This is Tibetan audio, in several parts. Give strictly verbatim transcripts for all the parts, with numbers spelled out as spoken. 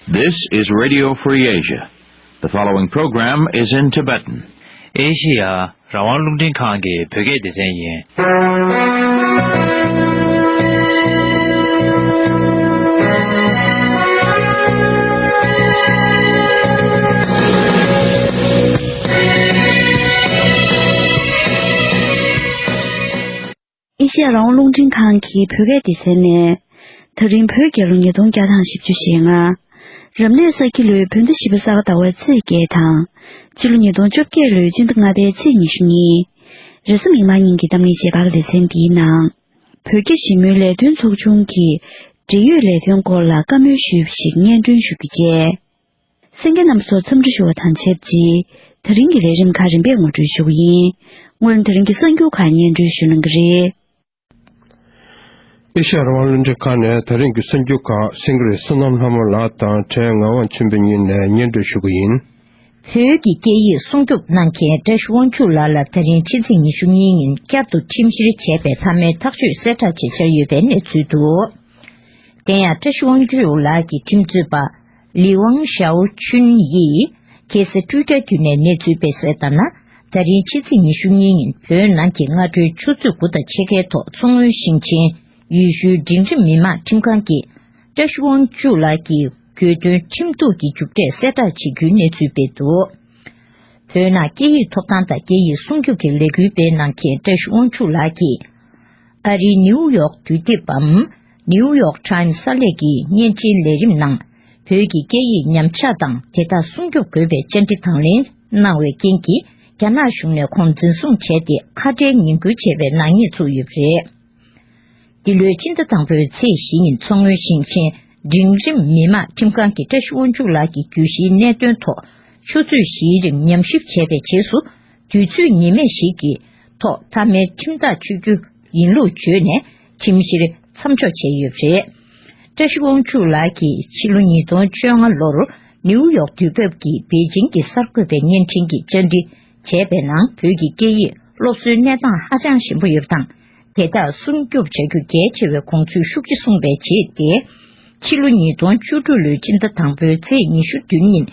This is Radio Free Asia. The following program is in Tibetan. ཨེ་ཤི་ཡ་རང་དབང་རླུང་འཕྲིན་ཁང་གི་བོད་སྐད་སྡེ་ཚན་ཡིན། ཨེ་ཤི་ཡ་རང་དབང་རླུང་འཕྲིན་ཁང་གི་བོད་སྐད་སྡེ་ཚན་ནས། ད་རིང་བོད་རྒྱལ་ལོ་ཉིས་སྟོང་བརྒྱ་དང་བཞི་བཅུ་ཞེ་ལྔ། རབ་གནས་ས་ཁྱི་ལོའི་བོད་ཟླ་བཞི་པ་ས་ག་ཟླ་བའི་ཚེས་བརྒྱད་དང་། ཕྱི་ལོ་ཉིས་སྟོང་བཅོ་བརྒྱད་ལོའི་སྤྱི་ཟླ་ལྔ་པའི་ཚེས་ཉི་ཤུ་གཉིས། རེས་གཟའ་མིག་དམར་ཉིན་གྱི་གཏམ་གླེང་རྗེས་ཕབ་ཀྱི་ལེ་ཚན་འདིའི་ནང་། བོད་རྒྱ་ཞི་མོལ་ལས་དོན་ཚོགས་ཆུང་གིས་འབྲེལ་ཡོད་ལས་དོན་སྐོར་ལ་བཀའ་མོལ་ཞུས་པ་ཞིག་སྙན་སྒྲོན་ཞུ་རྒྱུ་བཅས། གསན་མཁན་རྣམ་པ་ཚོ་འཚམས་འདྲི་ཞུ་བ་དང་ཆབས་ཅིག་ད་རིང་གི་ལས་རིམ་ཁག་རིམ་པས་ངོ་སྤྲོད་ཞུ་གི་ཡིན། སྔོན་ད་རིང་གི་གསར་འགྱུར་ཁག་སྙན་སྒྲོན་ཞུ་གནང་གི་རེད། ཨེ་ཤ་ཡ་རང་དབང་རླུང་འཕྲིན་ཁང་ནས་ད་རིང་གི་གསར་འགྱུར་ཁག་སེང་གེ་རི་བསོད་ནམས་ལྷ་མོ་ལགས་དང་བྲན་ངག་དབང་ཆོས་འཕེལ་གཉིས་ནས་སྙན་སྒྲོན་ཞུ་གི་ཡིན། བོད་ཀྱི་སྐད་ཡིག་སྲུང་སྐྱོབ་གནང་མཁན་བཀྲ་ཤིས་དབང་ཕྱུག་ལགས་ལ་ད་རིང་ཕྱི་ཚེས་ཉི་ཤུ་གཉིས་ཉིན་བསྐྱར་དུ་ཁྲིམས་བཤེར་བྱས་པའི་མཐའ་མའི་ཐག་གཅོད་གསལ་བསྒྲགས་བྱེད་འཆར་ཡོད་པའི་གནས་ཚུལ་འདུག་དེ་ཡང་བཀྲ་ཤིས་དབང་ཕྱུག་ལགས་ཀྱི་ཁྲིམས་རྩོད་པ། ལི་ཝང་ཞའོ་ཆུན་ཡིས་ཁ་སང་ཊུའི་ཊར་བརྒྱུད་ནས་གནས་ཚུལ་སྤེལ་གསལ་ལྟར་ན། ད་རིང་ཕྱི་ཚེས་ཉི་ཤུ་གཉིས་ཉིན་བོད་ནང་གི་སྔ་དྲོའི་ཆུ་ཚོད་དགུ་དང་ཕྱེད་ཀའི་ཐོག་མཚོ་སྔོན་ཞིང་ཆེན་ཡུལ་ཤུལ་འབྲིང་རིམ་མི་དམངས་ཁྲིམས་ཁང་གིས་བཀྲ་ཤིས་དབང་ཕྱུག་ལགས་ཀྱི་གྱོད་དོན་ཁྲིམས་གཏུག་གི་མཇུག་འབྲས་གསལ་བསྒྲགས་བྱེད་རྒྱུའི་གནས་ཚུལ་སྤེལ་འདུག་བོད་ནང་སྐད་ཡིག་ཐོབ་ཐང་དང་སྐད་ཡིག་སྲུང་སྐྱོབ་ཀྱི་ལས་འགུལ་སྤེལ་གནང་མཁན་བཀྲ་ཤིས་དབང་ཕྱུག་ལགས་ཀྱིས། ཨ་རིའི་ནིའུ་ཡོག་དུས་དེབ་བམ། ནིའུ་ཡོག་ཊའིམ་སི་གསར་ལས་ཀྱི་བརྙན་འཕྲིན་ལས་རིམ་ནང་། བོད་ཀྱི་སྐད་ཡིག་ཉམས་ཆག་དང་དེ་དག་སྲུང་སྐྱོབ་དགོས་པའི་བཅར་འདྲི་དང་ལེན་གནང་བའི་རྐྱེན་གྱིས། རྒྱ་ནག་གཞུང་ནས་ཁོང་འཛིན་བཟུང་བྱས་ཏེ། ཁ་བྲལ་ཉེས་འགུལ་བྱས་པའི་ནག་ཉེས་བཙུགས་ཡོད་པ་རེད། འདི་ལོའི་ཕྱི་ཟླ་དང་པོའི་ཚེས་བཞི་ཉིན་མཚོ་སྔོན་ཞིང་ཆེན་འབྲིང་རིམ་མི་དམངས་ཁྲིམས་ཁང་གིས་བཀྲ་ཤིས་དབང་ཕྱུག་ལགས་ཀྱི་གྱོད་གཞིའི་གནད་དོན་ཐོག་ཆུ་ཚོད་བཞིའི་རིང་ཉམས་ཞིབ་བྱས་པའི་རྗེས་སུ། དུས་ཚོད་ཉེས་མེད་ཞིག་གི་ཐོག་མཐའ་མའི་ཁྲིམས་ཐག་གཅོད་རྒྱུ་ཡིན་ལུགས་བརྗོད་ནས་ཁྲིམས་བཤེར་མཚམས་འཇོག་བྱས་ཡོད་པ་རེད། བཀྲ་ཤིས་དབང་ཕྱུག་ལགས་ཀྱིས་ཕྱི་ལོ་ཉིས་སྟོང་བཅོ་ལྔ་ལོར་ནིའུ་ཡོག་དུས་བབ་ཀྱིས་པེ་ཅིང་གི་གསར་འགོད་པའི་བརྙན་འཕྲིན་གྱི་བཅར་འདྲི་བྱས་པའི་ནང་། བོད་ཀྱི་སྐད་ཡིག་སློབ་གསོའི་གནས་སྟངས་ཧ་ཅང་ཞན་པོ་ཡོད་པ་དང་། དེ་དག་སྲུང་སྐྱོབ་བྱ་རྒྱུ་གལ་ཆེ་བའི་དགོངས་ཚུལ་ཤུགས་ཆེ་གསུངས་པའི་རྗེས་ཏེ། ཕྱི་ལོ་ཉིས་སྟོང་བཅུ་དྲུག་ལོའི་ཕྱི་ཟླ་དང་པོའི་ཚེས་ཉི་ཤུ་བདུན་ཉིན།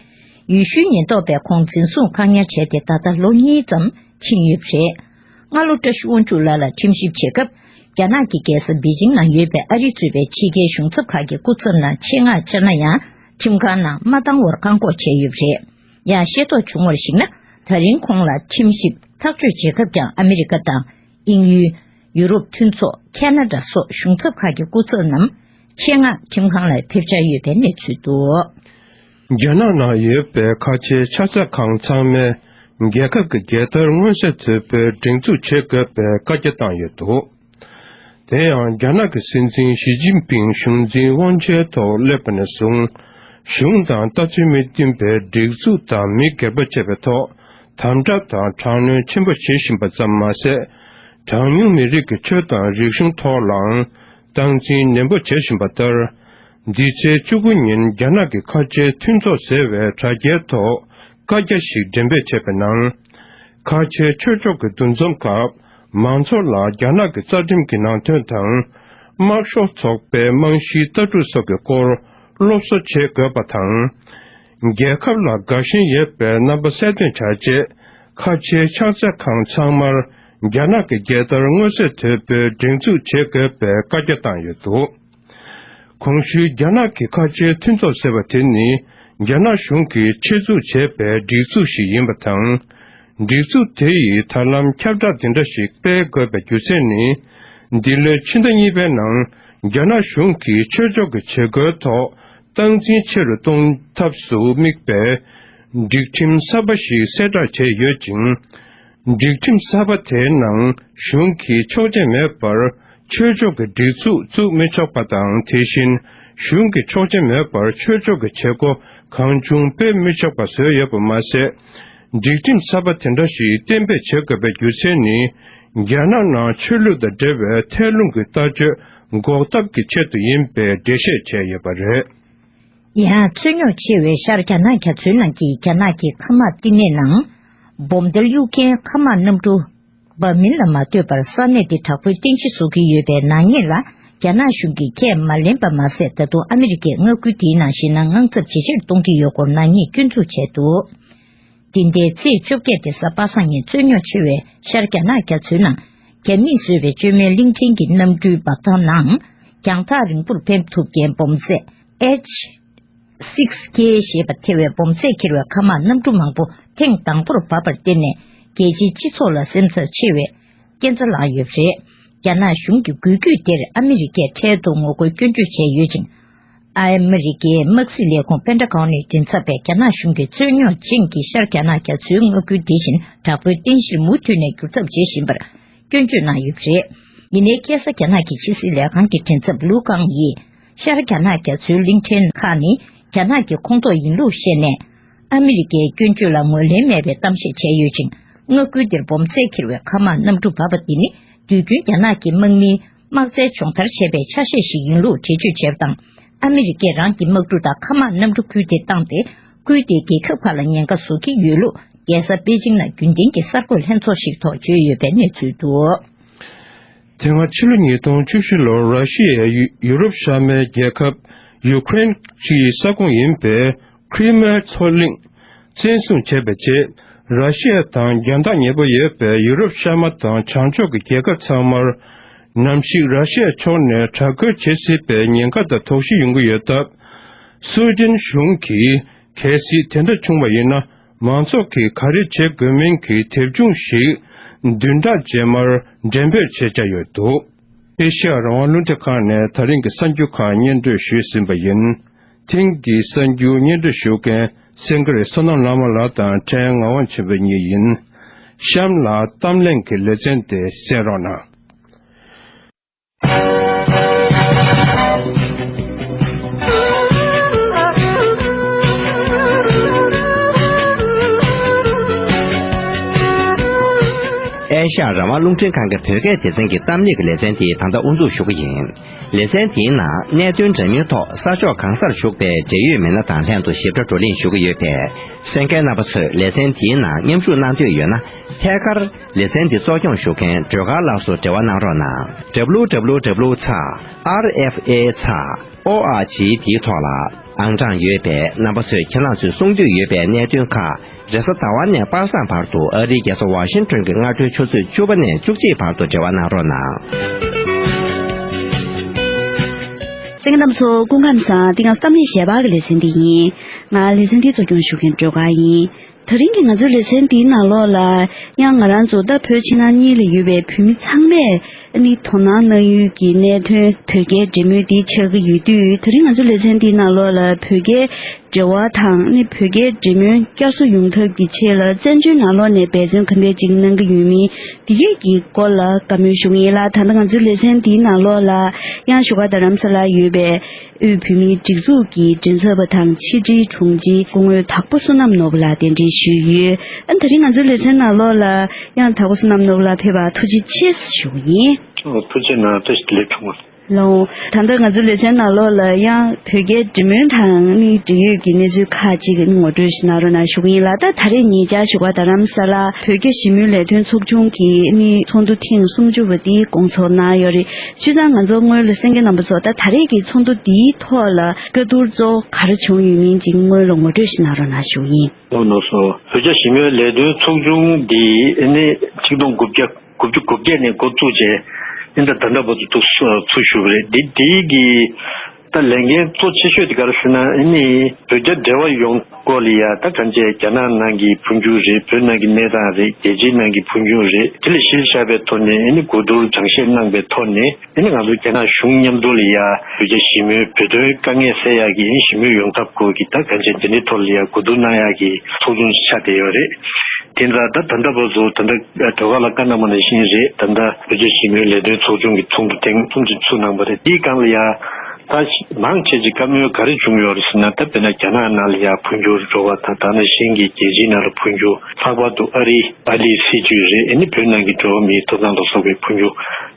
ཡུལ་ཤུལ་ཉེན་རྟོག་པས་ཁོང་འཛིན་བཟུང་བཀག་ཉར་བྱས་ཏེ། ད་ལྟ་ལོ་གཉིས་ཙམ་ཕྱིན་ཡོད་པ་རེད། སྔ་ལོ་བཀྲ་ཤིས་དབང་ཕྱུག་ལགས་ལ་ཁྲིམས་ཞིབ་བྱེད་སྐབས། རྒྱ་ནག་གི་རྒྱལ་ས་པེ་ཅིང་ནང་ཡོད་པའི་ཨ་རི་གཙོས་པའི་ཕྱི་རྒྱལ་གཞུང་ཚབ་ཁག་གི་སྐུ་ཚབ་ནང་ཆེད་མངགས་བཅར་ན་ཡང་། ཁྲིམས་ཁང་ནང་མ་བཏང་བར་བཀག་འགོག་བྱས་ཡོད་པ་རེད། ཡང་ཤེས་རྟོགས་བྱུང་བར་གཞིགས་ན། ད་རིང་ཁོང་ལ་ཁྲིམས་ཞིབ་ཐག་གཅོད་བྱེད་སྐབས་ཀྱང་ཨ་མི་རི་ཀ་དང་། དབྱིན་ཡུལ། ཡུ་རོབ་མཐུན་ཚོགས། ཁ་ན་ཌ་སོགས་གཞུང་ཚབ་ཁག་གི་སྐུ་ཚབ་རྣམས་ཆེད་མངགས་ཁྲིམས་ཁང་ལ་ཕེབས་འཆར་ཡོད་པའི་གནས་ཚུལ་འདུག་རྒྱ་ནག་ནང་ཡོད་པའི་ཁ་ཆེའི་ཕྱག་འཚལ་ཁང་ཚང་མས་རྒྱལ་ཁབ་ཀྱི་རྒྱལ་དར་མངོན་གསལ་དོད་པོས་སྒྲེང་འཛུགས་བྱེད་དགོས་པའི་བཀའ་རྒྱ་བཏང་ཡོད་འདུག་དེ་ཡང་རྒྱ་ནག་གི་སྲིད་འཛིན་ཞི་ཅིན་ཕིང་གཞུང་འཛིན་དབང་ཆའི་ཐོག་སླེབས་པ་ནས་བཟུང་། གཞུང་དང་ལྟ་ཚུལ་མི་མཐུན་པའི་སྒྲིག་འཛུགས་དང་མི་སྒེར་པ་བཅས་པའི་ཐོག་དམ་དྲག་དང་དྲག་གནོན་ཆེན་པོ་བྱེད་བཞིན་པ་ཙམ་མ་ཟད། གྲངས་ཉུང་མི་རིགས་ཀྱི་ཆོས་དང་རིག་གཞུང་ཐོག་ལའང་སྟངས་འཛིན་ནན་པོ་བྱེད་བཞིན་པ་ལྟར། འདི་ཚེས་བཅུ་དགུ་ཉིན་རྒྱ་ནག་གི་ཁ་ཆེའི་མཐུན་ཚོགས་ཟེར་བའི་དྲ་རྒྱའི་ཐོག་བཀའ་རྒྱ་ཞིག་འགྲེམས་སྤེལ་བྱས་པའི་ནང་། ཁ་ཆེའི་ཆོས་ཕྱོགས་ཀྱི་འདུ་འཛོམས་སྐབས། མང་ཚོགས་ལ་རྒྱ་ནག་གི་རྩ་ཁྲིམས་ཀྱི་ནང་དོན་དང་། དམར་ཤོག་ཚོགས་པའི་རྨང་གཞིའི་ལྟ་གྲུབ་སོགས་ཀྱི་སྐོར་སློབ་གསོ་བྱེད་དགོས་པ་དང་། རྒྱལ་ཁབ་ལ་དགའ་ཞེན་ཡོད་པའི་རྣམ་པ་གསལ་སྟོན་བྱ་ཆེད། ཁ་ཆེའི་ཕྱག་འཚལ་ཁང་ཚང་མར་རྒྱ་ནག་གི་རྒྱལ་དར་མངོན་གསལ་དོད་པོས་སྒྲེང་འཛུགས་བྱེད་དགོས་པའི་བཀའ་རྒྱ་བཏང་ཡོད་འདུག་གོང་ཞུས་རྒྱ་ནག་གི་ཁ་ཆེའི་མཐུན་ཚོགས་ཟེར་བ་དེ་ནི། རྒྱ་ནག་གཞུང་གིས་ཆེད་འཛུགས་བྱས་པའི་སྒྲིག་འཛུགས་ཤིག་ཡིན་པ་དང་། སྒྲིག་འཛུགས་དེ་ཡིས་ད་ལམ་ཁྱབ་བསྒྲགས་འདི་འདྲ་ཞིག་སྤེལ་དགོས་པའི་རྒྱུ་མཚན་ནི། འདི་ལོའི་ཕྱི་ཟླ་གཉིས་པའི་ནང་རྒྱ་ནག་གཞུང་གིས་ཆོས་ཕྱོགས་ཀྱི་བྱེད་སྒོའི་ཐོག་སྟངས་འཛིན་ཆེ་རུ་གཏོང་ཐབས་སུ་དམིགས་པའི་སྒྲིག་ཁྲིམས་གསར་པ་ཞིག་གསལ་བསྒྲགས་བྱས་ཡོད་ཅིང་། སྒྲིག་ཁྲིམས་གསར་པ་དེའི་ནང་གཞུང་གིས་ཆོག་མཆན་མེད་པར་ཆོས་ཕྱོགས་ཀྱི་སྒྲིག་འཛུགས་བཙུགས་མི་ཆོག་པ་དང་། དེ་བཞིན་གཞུང་གིས་ཆོག་མཆན་མེད་པར་ཆོས་ཕྱོགས་ཀྱི་བྱེད་སྒོ་གང་བྱུང་སྤེལ་མི་ཆོག་པ་བཟོས་ཡོད་པ་མ་ཟད། སྒྲིག་ཁྲིམས་གསར་པ་དེ་འདྲ་ཞིག་གཏན་འབེབས་བྱེད་དགོས་པའི་རྒྱུ་མཚན་ནི། རྒྱ་ནག་ནང་ཆོས་ལུགས་དང་འབྲེལ་བའི་ཐད་ལུང་གི་ལྟ་སྤྱོད་འགོག་ཐབས་ཀྱི་ཆེད་དུ་ཡིན་པའི་འགྲེལ་བཤད་བྱས་ཡོད་པ་རེད། ཡང་རྩོད་རྙོག་ཆེ་བའི་ཤར་རྒྱ་ནག་རྒྱ་མཚོའི་ནང་གི་རྒྱ་ནག་གི་མཁའ་དམག་བསྟི་གནས་ནང་། སྦོམ་ཐལ་གཡུག་མཁན་མཁའ་དམག་གནམ་གྲུ་འབབ་མིན་ལ་མ་ལྟོས་པར་ས་གནས་དེ་དྲག་པོའི་རྟེན་གཞི་བཟོ་གི་ཡོད་པའི་ནག་ཉེས་ལ་ རྒྱ་ནག་གཞུང་གིས་ཁས་མ་ལེན་པ་མ་ཟད། ད་དུང་ཨ་མི་རི་ཀས་མངའ་ཁུལ་དེའི་ནང་བཞིན་དངངས་འཚབ་ཇེ་ཆེར་གཏོང་གི་ཡོད་སྐོར་ནག་ཉེས་སྐྱོན་འཛུགས་བྱས་འདུག་འདི་ཟླའི་ཚེས་བཅོ་བརྒྱད་སྟེ་གཟའ་པ་སངས་ཉིན་རྩོད་རྙོག་ཆེ་བའི་ཤར་རྒྱ་ནག་རྒྱ་མཚོའི་ནང་། རྒྱ་མིས་བཟོས་པའི་བཅོས་མའི་གླིང་ཕྲན་གྱི་གནམ་གྲུའི་འབབ་ཐང་ནང་། རྒྱང་ཐག་རིང་པོར་འཕེན་ཐུབ་མཁན་སྦོམ་རྫས་H six K ཞེས་པ་ཐེ་བའི་སྦོམ་རྫས་འཁྱེར་བའི་མཁའ་དམག་གནམ་གྲུ་མང་པོ་ཐེངས་དང་པོར་བབས་པར་བརྟེན་ནས། རྒྱལ་སྤྱིའི་སྤྱི་ཚོགས་ལ་སེམས་འཚབ་ཆེ་བའི་སྐྱེན་རྩ་ལངས་ཡོད་པ་རེད། རྒྱ་ནག་གཞུང་གི་འགུལ་སྐྱོད་དེར་ཨ་མི་རི་ཀས་འཕྲལ་དུ་ངོ་རྒོལ་སྐྱོན་བརྗོད་བྱས་ཡོད་ཅིང་། ཨ་མི་རི་ཀའི་དམག་སྲིད་ལས་ཁུངས་པེན་ཏ་གོན་ནས་མགྲིན་ཚབ་པས་རྒྱ་ནག་གཞུང་གིས་རྩོད་རྙོག་ཅན་གྱི་ཤར་རྒྱ་ནག་རྒྱ་མཚོའི་མངའ་ཁུལ་དེ་བཞིན་དྲག་པོའི་རྟེན་གཞིར་མུ་མཐུད་ནས་བསྒྱུར་ཐབས་བྱེད་བཞིན་པར་སྐྱོན་བརྗོད་གནང་ཡོད་པ་རེད། ཡིན་ནའི་ཁ་སང་རྒྱ་ནག་གི་ཕྱི་སྲིད་ལས་ཁང་གི་མགྲིན་ཚབ་ལུའུ་ཀང་ཡིས། ཤར་རྒྱ་ནག་རྒྱ་མཚོའི་གླིང་ཕྲན་ཁག་ནི་རྒྱ་ནག་གི་ཁོངས་གཏོགས་ཡིན་ལུགས་བཤད་ནས། ཨ་མི་རི་ཀའི་སྐྱོན་བརྗོད་ལ་ངོས་ལེན་མེད་པའི་གཏམ་བཤད་བྱས་ཡོད་ཅིང་། མངའ་ཁུལ་དེར་སྦོམ་རྫས་འཁྱེར་བའི་མཁའ་དམག་གནམ་གྲུ་བབས་པ་འདི་ནི། དུས་རྒྱུན་རྒྱ་ནག་གི་དམག་མིའི་དམག་རྩལ་སྦྱོང་བརྡར་བྱས་པའི་ཆ་ཤས་ཤིག་ཡིན་ལུགས་འགྲེལ་བརྗོད་བྱས་པ་དང་། ཨ་མི་རི་ཀས་རང་གི་དམག་གྲུ་དང་མཁའ་དམག་གནམ་གྲུ་ཁུལ་དེར་བཏང་སྟེ། ཁུལ་དེའི་རྒྱལ་ཁབ་ཁག་ལ་ཉེན་ཁ་བཟོ་གི་ཡོད་ལུགས་རྒྱལ་ས་པེ་ཅིང་ནང་རྒྱུན་ལྡན་གྱི་གསར་འགོད་ལྷན་ཚོགས་ཤིག་ཐོག་བརྗོད་ཡོད་པའི་གནས་ཚུལ་འདུག་དེ་སྔ་ཕྱི་ལོ་ཉིས་སྟོང་བཅུ་བཞི་ལོར་ར་ཤི་ཡའི་ཡུ་ཡུ་རོབ་ཤར་མའི་རྒྱལ་ཁབ་ཡུ་ཀེ་རེན་གྱི་ས་ཁོངས་ཡིན་པའི་ཁྲི་མའི་མཚོ་གླིང་བཙན་བཟུང་བྱས་པའི་རྗེས། ར་ཤི་ཡ་དང་རྒྱང་ཐག་ཉེ་པོ་ཡོད་པའི་ཡུ་རོབ་ཤར་མ་དང་བྱང་ཕྱོགས་ཀྱི་རྒྱལ་ཁབ་ཚང་མར། ནམ་ཞིག་ར་ཤི་ཡ་ཕྱོགས་ནས་དྲག་རྒོལ་བྱེད་སྲིད་པའི་ཉེན་ཁ་དང་དོགས་གཞི་ཡོང་གི་ཡོད་སྟབས། སུའེ་ཏེན་གཞུང་གིས་གལ་སྲིད་དེ་འདྲ་བྱུང་བ་ཡིན་ན། མང་ཚོགས་ཀྱིས་ག་རེ་བྱེད་དགོས་མིན་གྱི་དེབ་ཆུང་ཞིག་བདུན་ཕྲག་རྗེས་མར་འགྲེམས་སྤེལ་བྱེད་འཆར་ཡོད་འདུག་ཨེ་ཤ་ཡ་རང་དབང་རླུང་འཕྲིན་ཁང་ནས་ད་རིང་གི་གསར་འགྱུར་ཁག་སྙན་སྒྲོན་ཞུས་ཟིན་པ་ཡིན། ཐེངས་འདིའི་གསར་འགྱུར་སྙན་སྒྲོན་ཞུ་མཁན་སེང་གེ་རི་བསོད་ནམས་ལྷ་མོ་ལགས་དང་ཕྲན་ངག་དབང་ཆོས་འཕེལ་གཉིས་ཡིན། གཤམ་ལ་གཏམ་གླེང་གི་ལེ་ཚན་དེ་གསན་རོགས་གནང་། ཨེ་ཤ་ཡ་རང་དབང་རླུང་འཕྲིན་ཁང་གི་བོད་སྐད་སྡེ་ཚན་གྱི་གཏམ་གླེང་གི་ལེ་ཚན་དེ་ད་ལྟ་དབུ་འཛུགས་ཞུ་གི་ཡིན། ལེ་ཚན་དེའི་ནང་གནད་དོན་འདྲ་མིན་ཐོག་ས་ཕྱོགས་གང་སར་བཞུགས་པའི་འབྲེལ་ཡོད་མི་སྣ་དང་ལྷན་དུ་ཞིབ་ཕྲ་བགྲོ་གླེང་ཞུ་གི་ཡོད་པས། གསན་མཁན་རྣམ་པ་ཚོས་ལེ་ཚན་དེའི་ནང་མཉམ་ཞུགས་གནང་འདོད་ཡོད་ན། ཐད་ཀར་ལེ་ཚན་འདི་གཙོ་སྐྱོང་ཞུ་མཁན་སྒྲོལ་དཀར་ལགས་སུ་འབྲེལ་བ་གནང་རོགས་གནང་། W W W ཚ་R F A ཚ་O R G འདིའི་ཐོག་ལ་ཨང་གྲངས་ཡོད་པས། རྣམ་པ་ཚོས་ཁྱེད་རང་ཚོས་གསུང་འདོད་ཡོད་པའི་གནད་དོན་ཁག་རེས་གཟའ་ཟླ་བ་ནས་པ་སངས་བར་དུ་ཨ་རིའི་རྒྱལ་ས་ཝ་ཤིང་ཏོན་གྱི་སྔ་དྲོའི་ཆུ་ཚོད་བཅུ་པ་ནས་བཅུ་གཅིག་བར་དུ་འབྲེལ་བ་གནང་རོགས་གནང་། གསན་མཁན་རྣམ་ཚོ་སྐུ་ཁམས་བཟང་། འདི་ང་གཏམ་གླེང་ཞལ་པར་གྱི་ལེ་ཚན་འདི་ཡིན། ང་ལེ་ཚན་འདི་གཙོ་སྐྱོང་ཞུ་མཁན་སྒྲོལ་དཀར་ཡིན། དེ་རིང་གི་ང་ཚོའི་ལེ་ཚན་འདིའི་ནང་ལོགས་ལ་ཡང་ང་རང་ཚོ་ད་བོད་ཕྱི་ནང་གཉིས་ལ་ཡོད་པའི་བོད་མི་ཚང་མས་ནི་དོ་སྣང་གནང་ཡུལ་གྱི་གནད་དོན་བོད་རྒྱའི་འབྲེལ་མོལ་འདི་ཆགས་ཀྱི་ཡོད་དུས། དེ་རིང་ང་ཚོའི་ལེ་ཚན་འདིའི་ནང་ལོགས་ལ་བོད་རྒྱའི་འབྲེལ་བ་དང་ནི་བོད་རྒྱའི་འབྲེལ་མོལ་བསྐྱར་གསོ་ཡོང་ཐབས་ཀྱི་ཆེད་ལ་བཙན་བྱོལ་ནང་ལོགས་ནས་འབད་བརྩོན་ག་འདྲས་ཅིག་གནང་གི་ཡོད་མིན་འདི་གས་ཀྱི་སྐོར་ལ་བཀའ་མོལ་ཞུ་གི་ཡིན་ལ། ད་ལྟ་ང་ཚོའི་ལེ་ཚན་འདིའི་ནང་ལོགས་ལ་ཡང་བཞུགས་སྒར་རྡ་རམ་ས་ལར་ཡོད་པའི་དབུས་བོད་མིའི་སྒྲིག་འཛུགས་ཀྱི་མགྲིན་ཚབ་པ་དང་ཕྱི་དྲིལ་དྲུང་ཆེ་སྐུ་ངོ་དྭགས་པོ་བསོད་ནམས་ནོར་བུ་ལགས་གདན་འདྲེན་ཞུས་ཡོད། ཨ་ནི་དེ་རིང་ང་ཚོའི་ལེ་ཚན་ནང་ལོགས་ལ་ཡང་དྭགས་པོ་བསོད་ནམས་ནོར་བུ་ལགས་ཕེབས་པར་ཐུགས་རྗེ་ཆེ་ཞུ་གི་ཡིན། ཨོ། ཐུགས་རྗེ་གནང་། བཀྲ་ཤིས་བདེ་ལེགས་གྲོགས་མོ། ལགས་འོང་། ད་ལྟ་ང་ཚོའི་ལེ་ཚན་ནང་ལོགས་ལ་ཡང་བོད་རྒྱའི་འབྲེལ་མོལ་དང་ནི་འབྲེལ་ཡོད་ཀྱི་གནས་ཚུལ་ཁག་ཅིག་ངོ་སྤྲོད་ཞིག་གནང་རོགས་གནང་ཞུ་གི་ཡིན་ལ། ད་ད་རེས་ཉེ་ཆར་བཞུགས་སྒར་རྡ་རམ་ས་ལར་བོད་རྒྱ་ཞི་མོལ་ལས་དོན་ཚོགས་ཆུང་གི་ནི་ཚོགས་འདུ་ཐེངས་སུམ་ཅུ་པ་དེ་སྐོང་ཚོགས་གནང་ཡོད་རེད། བྱས་ཙང་ང་ཚོ་སྔོན་ལ་གསན་མཁན་རྣམ་པ་ཚོ་ད་ད་རེས་ཀྱི་ཚོགས་འདུ་འདིའི་ཐོག་ལ་བཀའ་བསྡུར་གཙོ་བོ་ག་རེ་བྱུང་ཡོད་མིན་ཅིག་སྔོན་ལ་ངོ་སྤྲོད་ཞིག་གནང་རོགས་གནང་ཞུ་གི་ཡིན། ལགས་སོ། བོད་རྒྱ་ཞི་མོལ་ལས་དོན་ཚོགས་ཆུང་འདི་ནི་ཆིག་སྟོང་དགུ་བརྒྱ་དགུ་བཅུ་གོ་བརྒྱད་ནས་འགོ་བཙུགས་རྗེས་ཨིན་ད་ད་ལྟ་བར་དུ་ཚུགས་བཞུགས་པ་རེད། འདི་འདི་གི་ད་ལས་འགན་གཙོ་ཆེ་ཤོས་དེ་ག་རེ་ཟེར་ན་ཨ་ནི་བོད་རྒྱ་འབྲེལ་བ་ཡོང་སྐོར་ལ་ཡ་ད་གང་བྱས་རྒྱ་ནག་ནང་གི་འཕོ་འགྱུར་རེད། བོད་ནང་གི་གནས་སྟངས་རེད། རྒྱལ་སྤྱིའི་ནང་གི་འཕོ་འགྱུར་རེད། དེ་ལ་གཞི་བཞག་པའི་ཐོག་ནས་ཨ་ནི་གོ་བསྡུར་དྲང་བཤེར་གནང་པའི་ཐོག་ནས་ཨ་ནི་ང་ཚོ་རྒྱ་ནག་གཞུང་མཉམ་དུ་ལ་ཡ་བོད་རྒྱ་ཞི་མོལ་བོད་དོན་དཀའ་ངལ་སེལ་ཡག་གི་ཨ་ནི་ཞི་མོལ་ཡོང་ཐབས་སྐོར་གྱི་ད་གང་བྱས་འདི་འདྲའི་ཐོག་ལ་ཡ་གོ་བསྡུར་གནང་ཡག་གི་ཚོགས་ཆུང་ཞིག་ཆགས་བསྡད་ཡོད་རེད། དེ་འདྲ་ད་ད་ལྟ་བར་དུ་ད་ལྟ་སྒྲོལ་དཀར་ལགས་བཀའ་གནང་བ་ནང་བཞིན་རེད། ད་ལྟ་བོད་རྒྱ་ཞི་མོལ་ལས་དོན་ཚོགས་ཆུང་གི་ཚོགས་འདུ་ཐེངས་སུམ་ཅུ་ཚུགས་གནང་བ་རེད། དེའི་སྒང་ལ་ཡ་ ད་མང་ཆེ་ཅིག་བཀའ་མོལ་ག་རེ་བྱུང་ཡོད་རེད་ཟེར་ན། ད་དཔེར་ན་རྒྱ་ནག་ནང་ལ་ཡ་འཕོ་འགྱུར་འགྲོ་བ་དང་། ད་ནང་བཞིན་གྱི་རྒྱལ་སྤྱིའི་ནང་ལ་འཕོ་འགྱུར། ལྷག་པར་དུ་ཨ་རི་ཨ་ལིའི་སྲིད་ཇུས་རེད། ཨ་ནི་བོད་ནང་གི་འགྲོ་བ་མིའི་ཐོབ་ཐང་ལ་སོགས་པའི་འཕོ་འགྱུར་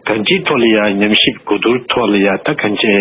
གང་ཅིའི་ཐོག་ལ་ཡ་ཉམས་ཞིབ་གོ་བསྡུར་ཐོག་ལ་ཡ། ད་གང་ཅི་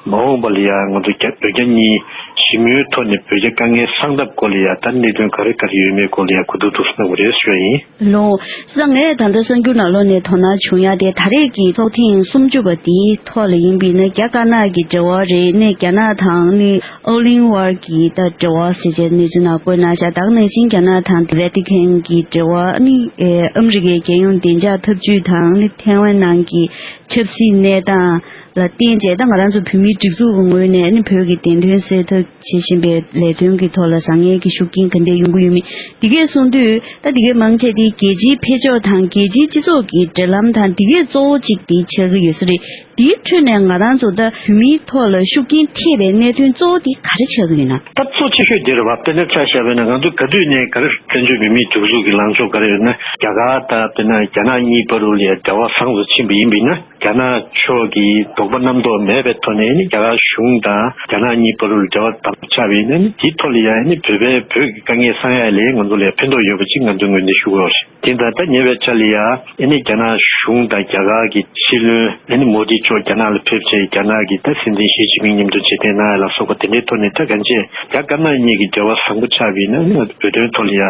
མ་འོངས་པ་ལ་ཡ་ང་ཚོ་རྒྱ་བོད་རྒྱ་གཉིས་ཞི་མོལ་ཐོག་ནས་བོད་རྒྱ་དཀའ་ངལ་སངས་ཐབས་སྐོར་ལ་ཡ། ད་གནད་དོན་ག་རེ་ག་རེ་ཡོད་མེད་སྐོར་ལ་ཡ་གོ་བསྡུར་ཏོག་ཙམ་གནང་དགོས་རེད་ཞུ་ཡ་ཡིན། ལགས་སོ། ངས་ད་ལྟ་གསར་འགྱུར་ནང་ལོགས་ནས་དོ་སྣང་བྱུང་ཡ་དེ། ད་རེས་ཀྱི་ཚོགས་ཐེངས་སུམ་ཅུ་པ་དེའི་ཐོག་ལ་ཡིན་པས་ན། རྒྱ་དཀར་ནག་གི་འབྲེལ་བ་རེད། ནས་རྒྱ་ནག་དང་ནི་ཨོ་གླིང་དབར་གྱི་ད་འབྲེལ་བ་ཟེར་བྱས་གནས་ཚུལ་ནང་བཀོད་གནང་ཤག་ད་ག་ནང་བཞིན་རྒྱ་ནག་དང་ཝེ་ཏི་ཁན་གྱི་འབྲེལ་བ། ནི་ཨེ་ཨ་མི་རི་ཀའི་རྒྱལ་ཡོངས་བདེ་འཇགས་ཐབས་ཇུས་དང་། ནི་ཐའེ་ཝན་ནང་གི་ཆབ་སྲིད་གནས་སྟངས་ལ་བརྟེན་བྱས། ད་ང་རང་ཚོ་བོད་མིའི་སྒྲིག་འཛུགས་ཀྱི་ངོས་ནས་ནི་བོད་ཀྱི་བདེན་དོན་གསལ་ཐབས་བྱེད་བཞིན་པའི་ལས་དོན་གྱི་ཐོག་ལ་བཟང་ངན་གྱི་ཤུགས་རྐྱེན་ག་འདྲས་ཡོང་གི་ཡོད་མེད། འདི་གས་གསུངས་དུས། ད་འདི་གས་མང་ཆེ་དེ་རྒྱལ་སྤྱིའི་འཕེལ་ཕྱོགས་དང་རྒྱལ་སྤྱིའི་སྤྱི་ཚོགས་ཀྱི་འབྲེལ་ལམ་དང་འདི་གས་གཙོ་བོ་གཅིག་དེ་ཆགས་ཀྱི་ཡོད་ས་རེད། དེའི་ཁྲོད་ནས་ང་རང་ཚོ་ད་བོད་མིའི་ཐོག་ལ་ཤུགས་རྐྱེན་ཐེབས་པའི་གནད་དོན་གཙོ་བོ་དེ་ག་རེ་ཆགས་ཀྱི་ཡོད་ན། ད་གཙོ་ཆེ་ཤོས་དེ་རེད་བ། དཔེར་ན་ཆ་བཞག་པ་ཡིན་ན། ང་ཚོ་ག་དུས་ནས་ག་རེ་བཙན་བྱོལ་བོད་མིའི་སྒྲིག་འཛུགས་ཀྱི་ལངས་ཕྱོགས་ག་རེ་ཡོད་ན། རྒྱ་གར་དང་དཔེར་ན་རྒྱ་ནག་གཉིས་བར་དུ་ལ་ཡ་འབྲེལ་བ་བཟང་དུ་ཕྱིན་པ་ཡིན་པ་ཡིན་ན། རྒྱ་ནག་ཕྱོགས་ཀྱིས་དོགས་པ་རྣམ་རྟོག་མེད་པའི་ཐོག་ནས་ནི་རྒྱ་གར་གཞུང་དང་རྒྱ་ནག་གཉིས་བར་དུ་འབྲེལ་བ་དམ་པོ་ཆགས་པ་ཡིན་ན། ནི་དེའི་ཐོག་ལ་ཡང་ནི་བོད་པའི་བོད་ཀྱི་དཀའ་ངལ་སེལ་ཡ་ལ་ང་ཚོ་ལ་ཕན་ཐོགས་ཡོད་པ་ཅིག་ང་ཚོའི་ངོས་ནས་ཞུ་དགོས་པ་རེད། དེ་ལྟར་ད་ཉེ་བའི་ཆར་ལ་ཡ་ཨ་ནི་རྒྱ་ནག་གཞུང་དང་རྒྱ་གར་གྱི་སྲིད་བློན་ཨ་ནི་མོ་དི་མཆོག་རྒྱ་ནག་ལ་ཕེབས་བྱས། རྒྱ་ནག་གི་ད་སྲིད་འཛིན་ཞི་ཅིན་ཕིང་མཉམ་དུ་མཇལ་འཕྲད་གནང་ཡ་ལ་སོགས་པ་དེ་འདྲའི་ཐོག་ནས། ད་གང་ཅི་རྒྱ་དཀར་ནག་གཉིས་ཀྱི་འབྲེལ་བ་བཟང་པོ་ཆགས་པ་ཡིན་ན། ཨ་ནི་ང་ཚོ་བོད་དོན་ཐོག་ལ་ཡ་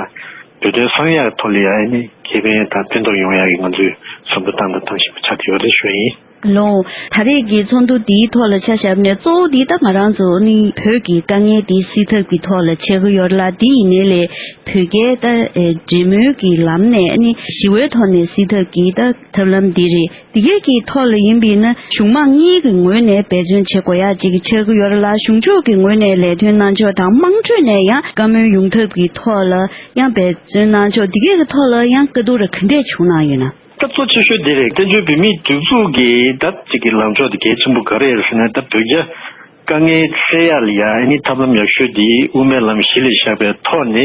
བོད་དོན་གསང་ཡག་ཐོག་ལ་ཡང་ནི་ཁེ་ཕན་དང་ཕན་ཐོགས་ཡོང་ཡག་གི་ང་ཚོས་བསམ་བློ་བཏང་དང་བཏང་བཞིན་པ་ཆགས་ཀྱི་ཡོད་རེད་ཞུ་ཡིན། ལགས། ད་རེས་ཀྱི་ཚོགས་འདུ་འདིའི་ཐོག་ལ་ཆ་བཞག་ནས་གཙོ་བོ་འདི་ད་ང་རང་ཚོ་ནི་བོད་ཀྱི་དཀའ་ངལ་འདི་སེལ་ཐབས་ཀྱི་ཐོག་ལ་བྱེད་ཀྱི་ཡོད་རེད་ལ། འདི་ཡིན་ནའི་ལས་བོད་རྒྱའི་ད་ཨེ་འབྲེལ་མོལ་གྱི་ལམ་ནས་ནི་ཞི་བའི་ཐོག་ནས་སེལ་ཐབས་ཀྱི་ད་ཐབས་ལམ་འདི་རེད། འདི་གའི་གི་ཐོག་ལ་ཡིན་པས་ན་གཞུང་མང་གཉིས་ཀྱི་ངོས་ནས་འབད་བརྩོན་བྱེད་དགོས་ཡག་ཅིག་ཆགས་ཀྱི་ཡོད་རེད་ལ། གཞུང་ཕྱོགས་ཀྱི་ངོས་ནས་ལས་དོན་གནང་ཕྱོགས་དང་། དམངས་ཁྲོད་ནས་ཡང་བཀའ་མོལ་ཡོང་ཐབས་ཀྱི་ཐོག་ལ་ཡང་འབད་བརྩོན་གནང་ཕྱོགས། འདི་གའི་གི་ཐོག་ལ་ཡང་བཀའ་བསྡུར་ག་འདྲས་བྱུང་གནང་ཡོད་ན། ད་གཙོ་ཆེ་ཤོས་འདི་རེད། བཙན་བྱོལ་བོད་མིའི་སྒྲིག་འཛུགས་ཀྱི་ད་ཅིག་གི་ལངས་ཕྱོགས་དེ་གལ་ཆེན་པོ་ག་རེ་རེད་ཟེར་ན། ད་བོད་རྒྱ་དཀའ་ངལ་སེལ་ཡག་ལ་ཡ་ཨ་ནི་ཐབས་ལམ་ཡག་ཤོས་དེ་དབུ་མའི་ལམ་གཞི་ལ་བཞག་པའི་ཐོག་ནས་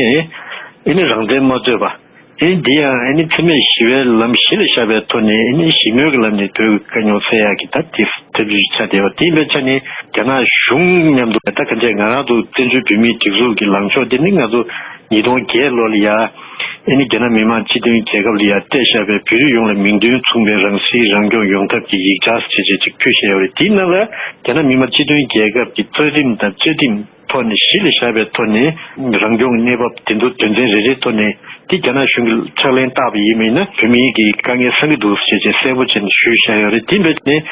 ཨ་ནི་རང་བཙན་མ་རྩོད་པ། ཨ་ནི་འདི་ཡང་ཨ་ནི་འཚེ་མེད་ཞི་བའི་ལམ་གཞི་ལ་བཞག་པའི་ཐོག་ནས་ཨ་ནི་ཞི་མོལ་གྱི་ལམ་ནས་བོད་ཀྱི་དཀའ་རྙོག་སེལ་ཡག་གི་ད་དེ་ཐབས་ཇུས་ཆགས་བསྡད་པ། དེ་ཡིན་པའི་ཆ་ནས་རྒྱ་ནག་གཞུང་མཉམ་དུ། ད་ག་འདྲས་ང་རང་ཚོ་བཙན་བྱོལ་བོད་མིའི་སྒྲིག་འཛུགས་ཀྱི་ལངས་ཕྱོགས་དེ་ནི་ང་ཚོ་ཉིས་སྟོང་བརྒྱད་ལོ་ལ་ཡ་ཨ་ནི་རྒྱ་ནག་མི་དམངས་སྤྱི་མཐུན་རྒྱལ་ཁབ་ལ་ཡ་སྤྲད་བཞག་པའི་བོད་རིགས་ཡོངས་ལ་མིང་དོན་མཚུངས་པའི་རང་སྲིད་རང་སྐྱོང་ཡོང་ཐབས་ཀྱི་ཡིག་ཆ་ཟེར་བྱས་ཅིག་ཕུལ་བཞག་ཡོད་རེད། དེའི་ནང་ལ་རྒྱ་ནག་མི་དམངས་སྤྱི་མཐུན་རྒྱལ་ཁབ་ཀྱི་རྩ་ཁྲིམས་དང་བཅའ་ཁྲིམས་ཐོག་ནས་གཞི་ལ་བཞག་པའི་ཐོག་ནས་རང་སྐྱོང་གི་གནས་བབ་དེ་ཚོ་དོན་ཚན་རེ་རེའི་ཐོག་ནས་དེ་རྒྱ་ནག་གཞུང་གིས་ཕྱག་ལེན་བསྟར་བ་ཡིན་མིན་ན་བོད་མིའི་གི་དཀའ་ངལ་སེལ་གྱི་འདུག་ཟེར་བྱས་གསལ་པོ་བྱས་ནས་ཞུས་བཞག་ཡོད་རེད། དེ་འདྲ་ནས་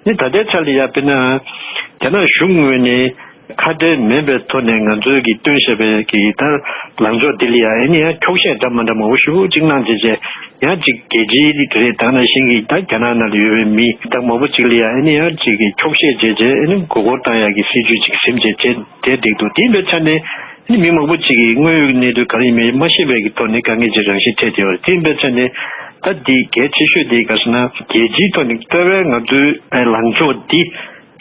ནི་ད་ལྟའི་ཆ་ལ་ཡ་དཔེར་ན་རྒྱ་ནག་གཞུང་ངོས་ནས་ཁ་བྲལ་མེད་པའི་ཐོག་ནས་ང་ཚོའི་གི་བཏོན་བཞག་པའི་གི་ད་ལངས་ཕྱོགས་འདི་ལ་ཡ་ཨ་ནི་ཡང་འཁྱོག་བཤད་འདྲ་མི་འདྲ་མང་པོ་ཞེ་པོ་ཅིག་གནང་བྱས་བྱས། ཡང་ཅིག་རྒྱལ་སྤྱིའི་དེ་རེད། ད་ནང་བཞིན་གྱི་ད་རྒྱ་ནག་ནང་ལ་ཡོད་པའི་མི་ད་མང་པོ་ཅིག་ལ་ཡ་ཨ་ནི་ཡང་ཅིག་གི་འཁྱོག་བཤད་བྱས་བྱས་ཨ་ནི་མགོ་སྐོར་བཏང་ཡག་གི་སྲིད་ཇུས་ཅིག་ཟིན་བྱས་བྱས་དེ་འགྲིག་འདུག་དེ་ཡིན་པའི་ཆ་ནས་ཨ་ནི་མི་མང་པོ་ཅིག་གིས་དངོས་ཡོད་གནད་དོན་ག་རེ་ཡིན་མིན་མ་ཤེས་པའི་གི་ཐོག་ནས་དཀའ་ངལ་ཅིག་རང་བཞིན་འཕྲད་བསྡད་ཡོད་རེད། དེ་ཡིན་པའི་ཆ་ནས་ད་འདི་གལ་ཆེ་ཤོས་དེ་ག་ཟེར་ན། རྒྱལ་སྤྱིའི་ཐོག་ནས་རྩ་བའི་ང་ཚོའི་ཨ་ལངས་ཕྱོགས་འདི་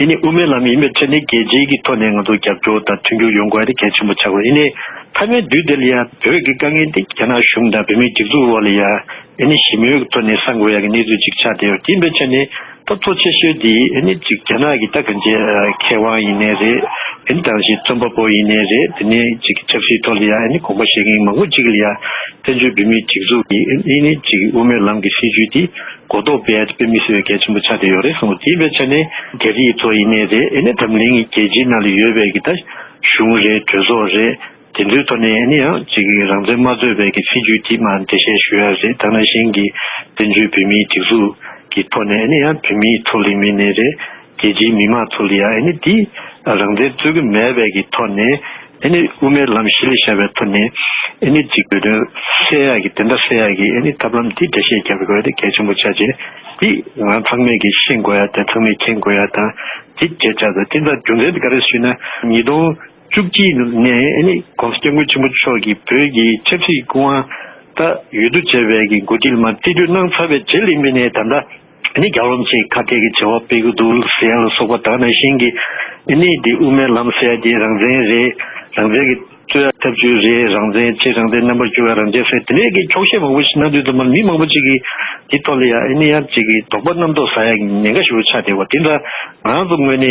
ཨ་ནི་དབུ་མའི་ལམ་ཡིན་པའི་ཆ་ནས་རྒྱལ་སྤྱིའི་གི་ཐོག་ནས་ང་ཚོ་རྒྱབ་སྐྱོར་དང་མཐུན་འགྱུར་ཡོང་དགོས་ཡ་དེ་གལ་ཆེན་པོ་ཆགས་པ་ཡིན་ནའི། མཐའ་མའི་དུས་དེ་ལ་ཡ་བོད་ཀྱི་དཀའ་ངལ་འདི་རྒྱ་ནག་གཞུང་དང་བོད་མིའི་སྒྲིག་འཛུགས་འོག་ལ་ཡ་ཨ་ནི་ཞི་མོལ་གྱི་ཐོག་ནས་སེལ་དགོས་ཡ་གི་གནས་ཚུལ་ཅིག་ཆགས་བསྡད་ཡོད། དེ་ཡིན་པའི་ཆ་ནས་ད་གཙོ་ཆེ་ཤོས་འདི་ཨ་ནི་ཅིག་རྒྱ་ནག་གི་ད་གང་ཅི་མཁས་དབང་ཡིན་ནའི་རེད། ཨ་ནི་ད་གང་ཅི་རྩོམ་པ་པོ་ཡིན་ནའི་རེད། དེ་ནས་ཅིག་ཆབ་སྲིད་ཐོག་ལ་ཡ་ཨ་ནི་དགོངས་པ་བཞེས་མཁན་མང་པོ་ཅིག་ལ་ཡ་བཙན་བྱོལ་བོད་མིའི་སྒྲིག་འཛུགས་ཀྱི་ཨ་ནི་ཅིག་དབུ་མའི་ལམ་གྱི་སྲིད་བྱུས་འདི་གོ་རྟོགས་སྤེལ་ཡ་དེ་དཔེ་མི་སྲིད་པའི་གལ་ཆེན་པོ་ཆགས་བསྡད་ཡོད་རེད་གསུངས། དེ་ཡིན་པའི་ཆ་ནས་རྒྱ་རིགས་ཚོ་ཡིན་ནའི་རེད། ཨ་ནི་འཛམ་གླིང་གི་རྒྱལ་སྤྱིའི་ནང་ལ་ཡོད་པའི་གི་ད་གཞུང་རེད། གྲོས་ཚོགས་རེད། དེ་ཚོའི་ཐོག་ནས་ཨ་ནི་ཡང་ཅིག་གི་རང་བཙན་མ་རྩོད་པའི་གི་སྲིད་བྱུས་དེ་མར་འགྲེལ་བཤད་ཞུ་ཡ་རེད། ད་ནང་བཞིན་གྱི་བཙན་བྱོལ་བོད་མིའི་སྒྲིག་འཛུགས་ཀྱི་ཐོག་ནས་ཨ་ནི་ཡང་བོད་མིའི་ཐོག་ལ་མིན་ནའི་རེད། རྒྱལ་སྤྱིའི་མི་མང་ཚོ་ལ་ཡང་ཨ་ནི་དེ་རང་བཙན་རྩོད་ཀྱི་མེད་པའི་གི་ཐོག་ནས་ཨ་ནི་དབུ་མའི་ལམ་གཞི་ལ་བཞག་པའི་ཐོག་ནས་ཨ་ནི་ཅིག་བོད་དོན་སེལ་ཡ་གི་དེ་འདྲ་སེལ་ཡ་གི་ཨ་ནི་ཐབས་ལམ་དེ་འགྲེལ་བཤད་རྒྱག་དགོས་དེ་གལ་ཆེན་པོ་ཆགས་བྱས། དེ་ང་ཚང་མས་གི་ཤེས་དགོས་ཡ་དང་ཚང་མས་མཁྱེན་དགོས་ཡ་དང་དེ་བྱས་ཆགས་ཚར། དེ་འདྲ་རྒྱུ་མཚན་དེ་ག་རེ་ཞུས་ན་ཉིས་སྟོང་བཅུ་གཅིག་ནས་ཨ་ནི་༸གོང་ས་༸སྐྱབས་མགོན་ཆེན་པོ་མཆོག་གིས་བོད་ཀྱི་ཆབ་སྲིད་སྐུ་དབང་ད་འོས་བསྡུ་བྱས་པའི་གི་འགོ་ཁྲིད་ལ་མར་རྩིས་སྤྲོད་གནང་ཚར་བའི་རྗེས་ལ་ཡིན་པ་ཡིན་ནའི་ད་ལྟ་ཨ་ནི་རྒྱལ་བ་རིན་པོ་ཆེས་ཁ་གཏད་ཀྱི་བྱ་བ་སྤེལ་གྱི་འདུག་ཟེར་ཡ་ལ་སོགས་པ། ད་ནང་བཞིན་གྱི་ཨ་ནི་འདི་དབུ་མའི་ལམ་ཟེར་ཡ་དེ་རང་བཙན་རེད། རང་བཙན་གྱི་ རྩོད་ཡ་ཐབས་ཇུས་རེད། རང་བཙན་བྱེད། རང་བཙན་རྣམ་པར་འགྱུར་བ། རང་བཙན་ཟེར་དེ་འདྲའི་གི་འཁྱོག་བཤད་མང་པོ་ཞིག་གནང་དུས་ཙམ་པ་ལ་མི་མང་པོ་ཅིག་གིས་དེ་ཐོག་ལ་ཡ་ཨ་ནི་ཡང་ཅིག་གི་དོགས་པ་རྣམ་རྟོག་ཟ་ཡ་གི་ཉེན་ཁ་ཞེ་པོ་ཆགས་བསྡད་པ་དེ་འདྲ། ང་རང་ཚོ་ངོས་ནས་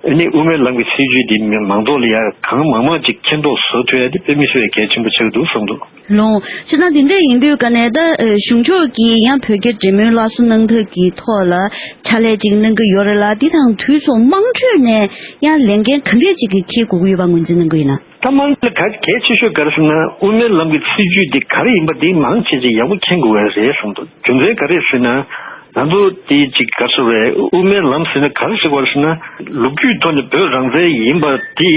ཨ་ནི་དབུ་མའི་ལམ་གྱི་སྲིད་བྱུས་འདི་མང་ཚོགས་ལ་ཡ་གང་མང་མང་ཅིག་མཁྱེན་རྟོགས་བཟོ་ཐུབ་ཡ་དེ་དཔེ་མི་སྲིད་པའི་གལ་ཆེན་པོ་ཆགས་ཀྱི་འདུག་བསམ་འདུག་ལོང་། བྱས་ཙང་དེ་འདྲ་ཡིན་དུས་ཀ་ནས་ད་ཨ་གཞུང་ཕྱོགས་ཀྱིས་ཡང་བོད་རྒྱ་འབྲེལ་མོལ་སླར་གསོ་གནང་ཐབས་ཀྱི་ཐོག་ལ་ཕྱག་ལས་ཅིག་གནང་གི་ཡོད་རེད་ལ། འདི་དང་དུས་མཚུངས་དམངས་ཁྲོད་ནས་ཡང་ལས་འགན་ག་འདྲས་ཅིག་གི་འཁྱེར་དགོས་ཀྱི་ཡོད་པ་ངོས་འཛིན་གནང་གི་ཡོད་ན། ད་དམངས་ཁྲོད་གལ་གལ་ཆེ་ཤོས་ག་རེ་ཟེར་ན། དབུ་མའི་ལམ་གྱི་སྲིད་བྱུས་འདི་ག་རེ་ཡིན་པ་འདི་མང་ཆེ་ཆེ་ཡག་པོ་མཁྱེན་དགོས་པ་རེད་བསམ་འདུག་རྒྱུ་མཚན་ག་རེ་ཟེར་ན། ང་ཚོ་དེ་ཅིག་ག་རེ་ཟེར་བས། དབུ་མའི་ལམ་ཟེར་ན་ག་རེ་ཟེར་བ་ཟེར་ན། ལོ་རྒྱུས་ཐོག་ནས་བོད་རང་བཙན་ཡིན་པ་དེ་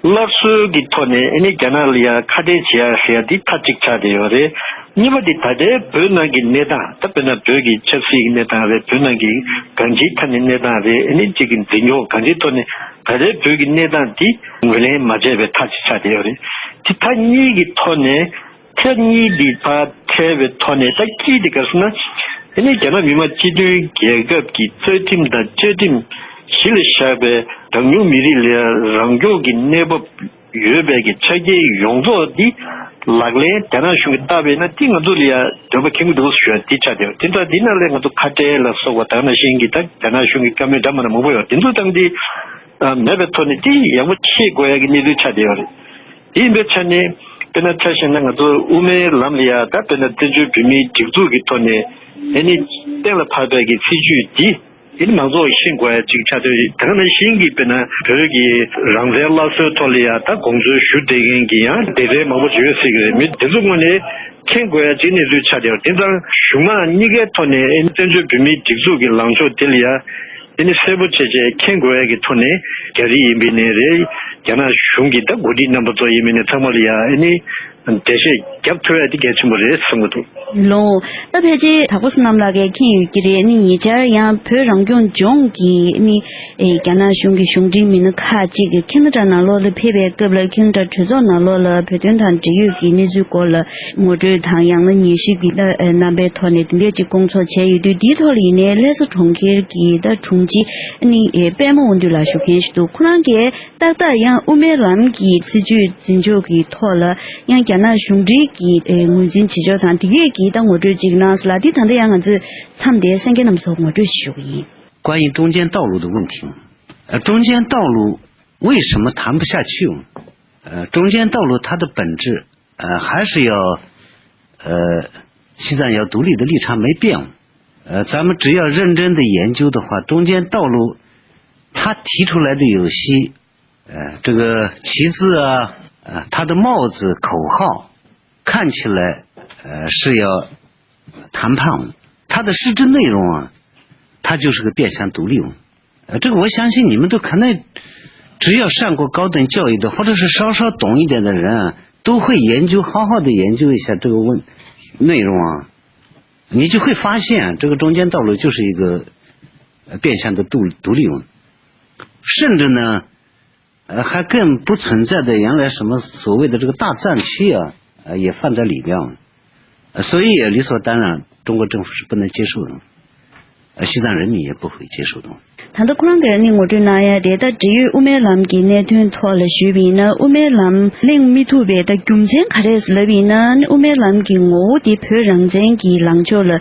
སླར་གསོའི་གི་ཐོག་ནས་ཨ་ནི་རྒྱ་ནག་ལ་ཡ་ཁ་གཏད་བྱེད་ཡ་ཟེར་ཡ་དེ་མཐའ་གཅིག་ཆགས་བསྡད་ཡོད་རེད། གཉིས་པ་དེ་ད་ལྟའི་བོད་ནང་གི་གནས་སྟངས། ད་དཔེར་ན་བོད་ཀྱི་ཆབ་སྲིད་ཀྱི་གནས་སྟངས་རེད། བོད་ནང་གི་གང་ཅིའི་ཐད་ནས་གནས་སྟངས་རེད། ཨ་ནི་གཅིག་གི་འཛིན་སྐྱོང་གང་ཅིའི་ཐོག་ནས་ད་ལྟའི་བོད་ཀྱི་གནས་སྟངས་དེ་ངོས་ལེན་མ་བྱས་པའི་མཐའ་གཅིག་ཆགས་བསྡད་ཡོད་རེད། དེ་མཐའ་གཉིས་ཀྱི་ཐོག་ནས། ཐེངས་གཉིས་འདི་ཕར་ཐལ་བའི་ཐོག་ནས། ད་དཀྱིལ་འདི་ག་རེ་ཟེར་ན། དེ་ནི་རྒྱ་ནག་མི་དམངས་སྤྱི་མཐུན་རྒྱལ་ཁབ་ཀྱི་རྩ་ཁྲིམས་དང་བཅའ་ཁྲིམས་གཞི་ལ་བཞག་པའི་གྲངས་ཉུང་མི་རིགས་ལ་རང་སྐྱོང་གི་གནས་བབ་ཡོད་པའི་གི་ཆ་རྐྱེན་ཡོངས་རྫོགས་འདི་ལག་ལེན་རྒྱ་ནག་གཞུང་གིས་བསྟར་བས་ན། དེ་ང་ཚོ་ལ་ཡ་འདོད་པ་ཁེངས་ཀྱི་འདུག་ཞུ་བ་འདི་ཆགས་བསྡད་ཡོད། དེ་འདྲ་འདི་ནང་ལས་ང་ཚོ་ཁ་བྲལ་ལ་སོགས་པ་ད་ག་ནང་བཞིན་གྱི་ད་རྒྱ་ནག་གཞུང་གི་བཀའ་མོལ་འདྲ་མི་འདྲ་མང་པོ་ཡོད། དེ་ཚོ་ཚང་འདི་མེད་པའི་ཐོག་ནས་དེ་ཡག་པོ་ཤེས་དགོས་ཡ་གི་གནས་ཚུལ་ཆགས་བསྡད་ཡོད་རེད། དེ་ཡིན་པའི་ཆ་ནས་དཔེར་ན་ཆ་བཞག་ན་ང་ཚོ་དབུ་མའི་ལམ་ལ་ཡ་ད་དཔེར་ན་བཙན་བྱོལ་བོད་མིའི་སྒྲིག་འཛུགས་ཀྱི་ཐོག་ནས་ཨ་ནི་གཏན་ལ་ཕབ་པའི་གི་སྲིད་བྱུས་འདི་ཨ་ནི་མང་ཚོགས་ཤེས་དགོས་ཡ་ཅིག་ཆགས་བསྡད་ཡོད། ད་ག་ནང་བཞིན་གྱི་དཔེར་ན་བོད་ཀྱི་རང་བཙན་སླར་གསོའི་ཐོག་ལ་ཡ་ད་དགོངས་ཚུལ་ཞུ་བསྡད་མཁན་གྱི་ཡང་སྡེ་ཚན་མང་པོ་ཅིག་ཡོད་སྲིད་ཀྱི་རེད། མི་དེ་ཚོ་ངོས་ནས་མཁྱེན་དགོས་ཡ་ཅིག་གནས་ཚུལ་ཆགས་བསྡད་ཡོད། དེ་ཙང་གཞུང་མང་གཉིས་ཀའི་ཐོག་ནས་ཨ་ནི་བཙན་བྱོལ་བོད་མིའི་སྒྲིག་འཛུགས་ཀྱི་ལངས་ཕྱོགས་དེ་ལ་ཡ་དེ་ནི་གསལ་པོ་བྱས་བྱས་མཁྱེན་དགོས་ཡ་གི་ཐོག་ནས་རྒྱ་རིགས་ཡིན་པའི་ནས་རེད། རྒྱ་ནག་གཞུང་གི་ད་འགོ་ཁྲིད་རྣམ་པ་ཚོ་ཡིན་པའི་ནས་ཚང་མ་ལ་ཡ་ཨ་ནི་འགྲེལ་བཤད་རྒྱབ་ཐུབ་ཡ་དེ་གལ་ཆེན་པོ་རེད་བསམ་གྱི་འདུག་ལོ། ད་ཕལ་ཆེར་དྭགས་པོ་བསོད་ནམས་ལགས་ཀྱིས་མཁྱེན་ཡོད་ཀྱི་རེད། ཨ་ནི་ཉེ་ཆར་ཡང་བོད་རང་སྐྱོང་ལྗོངས་ཀྱི་ཨ་ནི་ཨེ་རྒྱ་ནག་གཞུང་གི་གཞུང་འབྲེལ་མི་སྣ་ཁག་ཅིག་གིས་ཁེ་ན་ཌ་ནང་ལོགས་ལ་ཕེབས་པའི་སྐབས་ལ་ཁེ་ན་ཌ་གྲོས་ཚོགས་ནང་ལོགས་ལ་བོད་དོན་དང་འབྲེལ་ཡོད་ཀྱི་གནས་ཚུལ་སྐོར་ལ་ངོ་སྤྲོད་དང་ཡང་ན་ཉན་ཞིབ་ཀྱི་ད་ཨེ་རྣམ་པའི་ཐོག་ནས་དེ་འདྲས་ཅིག་སྐོང་ཚོགས་བྱས་ཡོད་དུས། འདིའི་ཐོག་ལ་ཡིན་ནའི་ལྷ་ས་གྲོང་ཁྱེར་གྱི་ད་དྲུང་ཆེ་ཨ་ནི་ཨེ་པད་མ་དབང་འདུས་ལགས་ཞུ་མཁན་ཞིག་འདུག་ཁོ་རང་གིས་ཏག་ཏག་ཡང་དབུ་མའི་ལམ་གྱི་སྲིད་བྱུས་འཛིན་ཕྱོགས་ཀྱི་ཐོག་ལ་ཡང་རྒྱ་ནག་གཞུང་འབྲེལ་གྱི་ཨེ་ངོས་འཛིན་བྱེད་ཕྱོགས་དང་དེ་གས་ཀྱི་ད་ངོ་སྤྲོད་ཅིག་གནང་སོང་ལ། དེ་ད་ལྟ་ཡང་ང་ཚོས་མཚམས་དེ་གསན་མཁན་རྣམས་ཚོ་ངོ་སྤྲོད་ཞུ་གི་ཡིན། 关于中间道路的问题，呃，中间道路为什么谈不下去？呃，中间道路它的本质，呃，还是要，呃，西藏要独立的立场没变。呃，咱们只要认真的研究的话，中间道路它提出来的有些，呃，这个旗帜啊，呃，它的帽子、口号，看起来，呃，是要谈判，它的实质内容啊，它就是个变相独立。呃，这个我相信你们都可能，只要上过高等教育的，或者是稍稍懂一点的人啊，都会研究，好好的研究一下这个问，内容啊，你就会发现啊，这个中间道路就是一个，呃，变相的独，独立。甚至呢，呃，还更不存在的原来什么所谓的这个大藏区啊，呃，也放在里边。呃，所以也理所当然，中国政府是不能接受的，呃，西藏人民也不会接受的。 ད་ལྟ་ཁོ་རང་གིས་ནི་ངོ་སྤྲོད་གནང་ཡ་དེ། ད་འབྲེལ་ཡོད་དབུ་མའི་ལམ་གྱི་གནད་དོན་ཐོག་ལ་ཞུས་པ་ཡིན་ན། དབུ་མའི་ལམ་གླེང་མི་ཐུབ་པའི་ད་རྒྱུ་མཚན་ག་རེ་ལབ་ཡིན་ན། ནི་དབུ་མའི་ལམ་གྱི་ངོ་བོ་དེ་བོད་རང་བཙན་གྱི་ལངས་ཕྱོགས་ལ་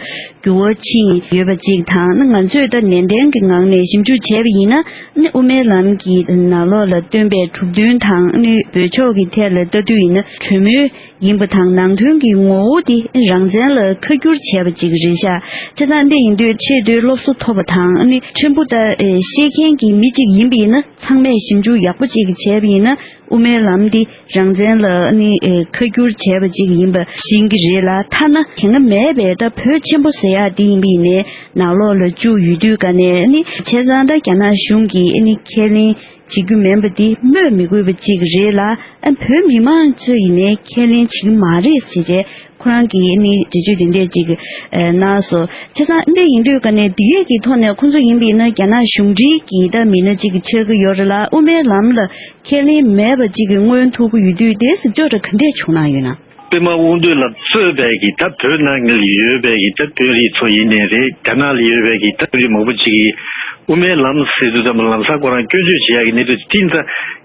འགྱུར་བ་ཕྱིན་ཡོད་པ་གཅིག་དང་། ནི་ང་ཚོས་ད་ནན་ཏན་གྱི་ངང་ནས་ཞིབ་འཇུག་བྱས་པ་ཡིན་ན། ནི་དབུ་མའི་ལམ་གྱི་ནང་ལོགས་ལ་བཏོན་པའི་གྲུབ་དོན་དང་། ནི་བོད་ཕྱོགས་ཀྱི་ཐད་ལ་ལྟ་དུས་ཡིན་ན་གྲོས་མོལ་ཡིན་པ་དང་། ནང་དོན་གྱི་ངོ་བོ་དེ་རང་བཙན་ལ་ཁ་བསྒྱུར་བྱས་པ་ཅིག་རེད་ཤག་བྱས་ཙང་འདི་ཡིན་དུས་ཆེས་མཐོའི་སློབ་གསོ་ཐོབ་པ་དང་། ཨ་ནི་ཕྲན་བུ་ད་ཨེ་ཤེས་མཁན་གྱི་མི་ཅིག་ཡིན་པ་ཡིན་ན། ཚང་མས་ཞིབ་འཇུག་ཡག་པོ་ཅིག་བྱས་པ་ཡིན་ན། དབུ་མའི་ལམ་འདི་རང་བཙན་ལ་ཨ་ནི་ཨེ་ཁ་བསྒྱུར་བྱས་པ་ཅིག་ཡིན་པ་ཤེས་ཀྱི་རེད་ལ། ཐ་ན་དེ་སྔ་མེད་པའི་ད་བོད་ཆེན་པོ་ཟེར་ཡག་འདི་ཡིན་པ་ཡིན་ནའི་ནང་ལོགས་ལ་བཅུག་ཡོད་དུས་ཀ་ནས། ཨ་ནི་བྱས་ཙང་ད་རྒྱ་ནག་གཞུང་གིས་ཨ་ནི་ཁས་ལེན་བྱེད་རྒྱུ་མིན་པ་འདི་སྨོས་མི་དགོས་པ་ཅིག་རེད་ལ། ཨ་བོད་མི་མང་ཚོས་ཡིན་ནའི་ཁས་ལེན་བྱེད་ཀྱི་མ་རེད་ཟེར་བྱས་ཁོ་རང་གིས་ནི་འགྲེལ་བརྗོད་དེ་འདྲས་ཅིག་ཨ་གནང་སོང་། བྱས་ཙང་འདི་ཡིན་དུས་ཀ་ནས་འདི་གས་ཀྱི་ཐོག་ནས་ཁོང་ཚོ་ཡིན་པ་ཡིན་ན་རྒྱ་ནག་གཞུང་འབྲེལ་གྱི་ད་མི་སྣ་ཅིག་ཆགས་ཀྱི་ཡོད་རེད་ལ། དབུ་མའི་ལམ་ལ་ཁས་ལེན་མེད་པ་ཅིག་གི་མངོན་ཐུབ་ཀྱི་ཡོད་དུས། དེ་ཟེར་ཅོག་འདྲ་ག་འདྲས་བྱུང་གནང་ཡོད་ན། པདྨ་དབང་འདུས་ལ་གཙོས་པའི་གི་ད་བོད་ནང་ལ་ཡོད་པའི་གི་ད་དཔོན་རིགས་ཚོ་ཡིན་ནའི་རེད། རྒྱ་ནག་ལ་ཡོད་པའི་གི་ད་དཔོན་རིགས་མང་པོ་ཅིག་གིས་དབུ་མའི་ལམ་ཟེར་དུས་ཙམ་པ་ལམ་སང་ཁོ་རང་སྐྱོན་བརྗོད་བྱེད་ཡག་གི་གནས་ཚུལ་དེ་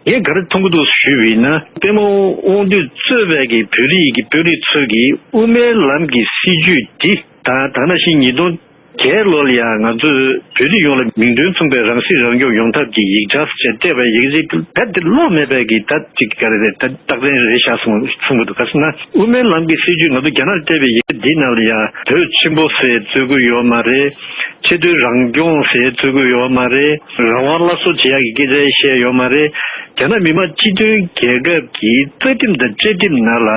ཡིན་ཙང་། ངས་ག་རེ་མཐོང་གི་འདུག་ཞུས་པ་ཡིན་ན། པདྨ་དབང་འདུས་གཙོས་པའི་གི་བོད་རིགས་ཀྱི་དཔོན་རིགས་ཚོས་ཀྱི་དབུ་མའི་ལམ་གྱི་སྲིད་བྱུས་འདི་དང་། ད་ནང་བཞིན་ཉིས་སྟོང་བརྒྱད་ལོ་ལ་ཡང་ང་ཚོས་བོད་རིགས་ཡོངས་ལ་མིང་དོན་མཚུངས་པའི་རང་སྲིད་རང་སྐྱོང་ཡོང་ཐབས་ཀྱི་ཡིག་ཆ་ཟེར་བྱས་སྤྲད་པའི་ཡིག་ཆ་དེ་རྦད་དེ་ཀློག་མེད་པའི་གི་ད་ཅིག་ག་རེ་རེད། ད་རྟགས་མཚན་རེད་ཤག་གསུངས་གསུངས་པ་འདུག་ག་ཟེར་ན། དབུ་མའི་ལམ་གྱི་སྲིད་བྱུས་ང་ཚོ་རྒྱ་ནག་ལ་སྤྲད་པའི་ཡིག་ཆ་འདི་ནང་ལ་ཡང་བོད་ཆེན་པོ་ཟེར་རྩོད་ཀྱི་ཡོད་མ་རེད། ཆེས་མཐོའི་རང་སྐྱོང་ཟེར་རྩོད་ཀྱི་ཡོད་མ་རེད། རང་དབང་སླར་གསོ་བྱེད་ཡག་གི་སྐད་ཆ་བཤད་ཡོད་མ་རེད། རྒྱ་ནག་མི་དམངས་སྤྱི་མཐུན་རྒྱལ་ཁབ་ཀྱི་རྩ་ཁྲིམས་དང་བཅའ་ཁྲིམས་ནང་ལ།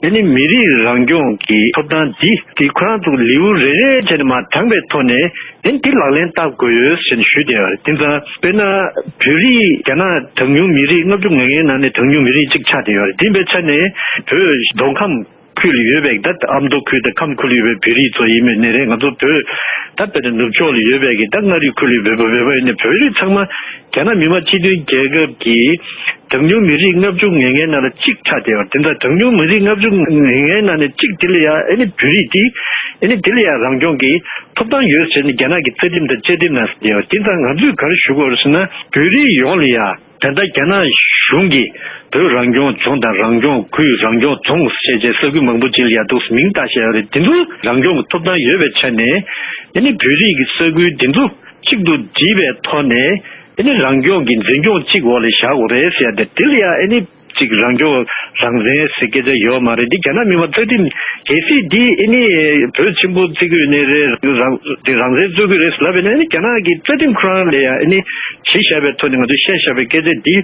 ཨ་ནི་མི་རིགས་རང་སྐྱོང་གི་ཐོབ་ཐང་འདི་དེ་ཁོ་རང་ཚོ་ལེའུ་རེ་རེ་བྱས་ནས་མར་དྲངས་པའི་ཐོག་ནས། ཨ་ནི་འདི་ལག་ལེན་བསྟར་དགོས་ཡོད་ཟེར་ནས་ཞུས་བསྡད་ཡོད་རེད། དེ་ཙང་དཔེར་ན་བོད་རིགས་རྒྱ་ནག་གྲངས་ཉུང་མི་རིགས་ལྔ་བཅུ་ང་ལྔའི་ནང་ནས་གྲངས་ཉུང་མི་རིགས་གཅིག་ཆགས་བསྡད་ཡོད་རེད། དེ་ཡིན་པའི་ཆ་ནས་བོད་མདོ་ཁམས་ཁུལ་ལ་ཡོད་པའི་ད་ཨ་མདོ་ཁུལ་དང་ཁམས་ཁུལ་ལ་ཡོད་པའི་བོད་རིགས་ཚོ་ཡིན་མིན་ནི་རེད། ང་ཚོ་བོད་ད་དཔེར་ན་ནུབ་ཕྱོགས་ལ་ཡོད་པའི་གི་ད་མངའ་རིས་ཁུལ་ལ་ཡོད་པའི་བོད་པ་ཡིན་ནའི་བོད་རིགས་ཚང་མ་རྒྱ་ནག་མི་དམངས་སྤྱི་མཐུན་རྒྱལ་ཁབ་ཀྱི་གྲངས་ཉུང་མི་རིགས་ལྔ་བཅུ་ང་ལྔའི་ནང་ལ་གཅིག་ཆགས་བསྡད་ཡོད་རེད། དེ་འདྲ་གྲངས་ཉུང་མི་རིགས་ལྔ་བཅུ་ང་ལྔའི་ནང་ནས་གཅིག་དེ་ལ་ཡང་ཨ་ནི་བོད་རིགས་དེ་ཨ་ནི་དེ་ལ་ཡང་རང་སྐྱོང་གི་ཐོབ་ཐང་ཡོད་ཟེར་ནས་རྒྱ་ནག་གི་རྩ་ཁྲིམས་དང་བཅའ་ཁྲིམས་ནང་ཟེར་བསྡད་ཡོད་རེད། དེ་ཙང་ང་ཚོས་ག་རེ་ཞུ་དགོས་རེད་ཟེར་ན། བོད་རིགས་ཡོངས་ལ་ཡང་ད་ལྟ་རྒྱ་ནག་གཞུང་གིས་བོད་རང་སྐྱོང་ལྗོངས་དང་རང་སྐྱོང་ཁུལ་རང་སྐྱོང་རྫོང་ཟེར་བྱས་ས་ཁུལ་མང་པོ་ཅིག་ལ་ཡང་འདུག་མིང་བཏགས་བཞག་ཡོད་རེད། དེ་ཚོ་རང་སྐྱོང་གི་ཐོབ་ཐང་ཡོད་པའི་ཆ་ནས་ཨ་ནི་བོད་རིགས་ཀྱི་ས་ཁུལ་དེ་ཚོ་གཅིག་ཏུ་སྒྲིལ་བའི་ཐོག་ནས་ཨ་ནི་རང་སྐྱོང་གི་འཛིན་སྐྱོང་གཅིག་འོག་ལ་བཞག་དགོས་རེད་ཟེར་ཡ་དེ། དེ་ལ་ཡང་ཨ་ནི་ཅིག་རང་སྐྱོང་རང་བཙན་ཟེར་སྐད་ཆ་ཡོད་མ་རེད། འདི་རྒྱ་ནག་མི་དམངས་རྩ་ཁྲིམས། གལ་སྲིད་འདི་ཨ་ནི་བོད་ཆེན་པོ་བརྩི་གི་ཡོད་ནའི་རེད། རང་དེ་རང་བཙན་རྩོད་ཀྱི་རེད་ལབ་པ་ཡིན་ན། ཨ་ནི་རྒྱ་ནག་གི་རྩ་ཁྲིམས་ཁོ་རང་ལ་ཡང་ཨ་ནི་གཞི་བཞག་པའི་ཐོག་ནས་ང་ཚོས་བཤད་བཞག་པའི་སྐད་ཆ་འདི་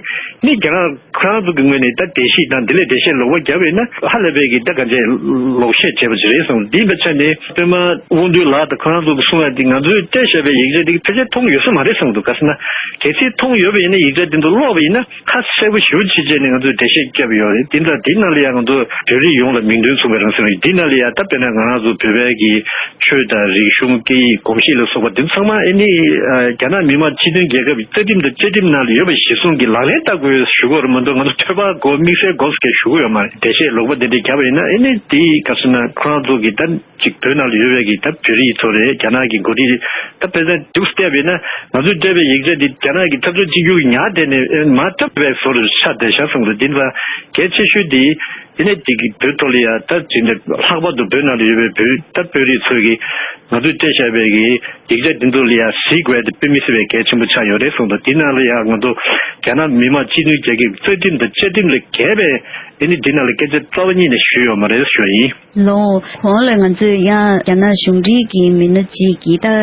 ནི་རྒྱ་ནག་ཁོ་རང་ཚོ་གི་ངོས་ནས་ད་འགྲེལ་བཤད་དང་འདི་ལས་འགྲེལ་བཤད་ལོག་པ་བརྒྱབ་པ་ཡིན་ན། ཧ་ལས་པའི་གི་ད་ག་འདྲས་ལོག་བཤད་བྱས་པ་ཅིག་རེད་བསམ། འདི་ཡིན་པའི་ཆ་ནས་པདྨ་དབང་འདུས་ལགས་དང་ཁོ་རང་ཚོ་གི་གསུང་ཡ་འདི་ང་ཚོས་སྤྲད་བཞག་པའི་ཡིག་ཆ་འདི་ཕལ་ཆེར་མཐོང་ཡོད་ས་མ་རེད་བསམ་འདུག་ག་ཟེར་ན། གལ་སྲིད་མཐོང་ཡོད་པ་ཡིན་ན་ཡིག་ཆ་འདི་ཚོ་ཀློག་པ་ཡིན་ན། ཁ་གསལ་པོ་ཞེ་པོ་ཅིག་བྱས་ནས་ང་ཚོས་འགྲེལ་བཤད་བརྒྱབ་ཡོད་རེད། དེ་འདྲ་དེ་ནང་ལ་ཡང་ང་ཚོ་བོད་རིགས་ཡོངས་ལ་མིང་དོན་མཚུངས་པའི་རང་སྲིད་རེད། དེ་ནང་ལ་ཡང་ད་དཔེར་ན་ང་རང་ཚོ་བོད་པའི་གི་ཆོས་དང་རིག་གཞུང་སྐད་ཡིག་གོམས་གཤིས་ལ་སོགས་པ་དེ་ཚང་མ་ཨ་ནི་རྒྱ་ནག་མི་དམངས་སྤྱི་མཐུན་རྒྱལ་ཁབ་ཀྱི་རྩ་ཁྲིམས་དང་བཅའ་ཁྲིམས་ནང་ལ་ཡོད་པ་གཞིར་བཟུང་གིས་ལག་ལེན་བསྟར་དགོས་ཞུ་གི་ཡོད་རེད་མ་གཏོགས། ང་ཚོ་ཐོས་པ་དགོས་དམིགས་བསལ་དགོས་ཟེར་ཞུ་གི་ཡོད་མ་རེད། འགྲེལ་བཤད་ལོག་པ་དེ་འདྲ་བརྒྱབ་པ་ཡིན་ན། ཨ་ནི་དེ་ག་ཟེར་ན་ཁོ་རང་ཚོ་གི་ད་ཅིག་བོད་ནང་ལ་ཡོད་པའི་གི་ད་བོད་རིགས་ཚོ་རེད། རྒྱ་ནག་གི་འགོ་ཁྲིད་ད་དཔེ་མཚོན་འདུག་བལྟས་པ་ཡིན་ན། ང་ཚོས་སྤྲད་པའི་ཡིག་ཆ་འདི་རྒྱ་ནག་གི་འཐབ་ཕྱོགས་གཅིག་གྱུར་གྱི་ཉར་བསྡད་ནས་མར་འཁྲབ་པའི་བཟོ་འདྲ་ཆགས་བསྡད་ཤག་བསམ་འདུག་འདི་འདྲ་གལ་ཆེ་ཤོས་འདི་ཨ་ནི་འདི་གི་བོད་ཐོག་ལ་ཡ་ད་ཅིག་འདྲ་ལྷག་པར་དུ་བོད་ནང་ལ་ཡོད་པའི་བོད་ད་བོད་རིགས་ཚོས་གི་ང་ཚོས་སྤྲད་བཞག་པའི་གི་ཡིག་ཆ་འདི་ཚོ་ལ་ཡ་གཟིགས་དགོས་དེ་དཔེ་མི་སྲིད་པའི་གལ་ཆེན་པོ་ཆགས་ཡོད་རེད་བསམ་འདུག་འདི་ནང་ལ་ཡ་ང་ཚོ་རྒྱ་ནག་མི་དམངས་སྤྱི་མཐུན་རྒྱལ་ཁབ་ཀྱི་རྩ་ཁྲིམས་དང་བཅའ་ཁྲིམས་ལས་འགལ་བའི་ཨ་ནི་འདི་ནང་ལ་སྐད་ཆ་རྩ་བ་ཉིད་ནས་ཞུས་ཡོད་མ་རེད་ཞུ་ཡ་ཡིན། ལོ། གོང་ལ་ང་ཚོས་ཡང་རྒྱ་ནག་གཞུང་འབྲེལ་གྱི་མི་སྣ་གཅིག་གིས་ད་ཨ་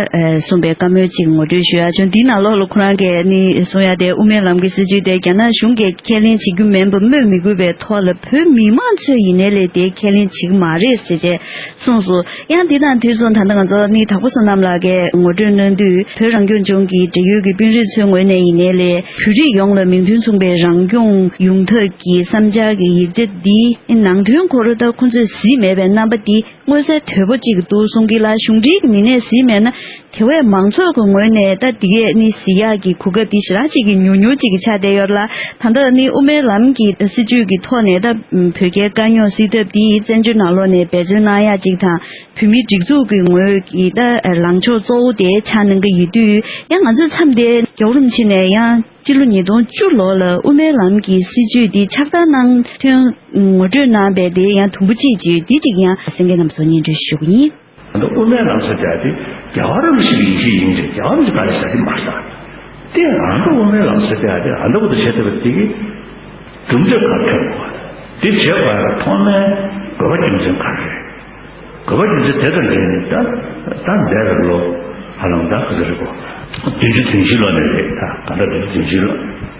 གསུངས་པའི་བཀའ་མོལ་གཅིག་ངོ་སྤྲོད་ཞུ་ཡག་བྱུང་། འདིའི་ནང་ལོགས་ལ་ཁོ་རང་གིས་ནི་གསུང་ཡག་དེ་དབུ་མའི་ལམ་གྱི་སྲིད་བྱུས་དེ་རྒྱ་ནག་གཞུང་གིས་ཁས་ལེན་བྱེད་རྒྱུ་མིན་པ་སྨོས་མི་དགོས་པའི་ཐོག་ལ། བོད་མི་མང་ཚོས་ཡིན་ནའི་ལས་དེ་ཁས་ལེན་བྱེད་ཀྱི་མ་རེད་ཟེར་བྱས་གསུངས་སོང་། ཡང་འདི་དང་དུས་མཚུངས་ད་ལྟ་ང་ཚོ་ནི་དྭགས་པོ་བསོད་ནམས་ལགས་ཀྱིས་ངོ་སྤྲོད་གནང་དུས། བོད་རང་སྐྱོང་ལྗོངས་ཀྱི་འབྲེལ་ཡོད་ཀྱི་དཔོན་རིགས་ཚོའི་ངོས་ནས་ཡིན་ནའི་ལས། བོད་རིགས་ཡོངས་ལ་མིང་དོན་མཚུངས་པའི་རང་སྐྱོང་ཡོང་ཐབས་ཀྱི་བསམ་འཆར་གྱི་ཡིག་ཆ་འདིའི་ནང་དོན་སྐོར་ད་ཁོང་ཚོས་གཟིགས་མེད་པའི་རྣམ་པ་འདི་མངོན་གསལ་དོད་པོ་གཅིག་འདུག་གསུང་གི་ལ། གཞུང་འབྲེལ་གྱི་མི་སྣས་གཟིགས་མེད་ན། དེ་བས་མང་ཚོགས་ཀྱི་ངོས་ནས་ད་འདི་གས་ནི་གཟིགས་ཡག་གི་གོ་སྐབས་འདི་ཞེ་དྲག་ཅིག་གི་ཉུང་ཉུང་ཅིག་གི་ཆགས་བསྡད་ཡོད་ལ། ད་ལྟ་ནི་དབུ་མའི་ལམ་གྱི་སྲིད་བྱུས་ཀྱི་ཐོག་ནས་ད་བོད་རྒྱའི་དཀའ་རྙོག་སེལ་ཐབས་འདི་བཙན་བྱོལ་ནང་ལོགས་ནས་འབད་བརྩོན་གནང་ཡག་ཅིག་དང་། བོད་མིའི་སྒྲིག་འཛུགས་ཀྱི་ངོས་ཀྱི་ད་ལངས་ཕྱོགས་གཙོ་བོ་དེ་ཆགས་གནང་གི་ཡོད་དུས། ཡང་ང་ཚོས་མཚམས་དེ་རྒྱལ་བ་རིན་པོ་ཆེ་ནས་ཡང་སྤྱི་ལོ་ཉིས་སྟོང་བཅུ་ལོ་ལ་དབུ་མའི་ལམ་གྱི་སྲིད་བྱུས་འདི་ཕྱག་བསྟར་གནང་དོན་ངོ་སྤྲོད་གནང་བའི་དེ་ཡང་དུམ་བུ་གཅིག་ཅིག་འདི་གཅིག་ཡང་གསན་མཁན་རྣམས་ཚོར་སྙན་སྒྲོན་ཞུ་གི་ཡིན། ཨ་ནི་དབུ་མའི་ལམ་ཟེར་ཡག་དེ་རྒྱལ་བ་རིན་པོ་ཆེ་གི་ཡིན་གཅིག་ཡིན་རེད། རྒྱལ་བ་རིན་པོ་ཆེ་ག་རེ་ཟེར་དེ་མ་ཤེས། དེ་ཨ་མདོ་དབུ་མའི་ལམ་ཟེར་ཡག་དེ་ཨ་མདོ་བོ་དེ་བྱེད་ཐུབ་པ་དེ་གི་གྲུབ་འབྲས་ག་རེ་ཐོན་དགོས། དེ་བྱེད་དགོས་ཡག་ཐོག་མའི་དགོས་པ་རྒྱུ་མཚན་ག་རེ་རེད། དགོས་པ་རྒྱུ་མཚན་དེ་དང་འབྲེལ་ནས་ད་ད་འདས་པའི་ལོ་ཧ་ལམ་ད་ག་ཚོད་རེད་གོ། བདུན་ཅུ་དོན་བཞི་ལོ་ནས་རེད། ད་ག་འདྲ་བདུན་ཅུ་དོན་བཞི་ལོ།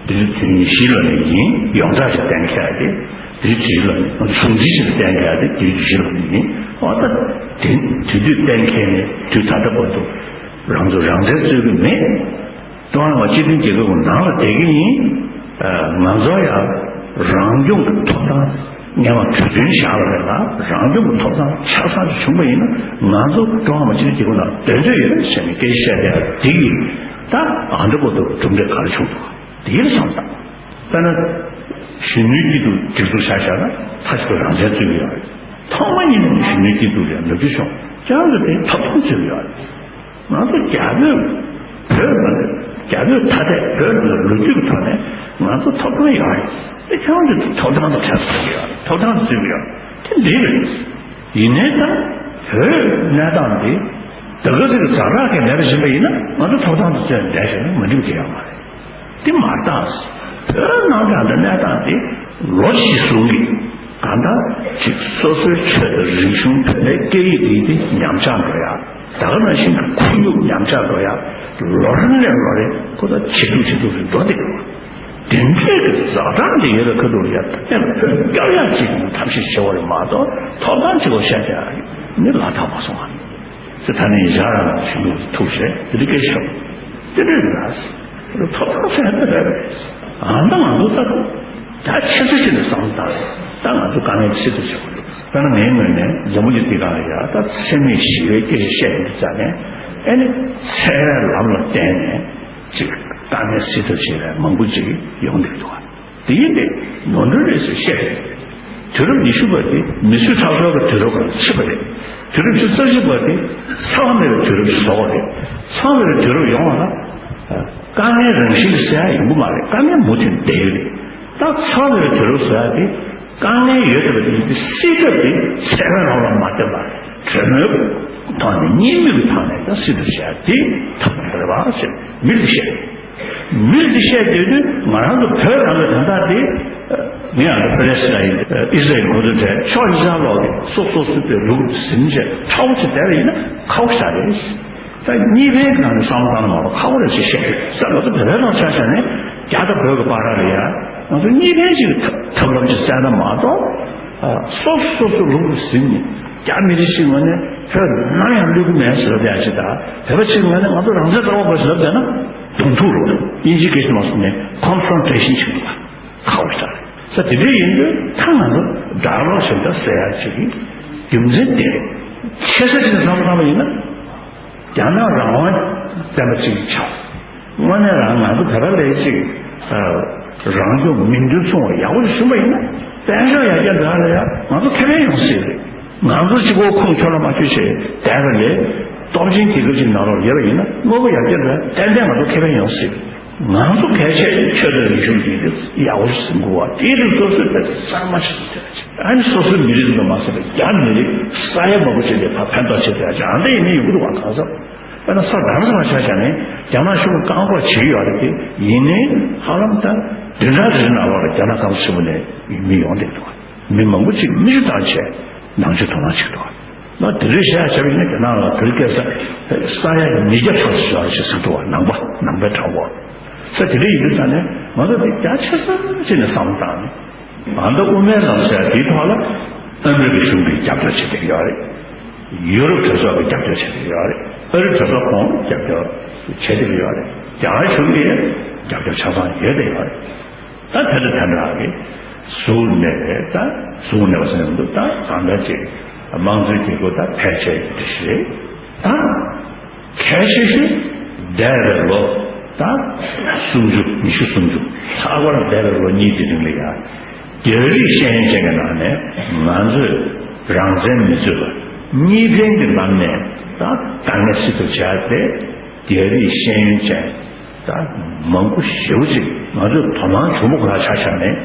བདུན་ཅུ་དོན་བཞི་ལོ་ནས་ཡིན། ཡོངས་གྲགས་ཤིག་གཏན་འཁེལ་ཡག་དེ། དེའི་དུས་ལ་གཞུང་འཛིན་ཞིག་གཏན་འཁེལ་ཏེ། དེའི་དུས་ལ་ནི་འོ་ད་དེ་དུས་དུས་གཏན་འཁེལ་ནས་དུས་ད་ལྟ་བར་དུ་རང་ཚོ་རང་བཙན་རྩོད་ཀྱི་མེད། ཀྲུང་ཧྭ་མི་དམངས་སྤྱི་མཐུན་རྒྱལ་ཁབ་ཀྱི་ནང་ལ་བསྡད་ཀྱི་ཡིན། ང་ཚོ་ཡང་རང་སྐྱོང་གི་ཐོབ་ཐང་སྔོན་མ་གྲོས་མཐུན་བཞག་པ་རེད་ལ། རང་སྐྱོང་གི་ཐོབ་ཐང་ཆ་ཚང་ཞིག་བྱུང་པ་ཡིན་ན། ང་ཚོ་ཀྲུང་ཧྭ་མི་དམངས་སྤྱི་མཐུན་རྒྱལ་ཁབ་ནང་སྡོད་འདོད་ཡོད་ཟེར་ནས་སྐད་ཆ་བཤད་བསྡད་པ་དེ་གིས་ད་ཨ་འདྲ་བར་དུ་གྲུབ་འབྲས་ག་རེ་བྱུང་འདུག་དེ་ལ་བསམ་བཏང་། དཔེར་ན། གཞོན་ནུའི་དཀྱིལ་དུ་སྒྲིག་འཛུགས་བཞག་བཞག་ན་མཐའ་གཅིག་ཏུ་རང་བཙན་རྩོད་ཀྱི་ཡོད་རེད། ཐོག་མ་ཉིད་ནས་གཞོན་ནུའི་སྐྱིད་སྡུག་རེད་ལབ་རྒྱུ་བྱུང་། ཅང་གི་དེ་ཐོབ་ཐང་བརྩི་གི་ཡོད་རེད། ང་ཚོ་རྒྱ་བོད་བོད་ནང་རྒྱ་བོད་ཐ་དད་བོད་ནང་ལོ་རྒྱུས་ཀྱི་ཐོག་ནས་ང་ཚོ་ཐོབ་ཐང་ཡོད་རེད། དེ་ཅང་གི་ཐོབ་ཐང་དང་ཁྱད་པར་ཡོད་རེད། ཐོབ་ཐང་བརྩི་གི་ཡོད་རེད། དེ་འདི་རེད། ཡིན་ནའི་ད་བོད་གནས་སྟངས་འདི་ད་ག་ཟེ་གི་ཛ་དྲག་གི་མེད་པ་བཞིན་པ་ཡིན་ན་ང་ཚོ་ཐོབ་ཐང་དུ་བརྩོན་བསྡད་བྱས་ན་མ་འགྲིག་གི་ཡོད་མ་རེད། དེ་མ་རེད་ད། བོད་ནང་གི་ཨ་ད་གནས་སྟངས་དེ་ལོ་ཕྱིས་སོང་གི་གང་ལྟར་ཅིག་སོ་སོའི་ཆོས་དང་རིག་གཞུང་བོད་པའི་སྐད་ཡིག་འདི་དེ་ཉམས་ཆག་འགྲོ་ཡ། ད་ག་ནང་བཞིན་གྱི་ཁོར་ཡུག་ཉམས་ཆག་འགྲོ་ཡ། ལོ་རེ་ནས་ལོ་རེ་ཁོ་ད་ཇེ་སྡུག་ཇེ་སྡུག་རུ་འགྲོ་བསྡད་ཡོད། དེ་འདྲའི་གི་ཛ་དྲག་འདི་ཡོད་པའི་ཁ་ཐུག་ལ་ཡ་ད་ལན་བོད་སྐྱོབ་ཡག་ཅིག་ཐབས་ཤེས་བྱེད་པ་རེད་མ་གཏོགས་ཐོབ་ཐང་ཅིག་གོ་བཤད་ཀྱང་ནི་ལ་ཐག་མ་སོང་བ། ཟེར། ད་ནི་ཡིན་ཞག་རང་ལ་ཞུ་ལུགས་ཐུགས་རྗེ་དེ་འདྲ་སྐད་ཆ་དེ་འདྲ་ཡིན་ན། ཐོབ་ཐང་ཟེར་ཡ་དེ་རེད། ཨ་ད་ང་ཚོ་ད་ད་ཆེ་ས་ཞིག་ནས་བསམ་བློ་བཏང་། ད་ང་ཚོ་དཀའ་ངལ་སེལ་ཐབས་བྱེད་དགོས་རེད། ད་ནི་ངའི་ངོས་ནས་འཛམ་བུ་གླིང་འདི་སྒང་ལ་ཡ་ད་འཚེ་མེད་ཞི་བའི་སྐད་ཆ་བཤད་ཡོང་དུས་ཙང་ནས་ཨེ་ནི་འཚེ་བའི་ལམ་ལ་བརྟེན་ནས་ཅིག་དཀའ་ངལ་སེལ་ཐབས་བྱེད་ཡ་མང་པོ་ཅིག་ཡོང་བསྡད་འདུག་དེ་ཡིན་ཏེ་ནོར་འཁྲུལ་རེད་ཟེར་བཤད་རེད། དུས་རབས་ཉི་ཤུ་པ་དེ་མི་གསོད་ཁྲག་སྦྱོར་གྱི་དུས་རབས་ལ་ཕྱིན་པ་རེད། དུས་རབས་ཉི་ཤུ་རྩ་གཅིག་པ་དེ་འཚེ་བ་མེད་པའི་དུས་རབས་ཤིག་བཟོ་བ་རེད། འཚེ་བ་མེད་པའི་དུས་རབས་ཡོང་བ་ན། དཀའ་ངལ་རང་བཞིན་གྱིས་སེལ་ཡ་ཡོང་གི་མ་རེད། དཀའ་ངལ་མུ་མཐུད་བསྡད་ཡོད་རེད། ད་འཚེ་བ་མེད་པའི་དུས་རབས་བཟོ་ཡ་དེ་དཀའ་ངལ་ཡོད་བསྡད་པ་དེ་ཡིན་དུས་སེལ་ཐབས་དེ་འཚེ་བའི་ལམ་ལ་མ་བརྟེན་པར་གྲོས་མོལ་གྱི་ཐོག་ནས་གཉིས་མོས་ཀྱི་ཐོག་ནས་ད་སེལ་ཐབས་བྱེད་ཡ་དེ་ཐབས་མེད་པ་རེད་པ་ཟེར་མི་ལ་བཤད། མི་ལ་འདི་བཤད་བསྡད་དུས་ང་རང་ཚོ་བོད་ནང་གི་དོན་དག་འདི། ངས་ཡང་ཕ་ལེ་སི་ཐན་ཡིན། ཨི་སི་རེལ་ཁོ་ཚོ་གྲས་ཕྱོགས་གཉིས་ཆར་ལོག་གི་སོ་སོ་སོ་སོའི་ལུགས་ཟིན་བྱས་ཁྲ་བོ་ཅིག་བསྡད་པ་ཡིན་ན་ཁག་པོ་ཞིག་རེད། ད་གཉིས་ཕན་གྱི་ནང་ནས་བསམ་བློ་བཏང་ན་མ་གཏོགས་ཁག་པོ་རེད་ཅེས་བཤད་ཡོད་ས། ང་ཚོ་བོད་པའི་ནང་ཆ་བཞག་ནས་རྒྱ་དང་བོད་ཀྱི་བར་ལ་ཡ་ང་ཚོ་གཉིས་ཕན་ཅིག་གི་ཐབས་ཐབས་ལམ་ཅིག་བཙལ་ན་མ་གཏོགས། སོ་སོ་སོ་སོའི་ལུགས་ཟིན་ནས་རྒྱ་མི་རིགས་ཤིག་ངོས་ནས་བོད་ནམ་ཡང་བླུག་གི་མེད་ཟེར་བ་དེ་ཡང་ཅིག་དང་། བོད་པ་ཅིག་ངོས་ནས་ང་ཚོ་རང་བཙན་རྩ་བ་དགོས་ཟེར་བ་དེ་ན། གདོང་ཐུག་རུ་དབྱིན་ཇིའི་སྐད་ཆ་མ་སོང་ནས་ཁོན་ཕྲོན་ཊེ་ཤན་བྱེད་དགོས་པ་ཁག་པོ་ཞིག་རེད་ས། དེ་འདྲ་ཡིན་དུས་ད་ང་ཚོ་ཌ་ཡ་ལོག་བྱེད་འདྲ་ཟེར་ཡ་ཅིག་གི་རྒྱུ་མཚན་དེ་རེད། ཆེ་ས་ཅིག་བསམ་བློ་བཏང་བ་ཡིན་ན་རྒྱ་ནག་རང་དབང་བཙན་པ་ཅིག་ཆགས། དངོས་གནས་རང་ང་ཚོ་བོད་པ་ལས་ཅིག་རང་སྐྱོང་མིང་དོན་མཚུངས་པ་ཡག་པོ་ཞིག་བྱུང་བ་ཡིན་ན་དཔལ་འབྱོར་ཡར་རྒྱས་འགྲོ་ཡ་ལ་ཡ་ང་ཚོ་ཁེ་ཕན་ཡོང་སྲིད་རེད། ང་ཚོ་གཅིག་པོ་ཁོང་ཁྱོད་ལ་མ་ཁྱོད་བྱས་བསྡད་པ་ལས་སྟོབས་ཆེན་རྒྱལ་ཁབ་ཅིག་ནང་ལོགས་ཡོད་པ་ཡིན་ན་དངོས་པོ་ཡར་རྒྱས་འགྲོ་ཡ་ཏན་ཏན་ང་ཚོ་ཁེ་ཕན་ཡོང་སྲིད། ང་ཚོ་གལ་ཆེ་ཆོས་དང་རིག་གཞུང་འདི་ཡག་པོ་ཞིག་ཟིན་དགོས་པ་དེའི་རིགས་སོ་སོའི་ཕན་གསར་མ་ཞིག་ཟིན་དགོས་པ་ཅིག་ཨ་ནི་སོ་སོའི་མི་རིགས་ཟིན་པ་མ་ཟད་པའི་རྒྱ་མི་རིགས་ས་ཡ་མང་པོ་ཅིག་ལ་ཕར་ཕན་ཐོགས་བྱེད་དགོས་ཡ་ཅིག་ཨ་འདྲ་ཡིན་ནི་ཡོང་གི་འདུག་བ། གང་ཟག་དཔེར་ན་ས་དང་ས་མ་ཆ་བཞག་ནས་རྒྱ་ནག་གཞུང་གིས་བཀག་འགོག་བྱེད་ཀྱི་ཡོད་རེད་དེ། ཡིན་ནའི་ཧ་ལམ་ད་བདུན་ཕྲག་རེ་རེ་ནང་ལོགས་ལ་རྒྱ་ནག་ཁམས་ཆེན་པོ་ནས་མི་ཡོང་བསྡད་འདུག་མི་མང་པོ་ཅིག་མིག་ཆུ་བཏང་བྱས་ནང་ཆོས་དོ་སྣང་བྱེད་འདུག་ན་དེ་རིང་བཤད་བྱས་པ་ཡིན་ན་རྒྱ་ནག་ལ་བོད་སྐད་ས་ས་ཡ་ཉིས་བརྒྱ་ཐམ་ཞིག་ཡོད་རེད་ཅེས་ཟེར་འདུག་ནང་པ་ནང་པའི་གྲྭ་པ་ས། དེ་འདྲ་ཡིན་དུས་ད་ནས་ང་ཚོ་འདི་རྒྱ་ཆེ་ས་ཅིག་ནས་བསམ་བློ་བཏང་ནས་ང་ཚོ་དབུ་མའི་ལམ་ཟེར་དེའི་ཐོག་ལ་ཨ་མི་རི་ཀའི་གཞུང་གིས་རྒྱབ་སྐྱོར་བྱེད་ཀྱི་ཡོད་རེད། ཡུ་རོབ་གྲོས་ཚོགས་ཀྱིས་རྒྱབ་སྐྱོར་བྱེད་ཀྱི་ཡོད་རེད། ཨ་རི་གྲོས་ཚོགས་ཁོང་རྒྱབ་སྐྱོར་བྱེད་ཀྱི་ཡོད་རེད། རྒྱ་གར་གཞུང་གིས་རྒྱབ་སྐྱོར་ཆ་ཚང་ཡོད་དེ་ཡོད་རེད། ད་དེ་འདྲ་དེ་འདྲ་གི་གཟུགས་ནས་ད་གཟུགས་ནས་བ་ཟེར་ནས་མི་འདུག་ད་གང་འདྲ་ཅིག་དམངས་གཙོའི་བྱེད་སྒོ་ད་ཕལ་ཆེར་ཡོད་དེ་ཞེས་ད་གལ་ཆེ་ཤོས་འདས་པའི་ལོ་ད་སུམ་ཅུ་ཉི་ཤུ་སུམ་ཅུ་ལྷག་པར་འདས་པའི་ལོ་གཉིས་ཀྱི་རིང་ལ་ཡང་རྒྱ་རིགས་ཤེས་ཡོན་ཅན་གྱི་ནང་ནས་ང་ཚོས་རང་བཙན་མི་རྩོད་པར་གཉིས་ཕན་གྱི་ལམ་ནས་ད་དཀའ་ངལ་སེལ་ཐབས་བྱས་ཏེ་རྒྱ་རིགས་ཤེས་ཡོན་ཅན། ད་མང་པོ་ཞེ་པོ་ཅིག་ང་ཚོས་དོ་སྣང་བྱུང་བ་ཁོ་ན་ཆ་བཞག་ནས་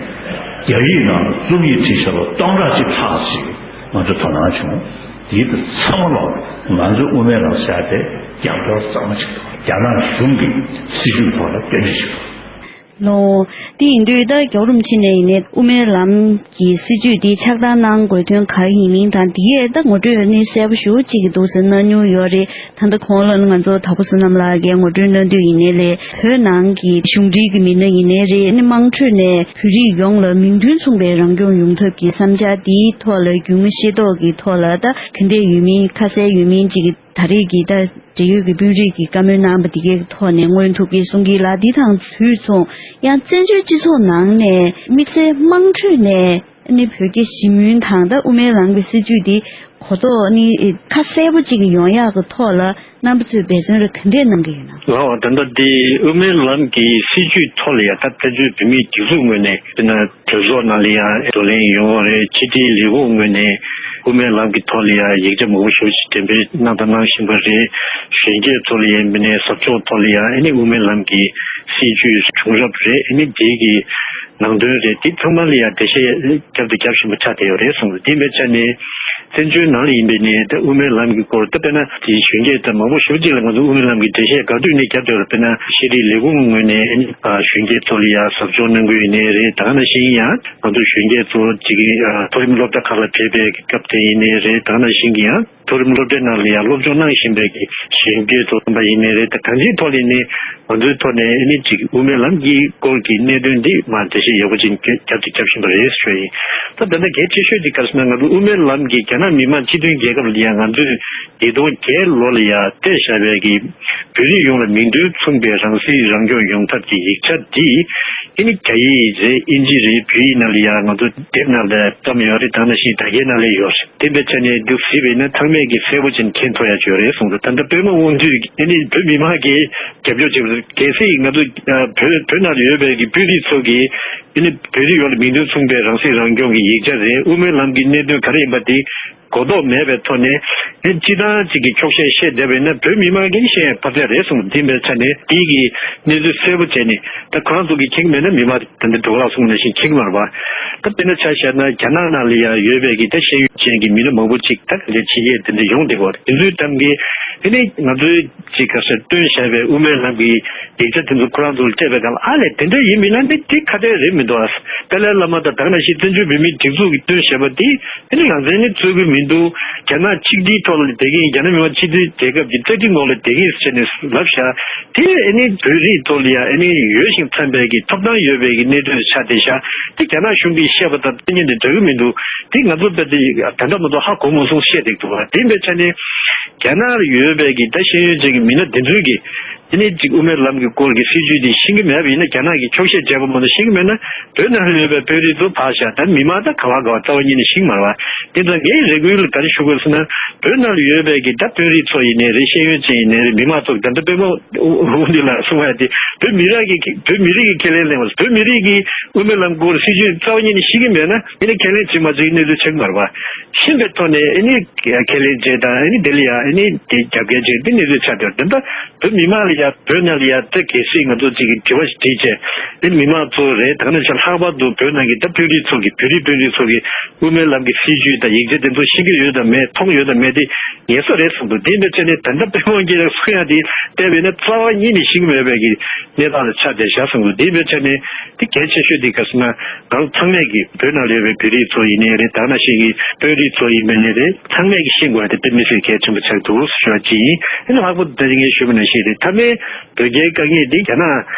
རྒྱ་ཡིག་ནང་རྩོམ་ཡིག་བྲིས་བཞག་པ་སྟོང་ཕྲག་གཅིག་ལྷག་ཅིག་ང་ཚོས་དོ་སྣང་བྱུང་། དེའི་དུ་ཚང་མ་ལོག་ང་ཚོའི་དབུ་མའི་ལམ་ཟེར་ཡ་དེ་རྒྱབ་སྐྱོར་གཙང་མ་ཅིག་འདུག་རྒྱ་ནག་གཞུང་གི་སྲིད་བྱུས་ཐོག་ལ་སྐྱོན་བརྗོད་ཅིག་འདུག་ལོ། དེ་ཡིན་དུས་ད་རྒྱལ་བ་རིན་པོ་ཆེ་ནས་ཡིན་ནའི་དབུ་མའི་ལམ་གྱི་སྲིད་བྱུས་འདི་ཆགས་སྡང་གནང་དགོས་དོན་ག་རེ་ཡིན་མིན་དང་འདི་ཡས་ད་ངོ་སྤྲོད་ནི་གསལ་པོ་ཞེ་པོ་ཅིག་གི་འདུག་ཟེར་གནང་མྱོང་ཡོད་རེད། ད་ལྟ་གོང་ལ་ང་ཚོ་དྭགས་པོ་བསོད་ནམས་ལགས་ཀྱིས་ངོ་སྤྲོད་གནང་དུས་ཡིན་ནའི་ལས་བོད་ནང་གི་གཞུང་འབྲེལ་གྱི་མི་སྣ་ཡིན་ནའི་རེད། ཨ་ནི་དམངས་ཁྲོད་ནས་བོད་རིགས་ཡོངས་ལ་མིང་དོན་མཚུངས་པའི་རང་སྐྱོང་ཡོང་ཐབས་ཀྱི་བསམ་འཆར་འདིའི་ཐོག་ལ་རྒྱུས་མངའ་ཤེས་རྟོགས་ཀྱི་ཐོག་ལ་ད་ག་འདྲས་ཡོད་མིན་ཁ་གསལ་ཡོད་མིན་ཅིག་གི་ད་རེས་ཀྱི་ད་འབྲེལ་ཡོད་ཀྱི་དཔོན་རིགས་ཀྱིས་བཀའ་མོལ་གནང་བ་འདི་གའི་ཐོག་ནས་མངོན་ཐུབ་ཀྱིས་གསུང་གི་ལ། འདི་དང་དུས་མཚུངས་ཡང་བཙན་བྱོལ་སྤྱི་ཚོགས་ནང་ནས་དམིགས་བསལ་དམངས་ཁྲོད་ནས་ནི་བོད་རྒྱ་ཞི་མོལ་དང་ད་དབུ་མའི་ལམ་གྱི་སྲིད་བྱུས་འདི་གོ་རྟོགས་ནི་ཁ་གསལ་པོ་ཅིག་ཡོང་ཡག་གི་ཐོག་ལ་རྣམ་པ་ཚོས་འབད་བརྩོན་རེ་ག་འདྲས་གནང་གི་ཡོད་ན། ལགས་འོ། ད་ལྟ་འདི་དབུ་མའི་ལམ་གྱི་སྲིད་བྱུས་ཐོག་ལ་ཡང་ད་ཕན་ཚུན་བོད་མིའི་སྒྲིག་འཛུགས་ངོས་ནས་དཔེར་ན་གྲོས་ཚོགས་ནང་ལ་ཡང་བགྲོ་གླེང་ཡོང་བ་རེད། ཕྱི་དྲིལ་ལས་ཁུངས་ངོས་ནས་ དབུ་མའི་ལམ་གྱི་ཐོག་ལ་ཡང་ཡིག་ཆ་མང་པོ་ཞེ་པོ་ཅིག་འགྲེམས་སྤེལ་གནང་དང་གནང་བཞིན་པ་རེད། གཞོན་སྐྱེས་ཚོ་ལ་ཡང་མིན་ནའི་ཟབ་སྦྱོང་ཐོག་ལ་ཡང་ཨ་ནི་དབུ་མའི་ལམ་གྱི་སྲིད་བྱུས་བྱུང་རབས་རེད། ཨ་ནི་དེའི་གི་ནང་དོན་རེད། དེ་ཚང་མ་ལ་ཡང་འགྲེལ་བཤད་བརྒྱབ་དང་རྒྱབ་བཞིན་པ་ཆགས་བསྡད་ཡོད་རེད་གསུངས་འདུག་དེ་ཡིན་པའི་ཆ་ནས་བཙན་བྱོལ་ནང་ལ་ཡིན་པའི་ནས་ད་དབུ་མའི་ལམ་གྱི་སྐོར་ད་དཔེར་ན་དེ་གཞོན་སྐྱེས་དང་མང་པོ་ཞེ་པོ་ཅིག་ལ་ང་ཚོ་དབུ་མའི་ལམ་གྱི་འགྲེལ་བཤད་ག་དུས་ནས་བརྒྱབ་བསྡད་ཡོད་རེད། དཔེར་ན་ཤེས་རིག་ལས་ཁུངས་ངོས་ནས་ཨ་ནི་གཞོན་སྐྱེས་ཚོ་ལ་ཡང་ཟབ་སྦྱོང་གནང་གི་ཡོད་ནའི་རེད། ད་ག་ནང་བཞིན་ཡང་ང་ཚོ་གཞོན་སྐྱེས་ཚོ་གཅིག་གི་མཐོ་རིམ་སློབ་གྲྭ་ཁག་ལ་ཕེབས་པའི་སྐབས་དེ་ཡིན་ནའི་རེད། ད་ག་ནང་བཞིན་གྱི་ཡང་མཐོ་རིམ་སློབ་གྲྭའི་ནང་ལ་ཡང་སློབ་སྦྱོང་གནང་བཞིན་པའི་གི་གཞོན་སྐྱེས་ཚོ་ཐམ་པ་ཡིན་ནའི་རེད། ད་གང་ཅིའི་ཐོག་ལ་ཡིན་ནའི་ང་ཚོའི་ཐོག་ནས་ཨ་ནི་གཅིག་དབུ་མའི་ལམ་གྱི་སྐོར་གྱི་གནད་དོན་འདི་མར་འགྲེལ་བཤད་ཡག་པོ་ཅིག་རྒྱབ་ཏུ་རྒྱབ་བཞིན་པ་རེད་ཞུ་ཡིན། ད་ད་ལྟ་གལ་ཆེ་ཤོས་འདི་ག་རེ་ཟེར་ན་ང་ཚོ་དབུ་མའི་ལམ་གྱི་རྒྱ་ནག་མི་དམངས་སྤྱི་མཐུན་རྒྱལ་ཁབ་ལ་ཡང་ང་ཚོས་ཉིས་སྟོང་བརྒྱད་ལོ་ལ་ཡང་བཏོན་བཞག་པའི་གི་བོད་རིགས་ཡོངས་ལ་མིང་དོན་མཚུངས་པའི་རང་སྲིད་རང་སྐྱོང་ཡོང་ཐབས་ཀྱི་ཡིག་ཆ་འདི་ཨ་ནི་རྒྱ་ཡིག་རེད། དབྱིན་ཇི་རེད། བོད་ཡིག་ནང་ལ་ཡང་ང་ཚོ་དེབ་ནང་ལ་བཀྲམ་ཡོད་རེད། ད་ག་ནང་བཞིན་དྲ་རྒྱའི་ནང་ལ་ཡོད་རེད། དེ་འདྲ་ཆ་ནས་འདུག་གཟིགས་པས་ན་ཚང་མས་ཀྱི་གསལ་པོ་ཅན་མཁྱེན་ཐུབ་ཡ་ཅིག་ཡོད་རེད་གསུངས་འདུག་ད་ལྟ་པད་མ་དབང་འདུས་ཨ་ནི་བོད་མི་མང་གི་རྒྱབ་སྐྱོར་བྱེད་པ་གལ་སྲིད་ང་ཚོ་ཨ་བོད་བོད་ནང་ལ་ཡོད་པའི་གི་དཔོན་རིགས་ཚོ་གིས་ཨ་ནི་བོད་རིགས་ཡོངས་ལ་མིང་དོན་མཚུངས་པའི་རང་སྲིད་རང་སྐྱོང་གི་ཡིག་ཆ་རེད། དབུ་མའི་ལམ་གྱི་གནད་དོན་ག་རེ་ཡིན་པ་དེ་གོ་རྟོགས་མེད་པའི་ཐོག་ནས་ཨ་ནི་སྤྱི་བཏང་ཅིག་གི་འཁྱོག་བཤད་བཤད་བསྡད་པ་ཡིན་ན་བོད་མི་མང་གིས་ཤེས་ཡ་ཕར་ཚད་རེད་གསུངས། དེ་འདྲ་ཆ་ནས་དེ་གི་གནས་ཚུལ་གསལ་པོ་བྱས་ནས་ད་ཁོ་རང་ཚོ་གིས་མཁྱེན་གྱི་མེད་ན་མི་མང་ད་ལྟ་འགྲོ་ལག་གསུངས་ནང་བཞིན་ཁྱེད་ཀྱི་མ་རེད་པ། ད་དཔེར་ན་ཆ་བཞག་ན་རྒྱ་ནག་ནང་ལ་ཡང་ཡོད་པའི་གི་ད་ཤེས་ཡོན་ཅན་གྱི་མི་སྣ་མང་པོ་ཅིག་ད་ག་འདྲ་བྱེད་ཡས་དེ་འདྲ་ཡོང་བསྡད་ཡོད་རེད། དེ་ཚོའི་གཏམ་གྱི་དེ་ནས་ང་ཚོའི་ཅིག་ག་ཟེར་བཏོན་བཞག་པའི་དབུ་མའི་ལམ་གྱི་ཡིག་ཆ་དེ་ཚོ་ཁོ་རང་ཚོ་ལ་སྤྲད་པའི་སྒང་ལ་ཨ་ལས་དེ་འདྲ་ཡིན་མིན་ན་ནི་དེ་ཁ་གཏད་རེད་མི་འདུག་ཨ། ཏཱ་ལའི་བླ་མ་དང་ད་ག་ནང་བཞིན་བཙན་བྱོལ་བོད་མིའི་སྒྲིག་འཛུགས་ཀྱིས་བཏོན་བཞག་པ་དེ་དེ་ནི་རང་བཙན་ནི་རྩོད་ཀྱི་མི་འདུག་རྒྱ་ནག་ཆིག་སྒྲིལ་ཐོག་ལ་བསྡད་ཀྱི་ཡིན། རྒྱ་ནག་མི་དམངས་སྤྱི་མཐུན་རྒྱལ་ཁབ་ཀྱི་རྩ་ཁྲིམས་འོག་ལ་བསྡད་ཀྱི་ཡིན་ཟེར་ནས་ལབ་བཞག་དེ་ཨ་ནི་བོད་རིགས་ཚོ་ལ་ཡང་ཨ་ནི་ཡོད་ཞིང་འཚམས་པའི་གི་ཐོབ་ཐང་ཡོད་པའི་གི་གནད་དོན་ཆགས་བསྡད་ཤག་དེ་རྒྱ་ནག་གཞུང་གིས་བཤད་པ་དང་ཏན་ཏན་དེ་འདྲ་གི་མི་འདུག་དེ་ང་ཚོ་དཔེ་དེ་ད་ལྟ་མ་གཏོགས་ཧ་གོ་མ་སོང་བཤད་བསྡད་འདུག་བ། དེ་འདྲ་ཆ་ནས་རྒྱ་ནག་ལ་ཡོད་པའི་གི་ད་ཤེས་ཡོན་ཅན་གྱི་མི་སྣ་དེ་ཚོའི་གི་དེ་ནས་ཅིག་དབུ་མའི་ལམ་གྱི་སྐོར་གྱི་སྲིད་བྱུས་དེ་ཤེས་ཀྱི་མེད་པ་ཡིན་ན། རྒྱ་ནག་གིས་འཁྱོག་བཤད་བྱས་པ་མ་གཏོགས་ཤེས་ཀྱི་མེད་ན། བོད་ནང་ལ་ཡོད་པའི་དཔོན་རིགས་ཚོ་ཕར་བཞག་ད་མི་མང་ད་ག་བ་ག་བ་རྩ་བ་ཉིད་ནས་ཤེས་ཀྱི་མ་རེད་བ། དེ་ཙང་ངས་རེ་སྐུལ་ལ་ག་རེ་ཞུ་དགོས་ཟེར་ན། བོད་ནང་ལ་ཡོད་པའི་གི་ད་དཔོན་རིགས་ཚོ་ཡིན་ནའི་རེད། ཤེས་ཡོན་ཅན་ཡིན་ནའི་རེད། མི་མང་ཚོ་ད་ལྟ་པད་མ་འོ་འདི་ལ་གསུང་བ་དེ་བོད་མི་རིགས་ཀྱི་བོད་མི་རིགས་ཀྱི་ཁས་ལེན་གླེང་བ། བོད་མི་རིགས་ཀྱི་དབུ་མའི་ལམ་སྐོར་སྲིད་བྱུས་རྩ་བ་ཉིད་ནས་ཤེས་ཀྱི་མེད་ན་ཡིན་ན་ཁས་ལེན་བྱེད་མ་བྱེད་ཀྱི་གནས་ཚུལ་ཆགས་ཀྱི་མ་རེད་བ། ཤེས་པའི་ཐོག་ནས་ཨ་ནི་ཁས་ལེན་བྱེད་དང་ཨ་ནི་དེ་ལ་ཡང་ཨ་ནི་དེ་རྒྱབ་འགལ་བྱེད་དེ་གནས་ཚུལ་ཆགས་བསྡད་པ་དེ་འདྲ། བོད་མི་མང་ལ་ཡ་བོད་ནང་ལ་ཡ་ད་གལ་སྲིད་ང་ཚོ་གཅིག་གི་དྲི་བ་ཞིག་དྲིས་བྱས་ཨ་ནི་མི་མང་ཚོ་རེད། ད་ག་ནང་བཞིན་ལྷག་པར་དུ་བོད་ནང་གི་ད་དཔོན་རིགས་ཚོ་གི་བོད་རིགས་དཔོན་རིགས་ཚོ་གི་དབུ་མའི་ལམ་གྱི་སྲིད་བྱུས་དང་ཡིག་ཆ་དེ་ཚོ་ཤེས་ཀྱི་ཡོད་དང་མེད་མཐོང་ཡོད་དང་མེད་དེ་ངེས་སོ་རེད་གསུངས་འདུག་དེ་འདྲ་བྱས་ནས་ད་ལྟ་པད་མ་དབང་རྒྱལ་ལགས་གསུང་ཡ་དེ་བལྟས་པས་ན་རྩ་བ་ཉིད་ནས་ཤེས་ཀྱི་མེད་པའི་གི་གནས་སྟངས་ལ་ཆགས་བསྡད་བཞག་གསུངས་འདུག་དེ་འདྲ་བྱས་ནས་དེ་གལ་ཆེ་ཤོས་དེ་ག་ཟེར་ན། ང་ཚོ་ཚང་མས་ཀྱི་བོད་ནང་ལ་ཡོད་པའི་བོད་རིགས་ཚོ་ཡིན་ནའི་རེད། ད་ག་ནང་བཞིན་གྱི་དཔོན་རིགས་ཚོ་ཡིན་པ་ནའི་རེད། ཚང་མས་ཀྱི་ཤེས་དགོས་པ་དེ་དཔེ་མི་སྲིད་གལ་ཆེན་པོ་ཆགས་འདུག་ཞུ་བ་ཅིག་ཡིན། ཨ་ནི་ལྷག་པར་དུ་ད་ཅི་ངས་ཞུས་པ་ནང་བཞིན་རེད། མཐའ་མའི་བོད་རྒྱའི་དཀའ་ངལ་འདི་རྒྱ་ནག་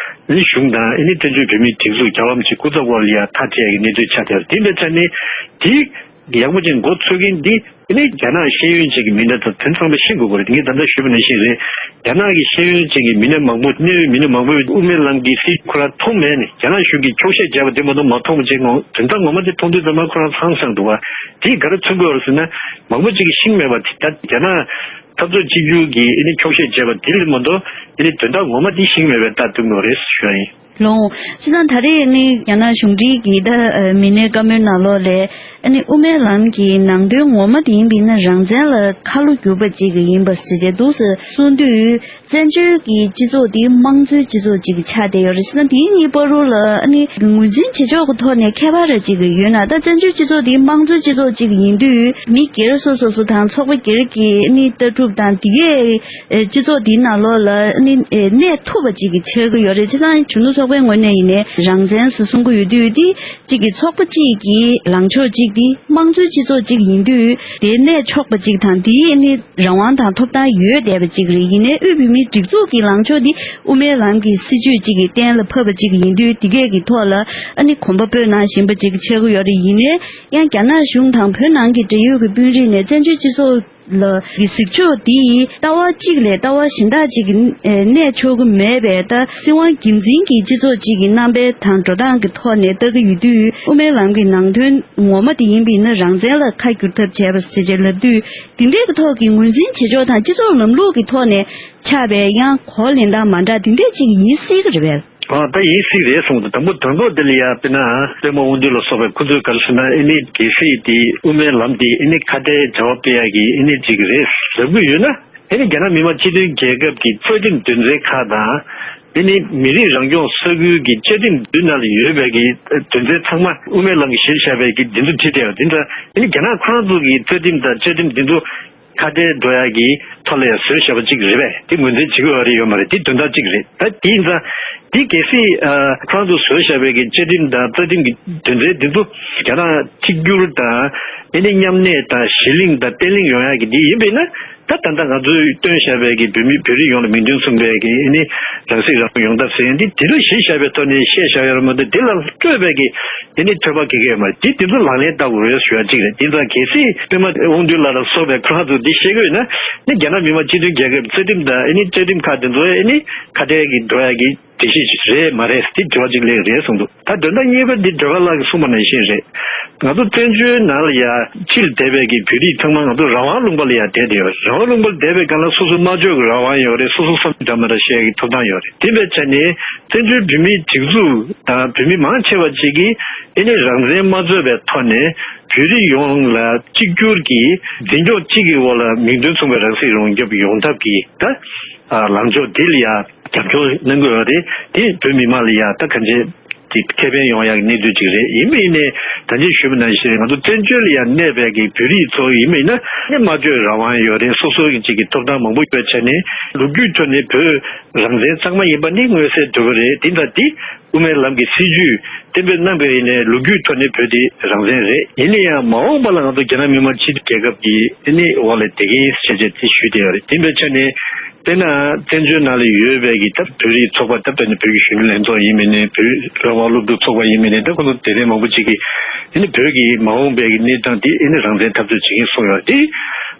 ནི་གཞུང་དང་ཨ་ནི་བཙན་བྱོལ་བོད་མིའི་སྒྲིག་འཛུགས་རྒྱལ་བ་རིན་པོ་ཆེ་སྐུ་ཚབ་འོག་ལ་ཡ་ཐག་བཅད་ཀྱི་གནས་ཚུལ་ཆགས་བསྡད་པ་དེ་འདྲ་ཆ་ནས་དེ་ཡག་པོ་ཅིག་མགོ་ཚོས་མཁན་འདི་ཨ་ནི་རྒྱ་ནག་ཤེས་ཡོན་ཅན་གྱི་མི་སྣ་དང་དོན་ཚང་མས་ཤེས་དགོས་པ་རེད། ངས་ད་ལྟ་ཞུས་པ་ནང་བཞིན་རེད། རྒྱ་ནག་གི་ཤེས་ཡོན་ཅན་གྱི་མི་སྣ་མང་པོ་གནད་ཡོད་མི་སྣ་མང་པོས་དབུ་མའི་ལམ་གྱི་སྲིད་ཁོ་རང་མཐོང་མེད་ནས་རྒྱ་ནག་གཞུང་གིས་འཁྱོག་བཤད་བྱས་པ་དེ་མ་གཏོགས་མ་མཐོང་བ་བྱས་ངོ་དོན་དག་ངོ་མ་དེ་མཐོང་དུས་ཙམ་པ་ཁོ་རང་ཚང་སང་འདུག་བ། དེས་ག་རེ་མཚོན་གྱི་ཡོད་རེད་ཟེར་ན། མང་པོ་ཅིག་གིས་ཤེས་ཀྱི་མེད་པ་དེ་ད་རྒྱ་ནག་འཐབ་རྩོད་གཅིག་གྱུར་གྱིས་ཨ་ནི་འཁྱོག་བཤད་བྱས་པ་དེ་ལས་མ་གཏོགས་ཨ་ནི་དོན་དག་ངོ་མ་དེ་ཤེས་ཀྱི་མེད་པའི་རྟགས་སྟོན་གྱི་ཡོད་རེད་ཞུ་ཡ་ཡིན། ལོང་། སྤྱིར་བཏང་ད་རེས་ནི་རྒྱ་ནག་གཞུང་འབྲེལ་གྱི་ད་མི་སྣའི་བཀའ་མོལ་ནང་ལོགས་ལས་ཨ་ནི་དབུ་མའི་ལམ་གྱི་ནང་དོན་ངོ་མ་དེ་ཡིན་པ་ཡིན་ན་རང་བཙན་ལ་ཁ་ལོ་བསྒྱུར་པ་ཅིག་ཡིན་པ་ཟེར་བྱས་འདུག་ཟེར་གསུངས་དུས། བཙན་བྱོལ་གྱི་སྤྱི་ཚོགས་འདི་དམངས་གཙོའི་སྤྱི་ཚོགས་ཅིག་ཆགས་བསྡད་ཡོད་རེད། བྱས་ཙང་དེའི་གཉིས་བར་དུ་ལ་ཨ་ནི་ངོས་འཛིན་བྱེད་ཕྱོགས་ཀྱི་ཐོག་ནས་ཁྱད་པར་ཅིག་ཡོད་ན། ད་བཙན་བྱོལ་སྤྱི་ཚོགས་འདི་དམངས་གཙོའི་སྤྱི་ཚོགས་ཅིག་ཡིན་དུས་མི་སྒེར་སོ་སོ་སོ་དང་ཚོགས་པ་སྒེར་གྱི་ཨ་ནི་ལྟ་གྲུབ་དང་དེ་གས་སྤྱི་ཚོགས་འདིའི་ནང་ལོགས་ལ་ཨ་ནི་གནས་ཐུབ་པ་ཅིག་གི་ཆགས་ཀྱི་ཡོད་རེད། བྱས་ཙང་གཞོན་ནུ་ཚོགས་པའི་ངོས་ནས་ཡིན་ནའི་རང་བཙན་ཟེར་གསུང་གི་ཡོད་དུས་འདི་གཅིག་གི་ཚོགས་པ་གཅིག་གི་ལངས་ཕྱོགས་གཅིག་འདི་དམངས་གཙོའི་སྤྱི་ཚོགས་གཅིག་ཡིན་དུས་དེ་གནས་ཆོག་པ་གཅིག་དང་དེའི་ཨ་ནི། རང་དབང་དང་ཐོབ་ཐང་ཡོད་བསྡད་པ་ཅིག་རེད། ཡིན་ནའི་དབུས་བོད་མིའི་སྒྲིག་འཛུགས་ཀྱི་ལངས་ཕྱོགས་འདི་དབུ་མའི་ལམ་གྱི་སྲིད་བྱུས་ཅིག་གི་གཏན་ལ་ཕབ་པ་ཅིག་ཡིན་དུས་དེ་གས་ཀྱི་ཐོག་ལ་ཨ་ནི་གོམ་པ་སྤོས་གནང་བཞིན་པ་ཅིག་ཆགས་ཀྱི་ཡོད་རེད། ཡིན་ནའི་ཡང་རྒྱ་ནག་གཞུང་དང་བོད་ནང་གི་འབྲེལ་ཡོད་ཀྱི་དཔོན་རིགས་ནས་བཙན་བྱོལ་སྤྱི་ཚོགས་ལ་གི་གཟིགས་ཕྱོགས་འདི་ལྟ་བ་གཅིག་ལས་ལྟ་བ་གཞན་དག་ཅིག་གི་གནས་ཆོག་གི་མེད་པས། ད་སྲིད་དབང་སྒེར་འཛིན་གྱི་སྤྱི་ཚོགས་ཅིག་གི་རྣམ་པའི་དང་འགྲོ་སྟངས་ཀྱི་ཐོག་ནས་ལྟ་གི་ཡོད་དུས་དབུ་མའི་ལམ་གྱི་ནང་དོན་ངོ་མ་དེ་ཡིན་པ་ཡིན་ན་རང་བཙན་ལ་ཁ་བསྒྱུར་ཐབས་བྱས་པ་ཞེས་བྱས་ལབ་དུས། དེ་འདྲའི་གི་ཐོག་གི་ངོས་འཛིན་བྱེད་ཕྱོགས་དང་སྤྱི་ཚོགས་ལམ་ལུགས་ཀྱི་ཐོག་ནས་ཆགས་པའི་ཡང་གོ་ལེན་སྟངས་མ་འདྲ་དེ་འདྲས་ཅིག་ཡིན་སྲིད་ཀྱི་རེད་པས། ཨ་ད་ཡིན་སྲིད་རེད་གསུངས་འདུག་དང་པོ་དོན་ཐོག་དེ་ལ་ཡ་དཔེར་ན་པདྨ་དབང་འདུས་ལ་སོགས་པའི་ཁོ་ཚོས་ག་རེ་ཟེར་ན་ཨེ་ནི་གལ་སྲིད་དེ་དབུ་མའི་ལམ་དེ་ཨེ་ནི་ཁ་བརྡའི་བྱ་བ་སྤེལ་ཡག་གི་ཨེ་ནི་ཅིག་རེད་ཟེར་གྱི་ཡོད་ན། ཨེ་ནི་རྒྱ་ནག་མི་དམངས་སྤྱི་མཐུན་རྒྱལ་ཁབ་ཀྱི་རྩ་ཁྲིམས་དོན་ཚན་ཁག་དང་། ཨེ་ནི་མི་རིགས་རང་སྐྱོང་ས་ཁུལ་གྱི་བཅའ་ཁྲིམས་བདུན་ནང་ལ་ཡོད་པའི་གི་དོན་ཚན་ཚང་མ་དབུ་མའི་ལམ་གྱི་གཞིར་བཞག་པའི་གི་འདི་ཚོ་བྲིས་བསྡད་ཡོད། དེ་འདྲ་ཨེ་ནི་རྒྱ་ནག་ཁོ་རང་ཚོ་གི་རྩ་ཁྲིམས་དང་བཅའ་ཁྲིམས་འདི་ཚོ་ཁ་བརྡའི་འགྲོ་ཡག་གི་ཐོག་ལ་ཡང་བཟོས་བཞག་པ་གཅིག་རེད་པས། དེ་ངོས་འཛིན་བྱེད་ཀྱི་ཡོད་རེད་ཡོད་མ་རེད། དེ་དོན་དག་གཅིག་རེད། ད་དེ་ཡིན་ཙང་དེ་གལ་སྲིད་ཨ་ཁོ་རང་ཚོ་བཟོས་བཞག་པའི་གི་བཅའ་ཁྲིམས་དང་རྩ་ཁྲིམས་ཀྱི་དོན་ཚན་འདི་ཚོ་རྒྱ་ནག་གཅིག་གྱུར་དང་ཨེ་ནི་མཉམ་གནས་དང་གཞི་གླེང་དང་བརྟན་ལྷིང་ཡོང་ཡག་གི་འདི་ཡིན་པས་ན། ད་ད་ལྟ་ང་ཚོས་བཏོན་བཞག་པའི་གི་བོད་མི་བོད་རིགས་ཡོངས་ལ་མིང་དོན་མཚུངས་པའི་གི་ཨེ་ནི་རང་སྲིད་རང་སྐྱོང་ཡོང་ཐབས་ཟེར་ཡ་འདི་དེ་ལ་གཞི་བཞག་པའི་ཐོག་ནས་བཤད་བཞག་ཡོད་རེད་མ་གཏོགས་དེ་ལ་སྤྲོད་པའི་གི་དེ་ནི་ཐོས་པ་དགེ་རྒན་མ་རེད། དེ་དེ་ཚོ་ལག་ལེན་བསྟར་དགོས་རེད་ཞུ་ཡ་གཅིག་རེད། དེ་ཙང་གལ་སྲིད་པདྨ་དབང་འདུས་ལགས་ལ་སོགས་པའི་ཁོ་རང་ཚོ་འདི་བཤད་ཀྱི་ཡོད་ན་ནི་རྒྱ་ནག་མི་དམངས་སྤྱི་མཐུན་རྒྱལ་ཁབ་རྩ་ཁྲིམས་དང་ཨེ་ནི་བཅའ་ཁྲིམས་ཁག་དེ་ཚོ་ཨེ་ནི་ཁ་བྲལ་གྱི་འགྲོ་ཡ་གི་སྒྲིག་གཞི་རེད་མ་རེད་དེ་དྲི་བ་གཅིག་སླེབས་རེད་གསུངས་འདུག་ད་དོན་དག་གཉིས་པ་འདི་སྒྲོལ་དཀར་ལགས་ཀྱིས་གསུངས་པ་ནང་བཞིན་རེད། ང་ཚོ་བཙན་བྱོལ་ནང་ལ་ཡ་ཕྱིར་བསྡད་པའི་གི་བོད་རིགས་ཚང་མ་ང་ཚོ་རང་དབང་ལུང་པ་ལ་ཡ་བསྡད་བསྡད་ཡོད། རང་དབང་ལུང་པ་ལ་བསྡད་པའི་སྒང་ལ་སོ་སོ་སྨྲ་བརྗོད་ཀྱི་རང་དབང་ཡོད་རེད། སོ་སོ་བསམ་ཚུལ་འདྲ་མི་འདྲ་བཤད་ཀྱི་ཐོབ་ཐང་ཡོད་རེད། དེ་འདྲ་བྱས་ནས་བཙན་བྱོལ་བོད་མིའི་སྒྲིག་འཛུགས་དང་བོད་མི་མང་ཆེ་བ་ཅིག་གིས་ཨེ་ནི་རང་བཙན་མ་རྩོད་པའི་ཐོག་ནས་བོད་རིགས་ཡོངས་ལ་གཅིག་གྱུར་གྱི་འཛིན་སྐྱོང་གཅིག་གི་འོག་ལ་མིང་དོན་མཚུངས་པའི་རང་སྲིད་རང་སྐྱོབ་ཡོང་ཐབས་ཀྱི་ད་ལངས་ཕྱོགས་འདི་ལ་ཡ་རྒྱབ་སྐྱོར་གནང་གི་ཡོད་རེད། དེ་བོད་མི་མང་ལ་ཡ་ད་གང་ཅི་དེ་ཁེ་ཕན་ཡོང་ཡག་གི་གནས་ཚུལ་ཅིག་རེད། ཡིན་པ་ཡིན་ནའི་ད་ཅི་ཞུས་པ་ནང་བཞིན་ང་ཚོ་བཙན་བྱོལ་ལ་ཡ་གནས་པའི་གི་བོད་རིགས་ཚོ་ཡིན་པ་ཡིན་ན་ནི་སྨྲ་བརྗོད་རང་དབང་ཡོད་རེད། སོ་སོ་གི་ཅིག་གི་ཐོབ་ཐང་མང་པོ་ཡོད་བྱས་ནས་ལོ་རྒྱུས་ཐོག་ནས་བོད་རང་བཙན་གཙང་མ་ཡིན་པ་ནི་མངོན་གསལ་དོད་པོ་རེད། དེ་འདྲ་དེ་དབུ་མའི་ལམ་གྱི་སྲིད་བྱུས་གཏན་འབེབས་གནང་པ་ཡིན་ནའི་ལོ་རྒྱུས་ཐོག་ནས་བོད་དེ་རང་བཙན་རེད། ཡིན་ན་ཡང་མ་འོངས་པ་ལ་ང་ཚོ་རྒྱ་ནག་མི་དམངས་སྤྱི་མཐུན་རྒྱལ་ཁབ་ཀྱི་ཨ་ནི་འོག་ལ་བསྡད་ཀྱི་ཡིན་ཞེས་བྱས་དེ་ཞུས་བསྡད་ཡོད་རེད། དེ་འདྲ་བྱས་ནས། དཔེར་ན་བཙན་བྱོལ་ནང་ལ་ཡོད་པའི་གི་ད་བོད་རིགས་ཚོགས་པ་ད་དཔེར་ན་བོད་ཀྱི་གཞོན་ནུ་ལྷན་ཚོགས་ཡིན་མིན་ནས་བོད་རང་དབང་སློབ་ཕྲུག་ཚོགས་པ་ཡིན་མིན་ནས་ད་ཁོ་ཚོ་དེ་རིང་མང་པོ་ཅིག་གིས་ཨེ་ནི་བོད་ཀྱི་མ་འོངས་པའི་གི་གནས་སྟངས་དེ་ཨེ་ནི་རང་བཙན་འཐབ་རྩོད་བྱེད་ཀྱིན་གསུངས་ཡོད་དེ།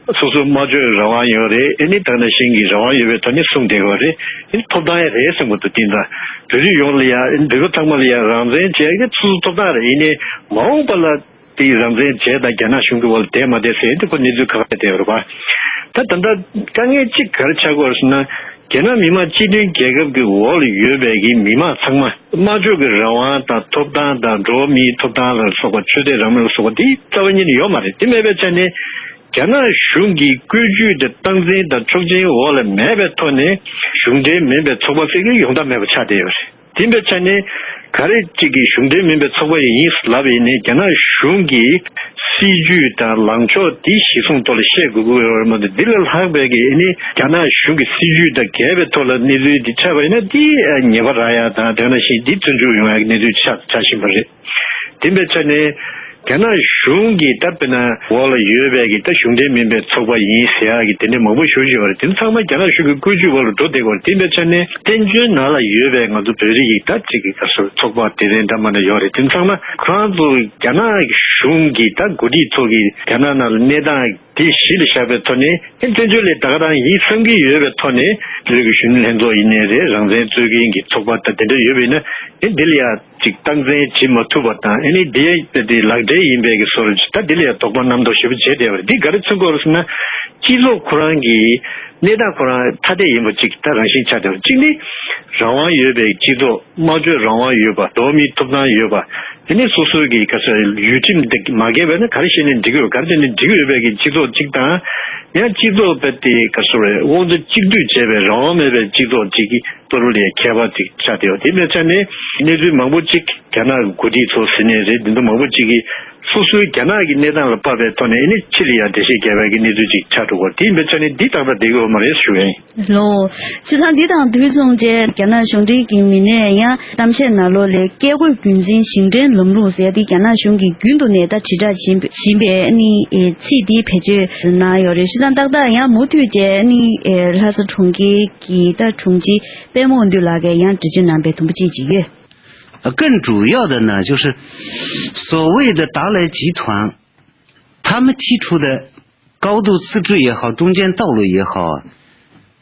སོ་སོའི་སྨྲ་བརྗོད་རང་དབང་ཡོད་རེད། ཨེ་ནི་ད་ནང་བཞིན་གྱི་རང་དབང་ཡོད་པའི་ཐོག་ནས་གསུངས་བསྡད་ཡོད་རེད། ཨེ་ནི་ཐོབ་ཐང་ཡང་རེད་གསུངས་པ་འདུག་དེ་འདྲ་བོད་རིགས་ཡོངས་ལ་ཡང་ཨེ་ནི་བོད་པ་ཚང་མ་ལ་ཡང་རང་བཙན་བྱེད་ཡག་གི་སོ་སོའི་ཐོབ་ཐང་རེད། ཡིན་ནའི་མ་འོངས་པ་ལ། དེའི་རང་བཙན་བྱས་དང་རྒྱ་ནག་གཞུང་གི་འོག་ལ་བསྡད་མ་བསྡད་ཟེར་དེ་ཁོ་གནས་ཚུལ་ཁ་ཁ་བསྡད་ཡོད་རེད་པ། ད་ད་ལྟ་དཀའ་ངལ་གཅིག་ག་རེ་ཆགས་ཀྱི་ཡོད་རེད་ཟེར་ན། རྒྱ་ནག་མི་དམངས་སྤྱི་མཐུན་རྒྱལ་ཁབ་ཀྱི་འོག་ལ་ཡོད་པའི་གི་མི་མང་ཚང་མ་སྨྲ་བརྗོད་ཀྱི་རང་དབང་དང་ཐོབ་ཐང་དང་འགྲོ་བ་མིའི་ཐོབ་ཐང་ལ་སོགས་པ་ཆོས་དད་རང་མོས་ལ་སོགས་པ་དེ་རྩ་བ་ཉིད་ནས་ཡོད་མ་རེད། དེ་མེད་པའི་ཆ་ནས་རྒྱ་ནག་གཞུང་གི་བཀོད་ཇུས་དང་སྟངས་འཛིན་དང་ཆོག་མཆན་འོག་ལ་མེད་པའི་ཐོག་ནས་གཞུང་འབྲེལ་མིན་པའི་ཚོགས་པ་ཟེར་གྱི་ཡོང་ཐབས་མེད་པ་ཆགས་བསྡད་ཡོད་རེད། དེ་འདྲ་ཆ་ནས་ག་རེ་གཅིག་གིས་གཞུང་འབྲེལ་མིན་པའི་ཚོགས་པ་ཡིན་ལབ་ཡིན་ནའི་རྒྱ་ནག་གཞུང་གི་སྲིད་ཇུས་དང་ལངས་ཕྱོགས་འདི་གཞི་བཟུང་ཐོག་ལ་བཤད་དགོས་ཀྱི་ཡོད་རེད་མ་གཏོགས། འདི་ལས་ལྷག་པའི་གི་ཨ་ནི་རྒྱ་ནག་གཞུང་གི་སྲིད་ཇུས་དང་འགལ་བའི་ཐོག་ལ་གནས་ཚུལ་འདི་ཆགས་པ་ཡིན་ན་འདི་ཉེས་པ་རག་ཡ་དང་དེ་ནང་བཞིན་འདི་བཙོན་འཇུག་ཡོང་ཡ་གི་གནས་ཚུལ་ཆགས་ཆགས་བཞིན་པ་རེད། དེ་འདྲ་ཆ་ནས་རྒྱ་ནག་གཞུང་གི་ད་དཔེར་ན་འོག་ལ་ཡོད་པའི་གི་ད་གཞུང་འབྲེལ་མིན་པའི་ཚོགས་པ་ཡིན་ཟེར་ཡ་གི་དེ་འདྲ་མང་པོ་ཞེ་པོ་ཅིག་ཡོད་རེད། དེ་ཚང་མ་རྒྱ་ནག་གཞུང་གི་བཀོད་ཇུས་འོག་ལ་འགྲོ་བསྡད་ཀྱི་ཡོད་རེད། དེ་འདྲ་ཆ་ནས་བཙན་བྱོལ་ནང་ལ་ཡོད་པའི་ང་ཚོ་བོད་རིགས་ཀྱི་ད་ཅིག་གི་ག་ཚོད་ཚོགས་པ་དེ་འདྲ་འདྲ་མ་འདྲ་ཡོད་རེད། དེ་ཚང་མ་ཁོ་རང་ཚོ་རྒྱ་ནག་གཞུང་གི་ད་འགོ་ཁྲིད་ཚོ་གི་རྒྱ་ནག་ནང་ལ་གནས་སྟངས་དེ་གཞི་ལ་བཞག་པའི་ཐོག་ནས་ཨེ་བཙན་བྱོལ་ལ་ད་ག་རང་ཡིན་བསམ་གྱི་ཡོད་པའི་ཐོག་ནས་བོད་ཀྱི་གཞོན་ནུ་ལྷན་ཚོགས་ཡིན་ནའི་རེད། རང་བཙན་རྩོད་མཁན་གྱི་ཚོགས་པ་དང་དེ་འདྲ་ཡོད་པ་ཡིན་ན་ཨེ་འདི་ལ་ཡ་ཅིག་སྟངས་འཛིན་བྱེད་མ་ཐུབ་པ་དང་། ཨེ་ནི་དེ་དེ་ལག་འབྲེལ་ཡིན་པའི་གི་བཟོ་འདྲ་ཅིག་ད་དེ་ལ་ཡ་དོགས་པ་རྣམ་རྟོག་ཞེ་པོ་བྱས་བསྡད་པ་རེད། འདི་ག་རེ་མཚོན་གྱི་ཡོད་རེད་ཟེར་ན། སྤྱི་ཚོགས་ཁོ་རང་གི་གནས་སྟངས་ཁོ་རང་ཐ་དད་ཡིན་པ་ཅིག་ད་རང་བཞིན་ཆགས་བསྡད་པ་རེད། གཅིག་ནི་རང་དབང་ཡོད་པའི་སྤྱི་ཚོགས། སྨྲ་བརྗོད་རང་དབང་ཡོད་པ། འགྲོ་བ་མིའི་ཐོབ་ཐང་ཡོད་པ། དེ་ནས་སོ་སོའི་གི་ག་ཚོད་ཡུལ་ཁྲིམས་དེ་མ་འགལ་བས་ན་ག་རེ་བཤད་ནས་འགྲིག་གི་ཡོད། ག་རེ་བྱས་ནས་འགྲིག་གི་ཡོད་པའི་གི་སྤྱི་ཚོགས་གཅིག་དང་། ཡང་སྤྱི་ཚོགས་དཔེ་དེ་ག་ཚོད་རེད། དབང་དུ་གཅིག་སྡུད་བྱས་པའི་རང་དབང་མེད་པའི་སྤྱི་ཚོགས་གཅིག་གི་གཙོ་བོ་ལས་ཁྱད་པར་ཅིག་ཆགས་བསྡད་ཡོད། དེ་འདྲ་ཆ་ནས་གནས་ཚུལ་མང་པོ་ཅིག་རྒྱ་ནག་གི་འགོ་ཁྲིད་ཚོ་ཟེར་ནའི་རེད། འདི་ཚོ་མང་པོ་ཅིག་གིས་སོ་སོའི་རྒྱ་ནག་གི་གནས་སྟངས་ལ་དཔག་པའི་ཐོག་ནས་ཨེ་ནི་ཕྱི་ལ་ཡང་འགྲེལ་བཤད་རྒྱག་པའི་གི་གནས་ཚུལ་ཅིག་ཆགས་འགྲོ་གི་ཡོད། དེ་འདྲ་ཆ་ནས་འདི་ཏག་ཏག་བསྡད་ཀྱི་ཡོད་མ་རེད་ཞུ་ཡིན། ལོ། བྱས་ཙང་འདི་དང་དུས་མཚུངས་བཅས་རྒྱ་ནག་གཞུང་འབྲེལ་གྱི་མི་སྣས་ཡང་གཏམ་བཤད་ནང་ལོགས་ལས་བཀས་བཀོད་རྒྱུད་འཛིན་ཞིང་བྲན་ལམ་ལུགས་ཟེར་ཏེ་རྒྱ་ནག་གཞུང་གིས་རྒྱུན་དུ་ནས་ད་དྲིལ་བསྒྲགས་བྱེད་བཞིན་པའི་ཨ་ནི་ཚིག་འདི་བེད་སྤྱོད་གནང་ཡོད་རེད། བྱས་ཙང་ཏག་ཏག་ཡང་མུ་མཐུད་བཅས་ཨ་ནི་ལྷ་ས་གྲོང་ཁྱེར་གྱི་ད་དྲུང་ཆེ་པད་མ་དབང་འདུས་ལགས་ཀྱིས་ཡང་འགྲེལ་བརྗོད་གནང་པའི་དུམ་བུ་གཅིག་ཅིག་ཡོད། 更主要的呢，就是所谓的达赖集团，他们提出的高度自治也好，中间道路也好，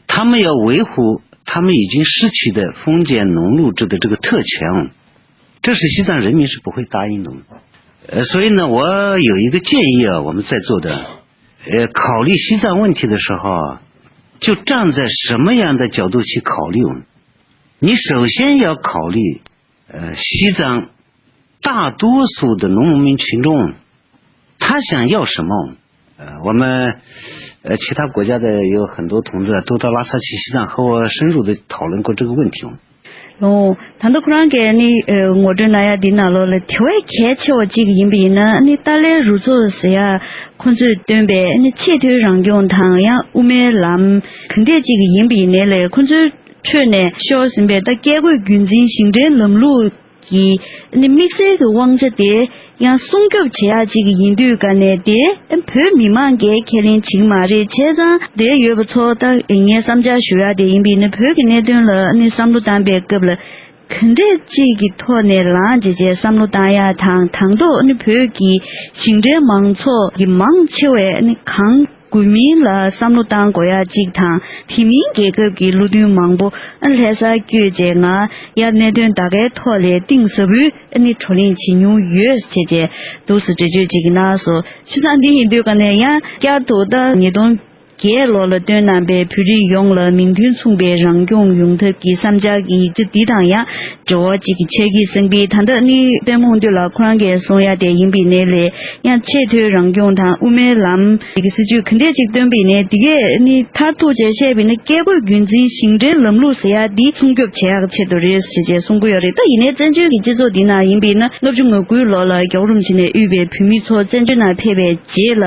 他们要维护他们已经失去的封建农奴制的这个特权，这是西藏人民是不会答应的。呃，所以呢，我有一个建议啊，我们在座的，呃，考虑西藏问题的时候啊，就站在什么样的角度去考虑？你首先要考虑，呃，西藏大多数的农民群众，他想要什么？呃，我们，呃，其他国家的有很多同志啊，都到拉萨去西藏和我深入地讨论过这个问题。 ལོ། ད་ལྟ་ཁོ་རང་གིས་ནི་ངོ་སྤྲོད་གནང་ཡ་འདི་ནང་ལོགས་ལ་དེ་བས་གལ་ཆེ་བ་གཅིག་ཡིན་པ་ཡིན་ན་ནི་ཏཱ་ལའི་རུ་ཚོགས་ཟེར་ཡ་ཁོ་ཚོས་བཏོན་པའི་ནི་ཆེས་མཐོའི་རང་སྐྱོང་དང་ཡང་དབུ་མའི་ལམ་ག་འདྲས་གཅིག་ཡིན་པ་ཡིན་ནའི་ལས་ཁོ་ཚོའི་ཁྲོད་ནས་ཤོར་ཟིན་པའི་ད་བཀས་བཀོད་རྒྱུད་འཛིན་ཞིང་བྲན་ལམ་ལུགས་ཀྱི་ནི་དམིགས་བསལ་གྱི་དབང་ཆ་དེ་ཡང་སྲུང་སྐྱོབ་བྱེད་ཡག་ཅིག་ཡིན་དུས་ག་ནས་དེ་བོད་མི་མང་གིས་ཁས་ལེན་བྱེད་ཀྱི་མ་རེད། བྱས་ཙང་འདིར་ཡོད་པ་ཚོ་ད་ངས་བསམ་འཆར་ཞུ་ཡག་དེ་ཡིན་པ་ཡིན་ན་བོད་ཀྱི་གནད་དོན་ལ་ནི་བསམ་བློ་བཏང་པའི་སྐབས་ལ་ག་འདྲས་ཅིག་གི་ཐོག་ནས་ལངས་བྱས་བྱས་བསམ་བློ་བཏང་ཡག་དང་དང་ཐོག་ནི་བོད་ཀྱི་ཞིང་བྲན་མང་ཚོགས་ཀྱི་མང་ཆེ་བས་ནི་གང་དགོས་མིན་ལ་བསམ་བློ་བཏང་དགོས་ཡ་གཅིག་དང་། དེ་མིན་རྒྱལ་ཁབ་ཀྱི་བློ་མཐུན་མང་པོ་ལྷ་སར་བསྐྱོད་བྱས་ང་ཡ་གནད་དོན་ད་གའི་ཐོག་ལས་གཏིང་ཟབ་པོའི་ཨ་ནི་བགྲོ་གླེང་བྱེད་མྱོང་ཡོད་ཅེས་བྱས་འདུག་སེ་འགྲེལ་བརྗོད་ཅིག་གནང་སོང་། བྱས་ཙང་འདི་ཡིན་དུས་ག་ནས་ཡང་བསྐྱར་དུ་ད་ཉིས་སྟོང་བརྒྱད་ལོ་ལ་བཏོན་གནང་པའི་བོད་རིགས་ཡོངས་ལ་མིང་དོན་མཚུངས་པའི་རང་སྐྱོང་ཡོང་ཐབས་ཀྱི་བསམ་འཆར་གྱི་ཡིག་ཆ་འདི་དང་ཡང་འབྲེལ་བ་གཅིག་གི་ཆེད་ཀྱི་གསན་པའི་ད་ལྟ་ནི་པད་མ་དབང་འདུས་ལགས་ཁོ་རང་གིས་གསུང་ཡ་དེ་ཡིན་པའི་ནས་ལས་ཡང་ཆེས་མཐོའི་རང་སྐྱོང་དང་དབུ་མའི་ལམ་གྱི་སྲིད་ཇུས་ག་འདྲས་ཅིག་བཏོན་པའི་ནས་འདི་གས་ནི་མཐར་ཐུག་བྱས་བཤད་པའི་ནི་བཀས་བཀོད་རྒྱུད་འཛིན་ཞིང་བྲན་ལམ་ལུགས་ཟེར་ཡ་འདི་སྲུང་སྐྱོབ་བྱེད་ཡག་ཆེད་དུ་རེད་ཞེས་བྱས་གསུང་གི་ཡོད་རེད། ད་ཡིན་ནའི་བཙན་བྱོལ་གྱི་སྤྱི་ཚོགས་འདི་ནང་ཡིན་པའི་ན་ལྔ་བཅུ་ང་དགུའི་ལོ་ལ་རྒྱལ་བ་རིན་པོ་ཆེ་ནས་དབུས་པའི་བོད་མི་ཚོ་བཙན་བྱོལ་ནང་ཕེབས་པའི་རྗེས་ལ་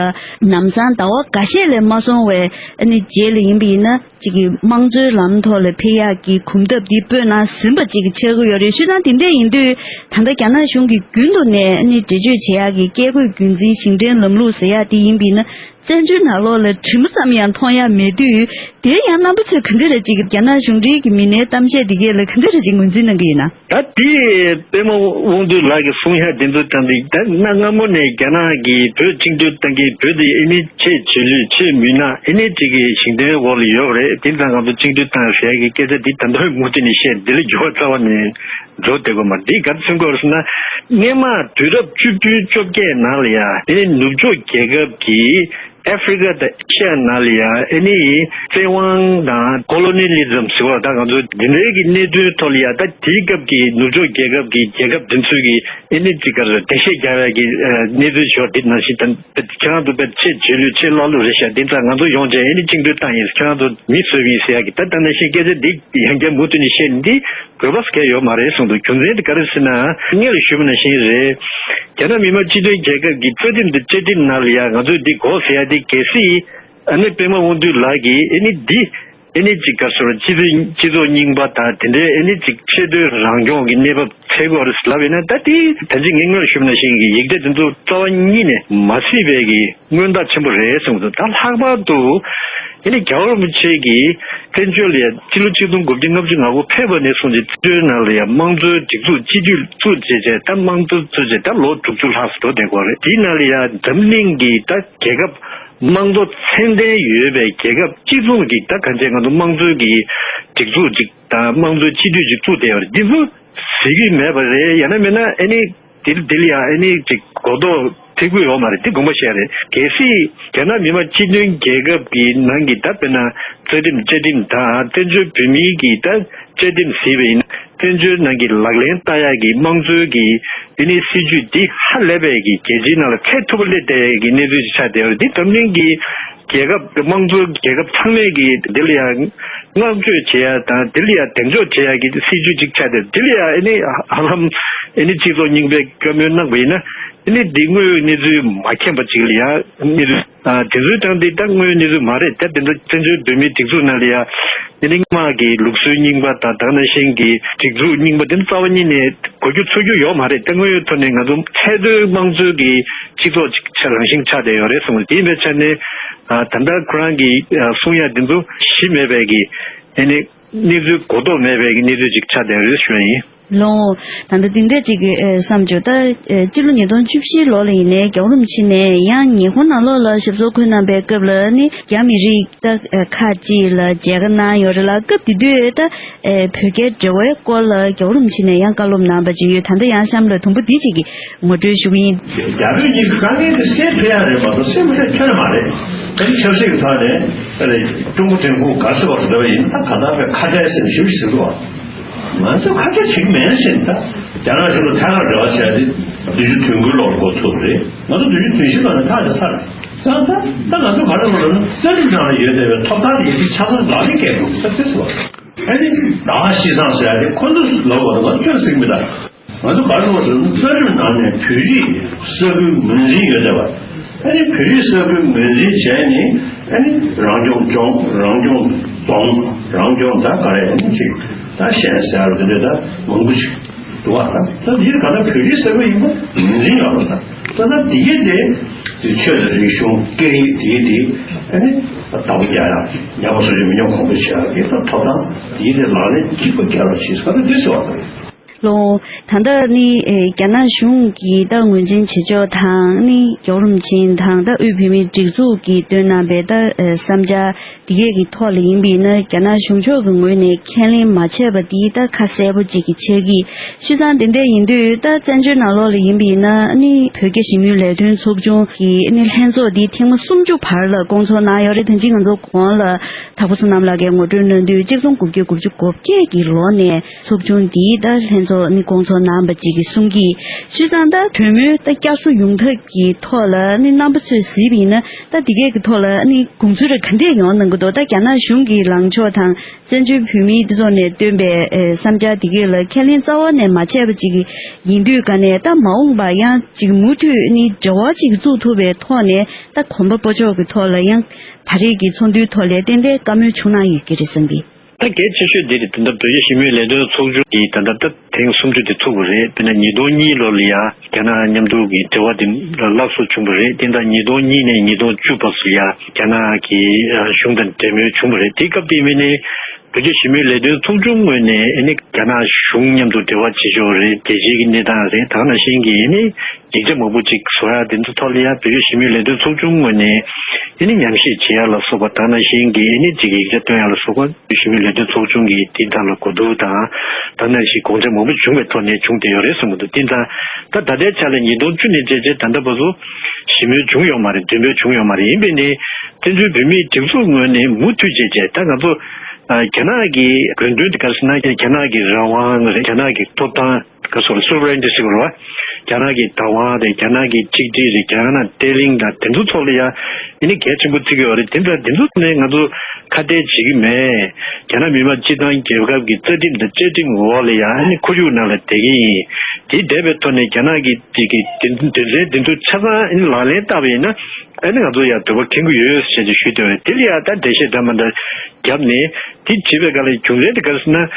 ལམ་སང་ཟླ་བ་འགའ་ཤས་ལས་མ་སོང་བའི་ཨ་ནི་རྗེས་ལ་ཡིན་པ་ཡིན་ན། གཅིག་གི་དམངས་གཙོའི་ལམ་ཐོག་ལ་ཕེབས་ཡག་གི་གོམ་སྟབས་འདི་སྤོས་གནང་ཟིན་པ་གཅིག་གི་ཆགས་ཀྱི་ཡོད་རེད། བྱས་ཙང་དེ་འདྲ་ཡིན་དུས་ད་ལྟ་རྒྱ་ནག་གཞུང་གིས་རྒྱུན་དུ་ནས་ཨ་ནི་འགྲེལ་བརྗོད་བྱེད་ཡག་གི་བཀས་བཀོད་རྒྱུད་འཛིན་ཞིང་བྲན་ལམ་ལུགས་ཟེར་ཡག་དེ་ཡིན་པ་ཡིན་ན་བཙན་བྱོལ་ནང་ལོགས་ལ་དྲི་མ་ཙམ་ཡང་མཐོང་ཡག་མེད་དུས་དེར་ཡང་རྣམ་པ་ཚོས་ག་འདྲ་རེད། གཅིག་གི་རྒྱ་ནག་གཞུང་འབྲེལ་གྱི་མི་སྣའི་གཏམ་བཤད་འདི་གས་ལ་ག་འདྲ་རེད་ཅིག་ངོས་འཛིན་གནང་གི་ཡིན་ན། ད་དེ་པད་མ་དབང་འདུས་ལགས་ཀྱིས་གསུང་ཡ་དེ་ཚོ་དང་དེ་ད་གནའ་སྔ་མོ་ནས་རྒྱ་ནག་གིས་བོད་བཅིངས་འགྲོལ་བཏང་གི་བོད་དེ་ཨེ་ནི་ཆེས་རྗེས་ལུས་ཆེས་མུན་ནག་ཨེ་ནི་ཅིག་གི་ཞིང་བྲན་འོག་ལ་ཡོད་རེད། དེ་ཙང་ང་ཚོ་བཅིངས་འགྲོལ་བཏང་ཟེར་ཡ་གི་སྐད་ཆ་འདི་ད་ལྟ་མུ་མཐུད་ནས་བཤད་འདི་ལ་འགྱུར་བ་རྩ་བ་ནས་འགྲོ་བསྡད་དགོས་མ་རེད། འདི་ག་རེ་མཚོན་གྱི་ཡོད་རེད་ཟེར་ན། སྔོན་མ་དུས་རབས་བཅུ་བདུན་བཅོ་བརྒྱད་ནང་ལ་ཡ་དེ་ནི་ནུབ་ཕྱོགས་རྒྱལ་ཁབ་ཀྱིས་ཨ་ཧྥི་རི་ཀ་དང་ཨེ་ཤ་ཡ་ནང་ལ་ཡ་ཨེ་ནི་བཙན་དབང་དང་ཀོ་ལོ་ནི་ལི་ཛམ་ཟེར་བ་ད་ང་ཚོ་འདི་འདྲའི་གི་གནས་ཚུལ་ཐོག་ལ་ཡ་ད་དེའི་སྐབས་ཀྱི་ནུབ་ཕྱོགས་རྒྱལ་ཁབ་ཀྱི་རྒྱལ་ཁབ་དེ་ཚོས་ཀྱི་ཨེ་ནི་ཅིག་ག་རེ་འགྲེལ་བཤད་རྒྱག་ཡ་གི་གནས་ཚུལ་ཞོར་འདི་ནང་བཞིན་ད་ཁྱེད་རང་ཚོ་དཔེ་ཆེས་རྗེས་ལུས་ཆེས་ཀློག་ཀློག་རེད་ཤག་དེ་ཙང་ང་ཚོ་ཡོང་བྱས་ཨེ་ནི་བཅིངས་འགྲོལ་བཏང་ཡིན། ཁྱེད་རང་ཚོ་མི་གསོད་ཡིན་ཟེར་ཡ་གི་ད་ད་ནང་བཞིན་སྐད་ཆ་འདི་ཡང་བསྐྱར་མུ་མཐུད་ནས་བཤད་འདི་དགོས་པ་གལ་ཡོད་མ་རེད་གསུངས་འདུག་རྒྱུ་མཚན་དེ་ག་རེ་ཟེར་ན། སྔོན་ལ་ཞུས་པ་ནང་བཞིན་རེད། རྒྱ་ནག་མི་དམངས་སྤྱི་མཐུན་རྒྱལ་ཁབ་ཀྱི་རྩ་ཁྲིམས་དང་བཅའ་ཁྲིམས་ནང་ལ་ཡང་ང་ཚོས་འདི་དགོས་ཟེར་ཡ་འདི་གལ་སྲིད་ཨ་ནི་པད་མ་དབང་འདུས་ལགས་ཀྱིས་ཨ་ནི་འདི་ཨ་ནི་ཅིག་ག་ཟེར་སྤྱི་ཚོགས་སྤྱི་ཚོགས་རྙིང་པ་དང་དེ་འདྲའི་ཨ་ནི་ཅིག་ཆེས་མཐོའི་རང་སྐྱོང་གི་གནས་བབ་འཚོལ་དགོས་རེད་ལབ་ཡིན་ན། ད་དེ་ད་ཅི་ངས་སྔོན་ལ་ཞུས་པ་ནང་བཞིན་གྱི་ཡིག་ཆ་དེ་ཚོ་རྩ་བ་ཉིད་ནས་མ་སྲིད་པའི་གི་མངོན་རྟགས་ཆེན་པོ་རེད་གསུངས་འདུག་ད་ལྷག་པར་དུ་ཨེ་ནི་རྒྱལ་བ་རིན་པོ་ཆེ་གིས་བཙན་བྱོལ་ལ་ཡ་སྤྱི་ལོ་ཆིག་སྟོང་དགུ་བརྒྱ་ལྔ་བཅུ་ང་དགུ་ཕེབས་པ་ནས་བཟུང་སྟེ་བཙན་བྱོལ་ནང་ལ་ཡ་དམངས་གཙོའི་སྒྲིག་འཛུགས་སྤྱི་འཐུས་བཙུགས་བྱས་བྱས་ད་དམངས་གཙོ་བཙུགས་བྱས་ད་ལོ་དྲུག་ཅུ་ལྷག་ཙམ་འགྲོ་བསྡད་ཀྱི་ཡོད་རེད། དེའི་ནང་ལ་ཡ་འཛམ་གླིང་གི་ད་རྒྱལ་ཁབ་དམངས་གཙོ་མཚན་ལྡན་ཡོད་པའི་རྒྱལ་ཁབ་གཅིག་མཚུངས་ཀྱི་ད་གང་བྱས་ང་ཚོ་དམངས་གཙོའི་གི་སྒྲིག་འཛུགས་ཅིག་དང་དམངས་གཙོའི་སྤྱི་འཐུས་ཅིག་བཙུགས་བསྡད་ཡོད་རེད། འདི་ཚོ་གཟིགས་ཀྱི་མེད་པ་རེད། ཡང་ན་མིན་ན་ཨེ་ནི། དེ་དེ་ལ་ཡང་ཨེ་ནི་ཅིག་གོ་རྟོགས་ཐེབས་ཀྱི་ཡོད་མ་རེད། དེ་དགོངས་པ་བཞེས་རེད། གལ་སྲིད་རྒྱ་ནག་མི་དམངས་སྤྱི་མཐུན་རྒྱལ་ཁབ་ཀྱི་ནང་གི་ད་དཔེར་ན་རྩ་ཁྲིམས་བཅའ་ཁྲིམས་དང་བཙན་བྱོལ་བོད་མིའི་གི་ད་བཅའ་ཁྲིམས་ཟེར་བ་ཡིན་ན་བཙན་བྱོལ་ནང་གི་ལག་ལེན་བསྟར་ཡག་གི་དམངས་གཙོའི་གི་ཨེ་ནི་སྲིད་ཇུས་འདི་ཧ་ལས་པའི་གི་རྒྱལ་སྤྱིའི་ནང་ལ་ཚད་མཐོ་པོ་སླེབས་བསྡད་ཡག་གི་གནས་ཚུལ་ཞིག་ཆགས་བསྡད་ཡོད་རེད། འདི་འཛམ་གླིང་གི་རྒྱལ་ཁབ་དམངས་གཙོའི་རྒྱལ་ཁབ་ཚང་མས་ཀྱིས་འདི་ལ་ཡང་བསྔགས་བརྗོད་བྱེད་ཡ་དང་འདི་ལ་ཡང་གདེང་འཇོག་བྱེད་ཡ་གི་སྲིད་ཇུས་ཅིག་ཆགས་ཏེ་འདི་ལ་ཡང་ཨ་ནི་ཧ་ལམ་ཨ་ནི་སྤྱི་ཚོགས་རྙིང་པའི་བཀའ་མོལ་གནང་བ་ཡིན་ན་ཨ་ནི་འདི་དངོས་ཡོད་གནས་ཚུལ་མ་མཁྱེན་པ་ཅིག་ལ་ཡང་གནས་ཚུལ་ཨ་དེ་ཚོའི་སྟེང་འདི་ད་དངོས་ཡོད་གནས་ཚུལ་མ་རེད། ད་དེ་འདྲ་བཙན་བྱོལ་བོད་མིའི་སྒྲིག་འཛུགས་ནང་ལ་ཡང་ཨ་ནི་སྔོན་མ་གི་ལུགས་སྲོལ་རྙིང་པ་དང་ད་ག་ནང་བཞིན་གྱི་སྒྲིག་འཛུགས་རྙིང་པ་དེ་རྩ་བ་ཉིད་ནས་གོ་རྒྱུ་ཚོར་རྒྱུ་ཡོད་མ་རེད། ད་དངོས་ཡོད་ཐོག་ནས་ང་ཚོ་ཚད་མཐོའི་དམངས་གཙོའི་གི་སྤྱི་ཚོགས་ཅིག་ཆ་རང་བཞིན་ཆགས་བསྡད་ཡོད་རེད་གསུངས། དེ་ཡིན་པའི་ཆ་ནས་ཨ་ད་ལྟ་ཁོ་རང་གི་ཨ་གསུང་ཡ་འདི་ཚོ་གཞི་མེད་པའི་གི་ཨ་ནི་གནས་ཚུལ་གོ་རྟོགས་མེད་པའི་གི་གནས་ཚུལ་ཅིག་ཆགས་བསྡད་ཡོད་རེད་ཞུ་ཡ་ཡིན། ལོ། ད་ལྟ་འདི་འདྲ་ཅིག་གི་ཨ་བསམ་བྱུང་། ད་ཨ་སྤྱི་ལོ་ཉིས་སྟོང་བཅུ་བཞི་ལོ་ལ་ཡིན་ནའི་རྒྱལ་བ་རིན་པོ་ཆེ་ནས་ཡང་ཉི་ཧོང་ནང་ལོགས་ལ་ཞབས་སོར་འཁོད་གནང་པའི་སྐབས་ལ་ནི་རྒྱ་མི་རིགས་ད་ཨ་ཁག་ཅིག་ལ་མཇལ་ཁ་གནང་ཡོད་རེད་ལ། སྐབས་དེ་དུས་ད་ཨེ་བོད་རྒྱའི་འབྲེལ་བའི་སྐོར་ལ་རྒྱལ་བ་རིན་པོ་ཆེ་ནས་ཡང་བཀའ་སློབ་གནང་བ་ཅིག་ཡོད། ད་ལྟ་ཡང་གཤམ་ལ་དུམ་བུ་འདི་ཅིག་གི་ངོ་སྤྲོད་ཞུ་གི་ཡིན། རྒྱ་བོད་གཉིས་དཀའ་ངལ་དེ་སེལ་ཐུབ་ཡ་རེད་མ་གཏོགས་སེལ་མི་ཐུབ་ཁྱོན་ནས་མ་རེད། དེ་ནི་ཆབ་སྲིད་ཀྱི་ཐོག་ནས་ཀྲུང་གོ་བདེན་དཔུང་ག་ཚོད་བར་འགྲོ་བ་ཡིན་ད་ག་ད་བའི་ཁ་བྲལ་ཟེར་ནས་ཞུ་ཞུ་འདུག་བ། ང་ཚོས་ཁ་ཆད་བྱེད་ཀྱི་མེད་ཟེར། ད་རྒྱ་ནག་གཞུང་ལ་ཐད་ཀར་འབྲེལ་བ་བྱས་ཏེ་བདུན་ཅུ་དོན་དགུའི་ལོར་འགོ་ཚུགས་པ་རེད། ང་ཚོ་བདུན་ཅུ་དོན་བཞི་ལོ་ནས་ཐག་ཆོད་ཚར་རེད། ད་ད་ད་ང་ཚོ་ག་རེ་ལབ་ན་རྩ་ཁྲིམས་ནང་ལ་ཡོད་བསྡད་པའི་ཐོབ་ཐང་དེ་ཡིན་གཅིག་ཆ་ཚང་ལག་ལེན་བཀལ་དགོས་ཟེར་ཚེ་སོ། ཨ་ནི་ད་ག་ཤི་སང་ཟེར་ཡ་དེ་ཁོ་ཚོས་ལབ་པ་དང་ང་ཚོས་ཟེར་གྱི་མི་འདུག་ང་ཚོ་ག་རེ་ལབ་ཟེར་ན་རྩ་ཁྲིམས་ནང་ནས་བོད་རིགས་ས་ཁུལ་ངོས་འཛིན་ཡོད་བསྡད་པ། ཨ་ནི་བོད་རིགས་ས་ཁུལ་ངོས་འཛིན་བྱས་ནས་ཨ་ནི་རང་སྐྱོང་ལྗོངས། རང་སྐྱོང་རྫོང་། རང་སྐྱོང་ད་ག་རེ་ཨ་ནི་ཅིག་ད་ཤན་ཟེར་ཡ་དེ་འདྲ་ད་མང་པོ་ཞིག་འདུག་བ། ད་ད་འདིར་ག་ན་བོད་རིགས་ས་ཁུལ་ཡིན་པ་ངོས་འཛིན་ཡོད་རེད། ད་ད་ད་འདི་གའི་དེ་དེ་ཆོས་དང་རིག་གཞུང་སྐད་ཡིག་དེ་དེ་ཨ་ནི་བདག་པོ་རྒྱག་ཡ། ཉམས་པ་སོར་ཆུད་མི་ཉམས་གོང་འཕེལ་བྱེད་ཡ་གི་ད་ཐོབ་ཐང་དེ་དེ་ལག་ལེན་གཅིག་པ་རྒྱག་རོགས་བྱེད་ཟེར་ད་འདི་ཟེར་བ་དང་། ལོ། ད་ལྟ་ནི་ཨེ་རྒྱ་ནག་གཞུང་གིས་ད་ངོས་འཛིན་བྱེད་ཕྱོགས་དང་ནི་རྒྱལ་བ་རིན་པོ་ཆེ་དང་ད་དབུས་བོད་མིའི་སྒྲིག་འཛུགས་ཀྱིས་བཏོན་གནང་པའི་ད་ཨེ་བསམ་འཆར་འདི་གས་ཀྱི་ཐོག་ལ་ཡིན་པ་ཡིན་ན། རྒྱ་ནག་གཞུང་ཕྱོགས་ཀྱི་ངོས་ནས་ཁས་ལེན་མ་བྱས་པ་འདི་ད་ཁ་གསལ་པོ་ཅིག་གི་ཆགས་ཀྱི། བྱས་ཙང་དེ་འདྲ་ཡིན་དུས་ད་བཙན་བྱོལ་ནང་ལོགས་ལ་ཡིན་པ་ཡིན་ན་ནི་བོད་རྒྱ་ཞི་མོལ་ལས་དོན་ཚོགས་ཆུང་གི་ནི་ལྷན་ཚོགས་འདི་ཐེངས་མ་སུམ་ཅུ་བར་ལ་སྐོང་ཚོགས་གནང་ཡོད་རེད། ད་ཅི་ང་ཚོ་གོང་ལ་དྭགས་པོ་བསོད་ནམས་ལགས་ཀྱིས་ངོ་སྤྲོད་གནང་དུས་གཅིག་སྟོང་དགུ་བརྒྱ་དགུ་བཅུ་གོ་བརྒྱད་ཀྱི་ལོ་ནས་ཚོགས་ཆུང་འདིའི་ད་ལྷན་ཚོགས་ནི་སྐོང་ཚོགས་གནང་བ་ཅིག་གིས་གསུང་གི། བྱས་ཙང་ད་གྲོས་མོལ་ད་བསྐྱར་གསོ་ཡོང་ཐབས་ཀྱི་ཐོག་ལ་ནི་རྣམ་པ་ཚོས་གཟིགས་པ་ཡིན་ན་ད་འདི་གས་ཀྱི་ཐོག་ལ་ནི་དགོངས་ཚུལ་རེ་ག་འདྲས་ཡོང་གནང་གི་འདུག་ད་རྒྱ་ནག་གཞུང་གི་ལངས་ཕྱོགས་དང་བཙན་བྱོལ་བོད་མིའི་འདི་ཚོ་ནས་བཏོན་པའི་ཨེ་བསམ་འཆར་འདི་གས་ལ་ཁས་ལེན་རྩ་བ་ནས་མ་བྱས་པ་ཅིག་ཡིན་དུས་ག་ནས་ད་མ་འོངས་པ་ཡང་ཅིག་མུ་མཐུད་ནི་འབྲེལ་བ་ཅིག་བཙུགས་ཐུབ་པའི་ཐོག་ནས་ད་གོམ་པ་སྤོ་ཕྱོགས་ཀྱི་ཐོག་ལ་ཡང་ད་རེས་ཀྱི་ཚོགས་འདུའི་ཐོག་ལ་ཏན་ཏན་བཀའ་མོལ་བྱུང་གནང་ཡོད་ཀྱི་རེད་བསམ་གི། ད་གལ་ཆེ་ཤོས་འདི་རེད། ད་ལྟ་བོད་རྒྱ་ཞི་མོལ་ལས་དོན་ཚོགས་ཆུང་གིས་ད་ལྟ་ད་ཐེངས་སུམ་ཅུ་དེ་ཚུགས་པ་རེད། དཔེར་ན་ཉིས་སྟོང་གཉིས་ལོ་ལ་ཡང་རྒྱ་ནག་མཉམ་དུ་གི་འབྲེལ་བ་དེ་སླར་གསོ་བྱུང་བ་རེད། དེ་ད་ཉིས་སྟོང་གཉིས་ནས་ཉིས་སྟོང་བཅུ་བར་སུ་ཡང་རྒྱ་ནག་གི་གཞུང་དང་འབྲེལ་མོལ་བྱུང་བ་རེད། དེ་སྐབས་དེ་མིན་ནས་བོད་རྒྱ་ཞི་མོལ་ལས་དོན་ཚོགས་ཆུང་ངོས་ནས་ཨ་ནི་རྒྱ་ནག་གཞུང་མཉམ་དུ་འབྲེལ་བ་བྱེད་ཕྱོགས་རེད། རྒྱལ་སྤྱིའི་གི་གནས་སྟངས་རེད། ད་ག་ནང་བཞིན་གྱི་ཨ་ནི་ཡིག་ཆ་མང་པོ་ཅིག་བཟོ་ཡ་དེ་ཚོ་ཐོག་ལ་ཡང་བོད་རྒྱ་ཞི་མོལ་ལས་དོན་ཚོགས་ཆུང་ངོས་ནས་ཨ་ནི་ཉམས་ཞིབ་བྱེད་ཡ་ལ་སོགས་པ། ད་ག་ནང་བཞིན་གྱི་ཨ་ནི་ཅིག་ཡིག་ཆ་བཏོན་ཡ་ལ་སོགས་པ་བོད་རྒྱ་ཞི་མོལ་ལས་དོན་ཚོགས་ཆུང་གི་དེ་དག་ལ་གོ་བསྡུར་དང་ད་ག་ནང་བཞིན་དགོངས་འཆར་མང་པོ་བྱུང་བའི་ཐོག་ནས་བྱུང་བསྡད་ཡོད་རེད་གསུངས་འདུག་དེ་ཙང་ད་ད་ལྟའི་ཆ་ལ་ཉིས་སྟོང་བཅུ་ནས་བྱས་བྱས་ད་ལྟ་བར་དུ་ཞི་མོལ་བྱུང་ཡོད་མ་རེད། མདུན་སྤོས་བྱུང་ཡོད་མ་རེད། ཡིན་པས་ནི་བཙན་བྱོལ་བོད་མིའི་སྒྲིག་འཛུགས་ངོས་ནས་མུ་མཐུད་བྱས་བྱས་ད་ང་ཚོ་རྒྱ་ནག་གི་དགོས་འདུན་དེ་ག་རེ་ཟེར་ན་རྒྱ་ནག་གི་རང་དབང་རེད། རྒྱ་ནག་གི་ཐོབ་ཐང་ག་སོ་རེད། སོ་ཝེ་རེན་ཊི་ཟེར་བ་རེད་བ། རྒྱ་ནག་གི་བདག་དབང་རེད། རྒྱ་ནག་གི་གཅིག་སྒྲིལ་རེད། རྒྱ་ནག་བརྟན་ལྷིང་དང་དེ་ཚོ་ཐོག་ལ་ཡང་ཨ་ནི་གལ་ཆེན་པོ་བརྩི་གི་ཡོད་རེད། དེ་འདྲ་དེ་ཚོ་ནས་ང་ཚོ་ཁ་གཏད་བྱེད་ཀྱི་མེད། རྒྱ་ནག་མི་དམངས་སྤྱི་མཐུན་རྒྱལ་ཁབ་ཀྱི་རྩ་ཁྲིམས་དང་བཅའ་ཁྲིམས་འོག་ལ་ཡང་ཨ་ནི་ཁོར་ཡུག་ནང་ལ་བསྡད་ཀྱི་ཡིན། དེ་བསྡད་པའི་ཐོག་ནས་རྒྱ་ནག་གི་དེ་གི་དོན་དོན་ཚན་དེ་ཚོ་ཆ་ཚང་ཨ་ནི་ལག་ལེན་བསྟར་བ་ཡིན་ན་ཨ་ནི་ང་ཚོ་ཡང་འདོད་པ་ཁེངས་ཀྱི་ཡོད་ཟེར་ཏེ་ཞུས་བསྡད་པ་རེད། དེ་ལ་ཡང་ད་འགྲེལ་བཤད་འདྲ་མི་འདྲ་བརྒྱབ་ནས་དེ་བྱེད་པའི་སྒང་ལ་རྒྱུ་མཚན་དེ་ག་རེ་ཟེར་ན་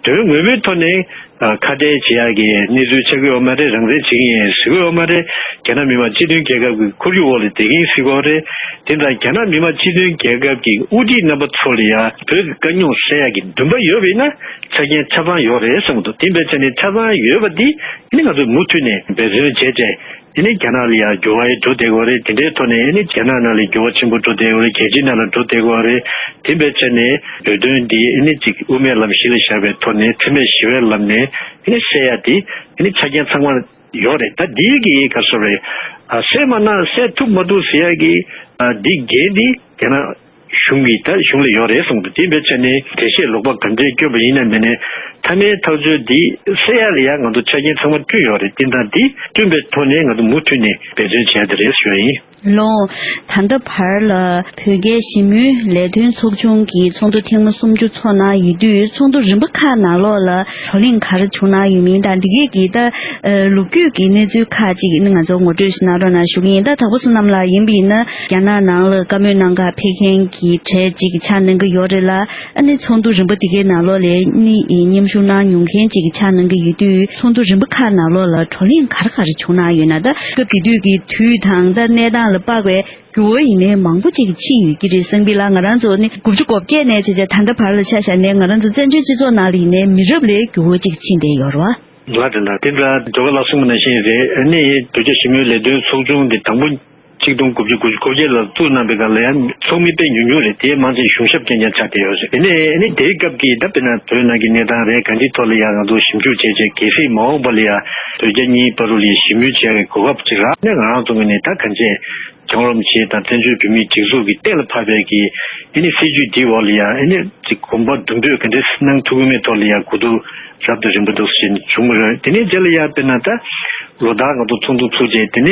དོན་དངོས་པོའི་ཐོག་ནས། ཁ་བྲལ་བྱེད་ཡག་གི་གནས་ཚུལ་ཆགས་ཀྱི་ཡོད་མ་རེད། རང་བཙན་བྱེད་ཀྱི་ཡིན་ཟེར་གྱི་ཡོད་མ་རེད། རྒྱ་ནག་མི་དམངས་སྤྱི་མཐུན་རྒྱལ་ཁབ་ཀྱི་ཁོར་ཡུག་འོག་ལ་བསྡད་ཀྱི་ཡིན་ཟེར་གྱི་ཡོད་རེད། དེ་འདྲ་རྒྱ་ནག་མི་དམངས་སྤྱི་མཐུན་རྒྱལ་ཁབ་ཀྱི་དབུ་ཁྲིད་རྣམ་པ་ཚོ་ལ་ཡང་བོད་ཀྱི་དཀའ་རྙོག་སེལ་ཡག་གི་འདུན་པ་ཡོད་པ་ཡིན་ན་ཆ་རྐྱེན་ཆ་ཚང་ཡོད་རེད་གསུངས་འདུག་དེ་འབད་བྱས་ནས་ཆ་ཚང་ཡོད་པ་འདི་ནི་ང་ཚོས་མུ་མཐུད་ནས་འབད་བརྩོན་བྱས་བྱས་ཨ་ནི་རྒྱ་ནག་ལ་ཡང་འགྱུར་བ་ཡང་འགྲོ་བསྡད་ཀྱི་ཡོད་རེད། དེ་འདྲའི་ཐོག་ནས་ཨ་ནི་རྒྱ་ནག་ནང་ལ་འགྱུར་བ་ཆེན་པོ་འགྲོ་བསྡད་ཀྱི་ཡོད་རེད། རྒྱལ་སྤྱིའི་ནང་ལ་འགྲོ་བསྡད་ཀྱི་ཡོད་རེད། དེ་འབད་བྱས་ནས་བོད་དོན་འདི་ཨ་ནི་ཅིག་དབུ་མའི་ལམ་གཞི་ལ་བཞག་པའི་ཐོག་ནས་འཚེ་མེད་ཞི་བའི་ལམ་ནས་ཨ་ནི་སེལ་ཡ་དེ་ཨ་ནི་ཆ་རྐྱེན་ཚང་མ་ཡོད་རེད། ད་འདི་གི་ག་རེ་ཟེར་རེད། ཨ་སེལ་མ་གནང་སེལ་ཐུབ་མ་ཐུབ་ཟེར་ཡ་གི་ཨ་འདི་འགན་འདི་རྒྱ་ནག་གཞུང་གི་ད་གཞུང་ལ་ཡོད་རེད་གསུངས་འདུག་དེ་འབད་བྱས་ནས་འགྲེལ་བཤད་ལོག་པ་ག་འདྲས་བསྐྱོན་པ་ཡིན་ན་མིན་ནའི་མཐའ་མའི་ཐག་གཅོད་འདི་སེལ་ཡ་ལ་ཡང་ང་ཚོ་ཆ་རྐྱེན་ཚང་མ་བསྐྲུན་ཡོད་རེད། དེ་འདྲ་འདི་བསྐྲུན་པའི་ཐོག་ནས་ང་ཚོ་མུ་མཐུད་ནས་འབད་བརྩོན་བྱས་ཏེ་རེད་ཞུ་ཡ་ཡིན། ལོ། ད་ལྟ་བར་ལ་བོད་རྒྱའི་ཞི་མོལ་ལས་དོན་ཚོགས་ཆུང་གི་ཚོགས་འདུ་ཐེངས་མ་སུམ་ཅུ་ཚོགས་གནང་ཡོད་དུས་ཚོགས་འདུ་རིམ་པ་ཁག་ནང་ལོགས་ལ་བགྲོ་གླེང་ག་རེ་བྱུང་གནང་ཡོད་མིན་དང་འདི་གས་ཀྱི་ད་ལོ་རྒྱུས་ཀྱི་གནས་ཚུལ་ཁག་ཅིག་ནི་ང་ཚོ་ངོ་སྤྲོད་ཞིག་གནང་རོགས་གནང་ཞུ་གི་ཡིན། ད་དྭགས་པོ་བསོད་ནམས་ལགས་ཡིན་པ་ཡིན་ན་རྒྱ་ནག་ནང་ལ་བཀའ་མོལ་གནང་ག་ཕེབས་མཁན་གྱི་གྲས་ཅིག་ཆགས་གནང་གི་ཡོད་རེད་ལ། ཨ་ནི་ཚོགས་འདུ་རིམ་པ་འདི་གའི་ནང་ལོགས་ལ་ནི་མཉམ་ཞུགས་གནང་མྱོང་མཁན་ཅིག་ཆགས་གནང་གི་ཡོད་དུས་ཚོགས་འདུ་རིམ་པ་ཁག་ནང་ལོགས་ལ་བགྲོ་གླེང་ག་རེ་ག་རེ་བྱུང་གནང་ཡོད་ན། ད་སྐབས་དེ་དུས་ཀྱི་དུས་དང་ད་གནས་སྟངས་ལ་དཔག་པའི་འགྱུར་བ་ཡིན་ནའི་མང་པོ་ཅིག་ཕྱིན་ཡོད་ཀྱི་རེད། བསམ་གི་ལ་ང་རང་ཚོ་ནི་དགུ་བཅུ་གོ་བརྒྱད་ནས་བྱས་བྱས་ད་ལྟ་བར་ལ་ཆ་བཞག་ནས་ང་རང་ཚོ་བཙན་བྱོལ་སྤྱི་ཚོགས་ནང་ལ་ཡིན་ནའི་མི་རབས་ལའི་འགྱུར་བ་ཅིག་ཕྱིན་བསྡད་ཡོད་རེད་བ། ལགས་དེ་འདྲ་དེ་འདྲ་སྒྲོལ་དཀར་ལགས་གསུངས་པ་ནང་བཞིན་རེད། ཨ་ནི་བོད་རྒྱ་ཞི་མོལ་ལས་དོན་ཚོགས་ཆུང་འདི་དང་པོ་གཅིག་སྟོང་དགུ་བརྒྱ་དགུ་བཅུ་གོ་བརྒྱད་ལ་བཙུགས་གནང་པའི་སྐབས་ལ་ཡང་ཚོགས་མི་དཔེ་ཉུང་ཉུང་རེད། དེ་མང་ཆེ་གཞུང་ཞབས་རྐྱང་རྐྱང་ཆགས་བསྡད་ཡོད་རེད། དེ་ནས་ཨ་ནི་དེའི་སྐབས་ཀྱི་ད་དཔེར་ན་བོད་ནང་གི་གནས་སྟངས་རེད། གང་ཅིའི་ཐོག་ལ་ཡང་ང་ཚོ་ཞིབ་འཇུག་བྱས་བྱས་གལ་སྲིད་མ་འོངས་པ་ལ་ཡང་བོད་རྒྱ་གཉིས་བར་དུ་ལ་ཡང་ཞི་མོལ་བྱེད་ཡག་གི་གོ་སྐབས་ཅིག་རག་ན་ང་རང་ཚོ་ངོས་ནས་ད་གང་ཅི་ རྒྱལ་བ་རིན་པོ་ཆེ་དང་བཙན་བྱོལ་བོད་མིའི་སྒྲིག་འཛུགས་ཀྱི་གཏན་ལ་ཕབ་པའི་གི་ཨ་ནི་སྲིད་བྱུས་འདིའི་འོག་ལ་ཡང་ཨ་ནི་ཅིག་གོམ་པ་མདུན་སྤོས་ག་འདྲས་གནང་ཐུབ་ཀྱི་མེད་ཐོག་ལ་ཡང་གོ་བསྡུར་རབ་དང་རིམ་པ་འདུག་ཟེར་བྱུང་བ་རེད། དེ་ནས་རྗེས་ལ་ཡང་དཔེར་ན་ད་ལོ་ལྟར་ང་ཚོ་ཚོགས་འདུ་ཚོགས་རྗེས་དེ་ནས་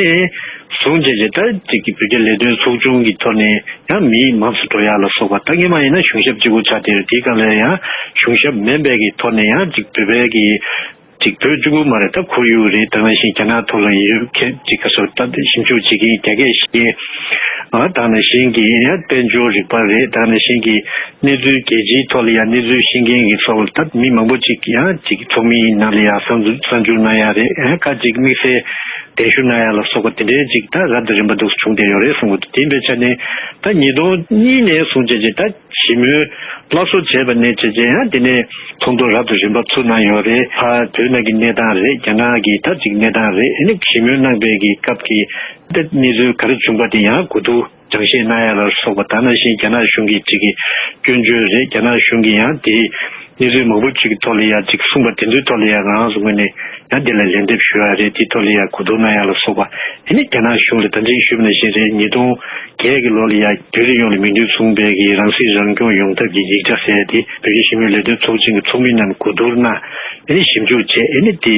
བཟུང་བྱས་རྗེས་ད་ཅིག་གི་བོད་རྒྱ་ལས་དོན་ཚོགས་ཆུང་གི་ཐོག་ནས་ཡང་མི་མང་དུ་འགྲོ་ཡག་ལ་སོགས་པ། ད་སྔོན་མ་ཡིན་ན་གཞུང་ཞབས་གཅིག་པུ་ཆགས་བསྡད་ཡོད། དེའི་སྒང་ལ་ཡང་གཞུང་ཞབས་མིན་པའི་གི་ཐོག་ནས་ཡང་ཅིག་བོད་པའི་གི་ཅིག་བོད་གཅིག་པུ་མ་རེད། ད་ཁོར་ཡུག་རེད། ད་ནང་བཞིན་རྒྱ་ནག་ཐོག་ལ་ཡུལ་ཁྱད་ཅིག་ག་སོགས་ད་ཞིབ་འཇུག་བྱེད་མཁན་རྒྱ་སྐད་ཤེས་མཁན་ཨ་ད་ནང་བཞིན་གྱི་ཡང་དཔལ་འབྱོར་རིག་པ་རེད། ད་ནང་བཞིན་གྱི་གནས་ཚུལ་རྒྱལ་སྤྱིའི་ཐོག་ལ་ཡང་གནས་ཚུལ་ཤེས་མཁན་གྱི་ཚོགས་ལ་ད་མི་མང་པོ་ཅིག་ཡང་ཅིག་ཚོགས་མིའི་ནང་ལ་ཡང་གསར་འཛུགས་གསར་འཇུག་གནང་ཡག་རེད། ཨ་ཁ་ཅིག་དམིགས་བསལ་གདན་ཞུ་གནང་ཡག་ལ་སོགས་པ་དེ་འདྲའི་ཅིག་ད་རབ་དང་རིམ་པ་འདུག་བྱུང་བསྡད་ཡོད་རེད་གསུང་གི་འདུག་དེ་ཡིན་པའི་ཆ་ནས་ད་ཉིས་སྟོང་གཉིས་ནས་བཟུང་བྱས་རྗེས་ད་ཞི་མོལ་སླར་གསོ་བྱས་པ་ནས་བྱས་རྗེས་ཡང་དེ་ནས་ཚོགས་འདུ་རབ་དང་རིམ་པ་ཚུགས་གནང་ཡོད་རེད། ཕར་བོད་ནང་གི་གནས་སྟངས་རེད། རྒྱ་ནག་གི་ད་ཅིག་གནས་སྟངས་རེད། ཨ་ནི་ཞི་མོལ་གནང་པའི་གི་སྐབས་ཀྱི་ད་གནས་ཚུལ་ག་རེ་བྱུང་པ་དེ་ཡང་གོ་བསྡུར་སྦྱང་བཤད་གནང་ཡ་ལ་སོགས་པ། ད་ནང་བཞིན་རྒྱ་ནག་གཞུང་གི་ཅིག་གི་སྐྱོན་བརྗོད་རེད། རྒྱ་ནག་གཞུང་གི་ཡང་དེའི་གནས་ཚུལ་མང་པོ་ཅིག་གི་ཐོག་ལ་ཡང་ཅིག་གསུངས་པ་དེ་ཚོའི་ཐོག་ལ་ཡང་ང་རང་ཚོ་ངོས་ནས་ཡང་དེ་ལ་ལན་འདེབས་ཞུ་ཡ་རེད། དེའི་ཐོག་ལ་ཡང་གོ་བསྡུར་གནང་ཡ་ལ་སོགས་པ། དེ་ནི་རྒྱ་ནག་གཞུང་ལ་ད་ཅིག་ཞུས་པ་ནང་བཞིན་རེད། ཉིས་སྟོང་བརྒྱད་ཀྱི་ལོ་ལ་ཡང་བོད་རིགས་ཡོངས་ལ་མིང་དོན་མཚུངས་པའི་གི་རང་སྲིད་རང་སྐྱོང་ཡོང་ཐབས་ཀྱི་ཡིག་ཆ་ཟེར་ཡ་དེ་བོད་རིགས་ཞི་མོལ་ལས་དོན་ཚོགས་ཆེན་གྱི་ཚོགས་མི་རྣམས་གོ་བསྡུར་གནང་། ཨ་ནི་ཞིབ་འཇུག་བྱས། ཨ་ནི་དེ་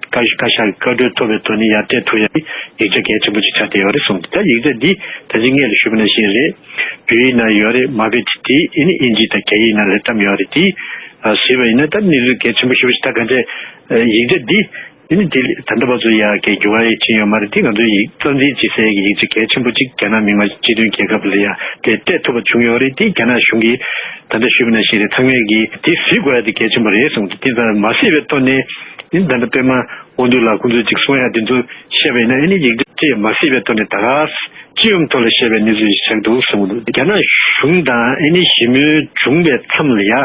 བཀའ་བཀའ་ཤག་གི་བཀའ་འཁྲོལ་ཐོབ་པའི་ཐོག་ནས་ཡར་སྤྲད་ཐུབ་ཡ་ཡིག་ཆ་གལ་ཆེན་པོ་ཅིག་ཆགས་བསྡད་ཡོད་རེད་གསུངས། ད་ཡིག་ཆ་འདི་ད་ཅི་སྔོན་ལ་ཞུས་པ་ནང་བཞིན་རེད། བོད་ཡིག་ནང་ཡོད་རེད། མ་དཔེ་དེ་དེ་ཨ་ནི་དབྱིན་ཇི་དང་རྒྱ་ཡིག་ནང་ལ་བཀྲམ་ཡོད་རེད། དེ་ཨ་ཟེར་བ་ཡིན་ན་ད་གནས་ཚུལ་གལ་ཆེན་པོ་ཞེ་པོ་ཅིག་ད་གང་བྱས་ཡིག་ཆ་འདི་ཨ་ནི་དེ་ད་ལྟ་བར་དུ་ཡ་གའི་འགྱུར་བ་ཡང་ཕྱིན་ཡོད་མ་རེད། དེ་ང་ཚོའི་ཡིག་རྩ་འཛིན་བྱེད་སའི་ཡིག་ཆ་གལ་ཆེན་པོ་ཅིག་རྒྱ་ནག་མི་དམངས་སྤྱི་མཐུན་རྒྱལ་ཁབ་ལ་ཡ་དེ་སྤྲད་ཐུབ་པ་བྱུང་ཡོད་རེད། དེ་རྒྱ་ནག་གཞུང་གིས་ད་ལྟ་ཞུས་པ་ནང་བཞིན་རེད། ཚང་མས་ཀྱིས་དེ་གཟིགས་དགོས་ཡ་དེ་གལ་ཆེན་པོ་རེད་གསུངས། དེ་ཙམ་མ་གཟིགས་པའི་ཐོག་ནས་ཨ་ནི་ད་ལྟ་པད་མ་དབང་འདུས་ལགས་ཁོང་ཚོས་ཅིག་གསུང་ཡ་དེ་ཚོ་བཤད་པ་ཡིན་ན་ཨ་ནི་ཡིག་ཆ་དེ་མ་གཟིགས་པའི་ཐོག་ནས་ད་ག་སྤྱི་ཡོངས་ཐོག་ལ་བཤད་པའི་གནས་ཚུལ་ཞིག་ཆགས་འདུག་གསུངས་འདུག་རྒྱ་ནག་གཞུང་དང་ཨ་ནི་ཞི་མོལ་བྱུང་བའི་མཚམས་ལ་ཡ་ཨ་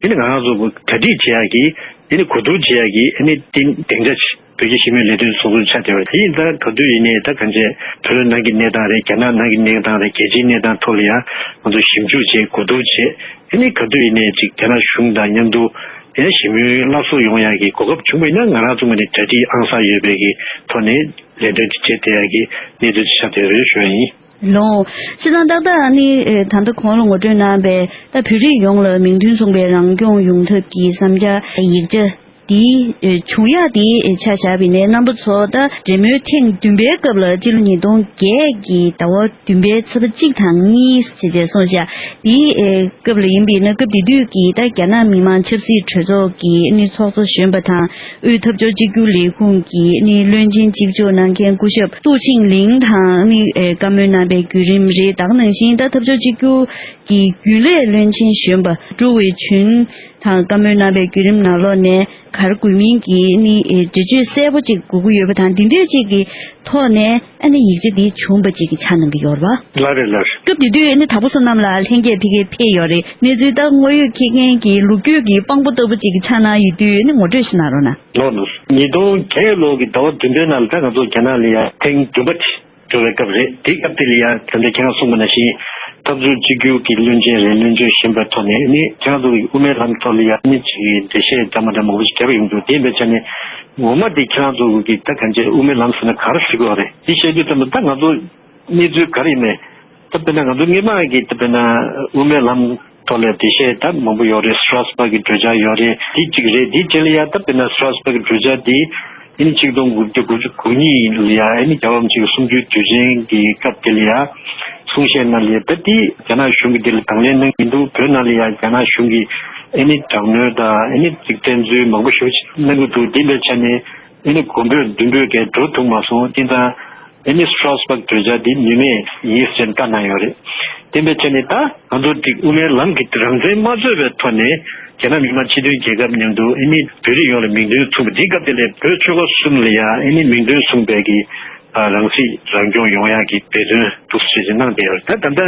ནི་ང་རང་ཚོ་གྲ་སྒྲིག་བྱེད་ཡ་གི་ཨ་ནི་གོ་བསྡུར་བྱེད་ཡ་གི་ཨ་ནི་སྟེང་སྡིངས་ཆ་ཅིག་བོད་ཀྱི་ཞི་མོལ་ལས་དོན་ཚོགས་འདུ་ཆགས་བསྡད་པ་དེ་ཡིན་ཙང་ག་དུས་ཡིན་ནའི་ད་གང་བྱས་བོད་ནང་གི་གནས་སྟངས་རེད། རྒྱ་ནག་ནང་གི་གནས་སྟངས་རེད། རྒྱལ་སྤྱིའི་གནས་སྟངས་ཐོག་ལ་ཡང་ང་ཚོ་ཞིབ་འཇུག་བྱས་གོ་བསྡུར་བྱས་ཨ་ནི་ག་དུས་ཡིན་ནའི་ཅིག་རྒྱ་ནག་གཞུང་དང་མཉམ་དུ་ཡང་ཞི་མོལ་སླར་གསོ་ཡོང་ཡག་གི་གོ་སྐབས་བྱུང་བ་ཡིན་ན་ང་རང་ཚོ་ངོས་ནས་གྲ་སྒྲིག་ཨང་གསར་ཡོད་པའི་གི་ཐོག་ནས་ལས་དོན་དེ་བྱེད་བསྡད་ཡག་གི་གནས་ཚུལ་ཆགས་བསྡད་རེད་ཞུ་བ་ཡིན། ལོ། སྤྱིར་བཏང་ཏག་ཏག་ནི་ཨེ་ད་ལྟ་གོང་ལ་ངོ་སྤྲོད་གནང་པའི་ད་བོད་རིགས་ཡོངས་ལ་མིང་དོན་མཚུངས་པའི་རང་སྐྱོང་ཡོང་ཐབས་ཀྱི་བསམ་འཆར་ཡིག་ཆ་འདི་ཨེ་བྱུང་ཡག་འདི་ཨེ་ཆ་བཞག་པ་ཡིན་ནའི་རྣམ་པ་ཚོ་ད་འབྲེལ་མོལ་ཐེངས་བདུན་པའི་སྐབས་ལ་སྤྱི་ལོ་ཉིས་སྟོང་བརྒྱད་ཀྱི་ཟླ་བ་བདུན་པའི་ཚེས་པ་གཅིག་དང་གཉིས་བྱས་རྗེས་སོང་ཤག་འདིའི་ཨེ་སྐབས་ལ་ཡིན་པ་ཡིན་ན་སྐབས་དེ་དུས་ཀྱི་ད་རྒྱ་ནག་མི་དམངས་ཆབ་སྲིད་གྲོས་ཚོགས་ཀྱི་ཨ་ནི་ཚོགས་གཙོ་གཞོན་པ་དང་། དབུས་འཐབ་ཕྱོགས་གཅིག་གྱུར་ལས་ཁུངས་ཀྱི་ནི་བློན་ཆེན་གཅིག་ལྕོགས་གནང་མཁན་སྐུ་ཞབས་ཏུའུ་ཆིང་ལིང་དང་ནི་ཨེ་བཀའ་མོལ་གནང་པའི་བརྒྱུད་རིམ་རེད། ད་ག་ནང་བཞིན་ད་འཐབ་ཕྱོགས་གཅིག་གྱུར་གྱི་རྒྱུན་ལས་བློན་ཆེན་གཞོན་པ་ཀྲུའུ་ཝེ་ཆུན་དང་བཀའ་མོལ་གནང་པའི་བརྒྱུད་རིམ་ནང་ལོགས་ནས་ག་རེ་དགོས་མིན་གྱི་ནི་ཨེ་འགྲེལ་བརྗོད་གསལ་པོ་ཅིག་དགོས་ཀྱི་ཡོད་པ་དང་། འདི་འདྲས་ཅིག་གི་ཐོག་ནས་ཨ་ནི་ཡིག་ཆ་འདི་བྱུང་བ་ཅིག་ཆགས་གནང་གི་ཡོད་རེད་པ། ལགས་རེད་ལགས་རེད། སྐབས་དེ་དུས་ཨ་ནི་དྭགས་པོ་བསོད་ནམས་ལགས་ལྷན་རྒྱས་ཕ་གིར་ཕེབས་ཡོད་རེད། གནས་ཚུལ་ད་དངོས་ཡོད་འཁྱེར་མཁན་གྱི་ལོ་རྒྱུས་ཀྱི་དཔང་པོ་ལྟ་བུ་ཅིག་ཆགས་གནང་ཡོད་དུས་ཨ་ནི་ངོ་སྤྲོད་ཞིག་གནང་རོགས་གནང་། ལགས་ལགས། ཉིས་སྟོང་བརྒྱད་ལོ་གི་ཟླ་བ་བདུན་པའི་ནང་ལ་ད་ང་ཚོ་རྒྱ་ནག་ལ་ཡ་ཐེངས་བདུན་པ་དེ་འགྲོ་བའི་སྐབས་རེད། དེ་སྐབས་དེ་ལ་ཡ་ད་ལྟ་ཁྱེད་རང་གསུངས་པ་ནང་བཞིན་འཐབ་ཕྱོགས་གཅིག་གྱུར་གྱི་བློན་ཆེན་རེད། བློན་ཆེན་གཞོན་པའི་ཐོག་ནས་ནི་ཁྱེད་རང་ཚོ་གི་དབུ་མའི་ལམ་ཐོག་ལ་ཡ་ནི་ཅིག་འགྲེལ་བཤད་འདྲ་མི་འདྲ་མང་པོ་ཞིག་བརྒྱབ་ཡོང་འདུག་དེ་ཡིན་པའི་ཆ་ནས་ངོ་མ་དེ་ཁྱེད་རང་ཚོ་གི་ད་གང་བྱས་དབུ་མའི་ལམ་ཟེར་ན་ག་རེ་ཟེར་དགོས་རེད། དེ་བཤད་དུས་ཙམ་པ་ད་ང་ཚོ་གནས་ཚུལ་ག་རེ་ཡིན་མིན། ད་དཔེར་ན་ང་ཚོ་སྔོན་མ་གི་ད་དཔེར་ན་དབུ་མའི་ལམ་ཐོག་ལ་འགྲེལ་བཤད་ད་མང་པོ་ཡོད་རེད། སི་ཊ་ར་སི་བྷག་གི་གྲོས་འཆར་ཡོད་རེད། དེ་གཅིག་རེད། དེ་རྗེས་ལ་ཡ་ད་དཔེར་ན་སི་ཊ་ར་སི་བྷག་གི་གྲོས་འཆར་དེ་ཨ་ནི་ཆིག་སྟོང་དགུ་བརྒྱ་དགུ་བཅུ་གོ་གཉིས་ལ་ཡ་ཨ་ནི་རྒྱལ་བ་རིན་པོ་ཆེ་གི་གསུམ་བཅུའི་དུས་ཆེན་གྱི་སྐབས་དེ་ལ་ཡ་གསུང་བཤད་ནང་ལ་ཡ་ད་དེ་རྒྱ་ནག་གཞུང་གིས་དེ་ལ་དང་ལེན་གནང་གི་འདུག་བོད་ནང་ལ་ཡ་རྒྱ་ནག་གཞུང་གིས་ཨ་ནི་དྲག་གནོན་དང་ཨ་ནི་ཅིག་བཙན་འཛུལ་མང་པོ་ཞེ་པོ་ཅིག་གནང་གི་འདུག་དེ་ཡིན་པའི་ཆ་ནས་ཨ་ནི་གོང་འཕེལ་མདུན་སྤོས་གས་འགྲོ་ཐུབ་མ་སོང་། དེ་ཙང་ཨ་ནི་སི་ཊ་ར་སི་བྷག་གྲོས་འཆར་འདི་ནུས་མེད་ཡིན་ཟེར་བཀའ་གནང་ཡོད་རེད། དེ་འདྲ་བྱས་ནས་ད་ང་ཚོ་འདི་དབུ་མའི་ལམ་གྱི་རང་བཙན་མ་རྩོད་པའི་ཐོག་ནས་རྒྱ་ནག་མི་དམངས་སྤྱི་མཐུན་རྒྱལ་ཁབ་མཉམ་དུ་ཨ་ནི་བོད་རིགས་ཡོངས་ལ་མིང་དོན་མཚུངས་པ་འདི་སྐབས་དེ་ལས་བོད་ཆོལ་ཁ་གསུམ་ལ་ཡང་ཨ་ནི་མིང་དོན་མཚུངས་པའི་གི་རང་སྲིད་རང་སྐྱོང་ཡོང་ཡག་གི་འབད་བརྩོན་འདུག་ཟེར་གྱི་གནང་བསྡད་ཡོད་རེད། ད་ད་ལྟ་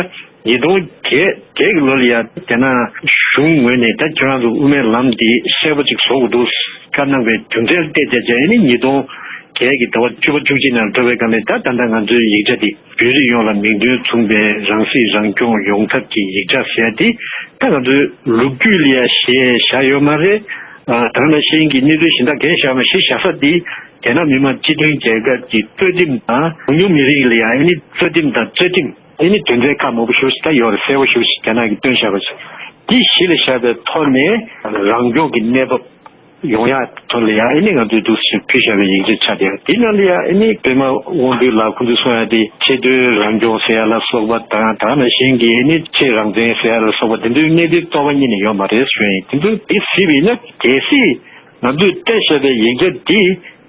ཉིས་སྟོང་བརྒྱད་བརྒྱད་ཀྱི་ལོ་ལ་ཡང་རྒྱ་ནག་གཞུང་ངོས་ནས་ད་ཁྱོད་རང་ཚོ་དབུ་མའི་ལམ་འདི་གསལ་པོ་ཅིག་བཟོ་དགོས་འདུག་བཀའ་གནང་བའི་རྒྱུ་མཚན་བལྟས་བྱས་བྱས་ཨ་ནི་ཉིས་སྟོང་བརྒྱད་ཀྱི་ཟླ་བ་བཅུ་པ་བཅུ་གཅིག་ནང་འགྲོ་བའི་སྒང་ནས་ད་ད་ལྟ་ང་ཚོའི་ཡིག་ཆ་འདི་བོད་རིགས་ཡོངས་ལ་མིང་དོན་མཚུངས་པའི་རང་སྲིད་རང་སྐྱོང་ཡོང་ཐབས་ཀྱི་ཡིག་ཆ་ཟེར་ཡ་འདི་ད་ང་ཚོའི་ལོ་རྒྱུས་ལ་ཡང་གཞི་བཞག་ཡོད་མ་རེད། ཨ་ད་ག་ནང་བཞིན་གྱི་གནས་ཚུལ་གཞན་དག་གང་ཡང་བཞག་མ་གཞི་བཞག་ས་འདི་ རྒྱ་ནག་མི་དམངས་སྤྱི་མཐུན་རྒྱལ་ཁབ་ཀྱི་རྩ་ཁྲིམས་དང་། གྲངས་ཉུང་མི་རིགས་ལ་ཡང་ཨ་ནི་རྩ་ཁྲིམས་དང་རྩ་ཁྲིམས་ཨ་ནི་དོན་ཚན་ཁག་མང་པོ་ཞེ་པོ་ཞིག་ད་ཡོད་རེད། གསལ་པོ་ཞེ་པོ་ཞིག་རྒྱ་ནག་གིས་བཏོན་བཞག་པ་ཞིག་འདི་གཞི་ལ་བཞག་པའི་ཐོག་ནས་རང་སྐྱོང་གི་གནས་བབ་ཡོང་ཡག་ཐོག་ལ་ཡང་ཨ་ནི་ང་ཚོས་འདུག་སེ་ཕུལ་བཞག་པའི་ཡིག་ཆ་ཆགས་བསྡད་ཡོད། དེ་ནང་ལ་ཡང་ཨ་ནི་པད་མ་དབང་འདུས་ལགས་ཁོང་ཚོས་གསུང་ཡག་དེ་ཆེས་མཐོའི་རང་སྐྱོང་ཟེར་ཡག་ལ་སོགས་པ་དང་། ད་ག་ནང་བཞིན་གྱི་ཨ་ནི་ཆེས་རང་བཙན་ཟེར་ཡག་ལ་སོགས་པ་དེ་ཚོའི་གནད་དོན་རྩ་བ་ཉིད་ནས་ཡོད་མ་རེད་ཞུ་ཡིན། དེ་ཚོ་དེ་གཟིགས་པ་ཡིན་ན། གལ་སྲིད་ང་ཚོས་སྤྲད་བཞག་པའི་ཡིག་ཆ་འདི་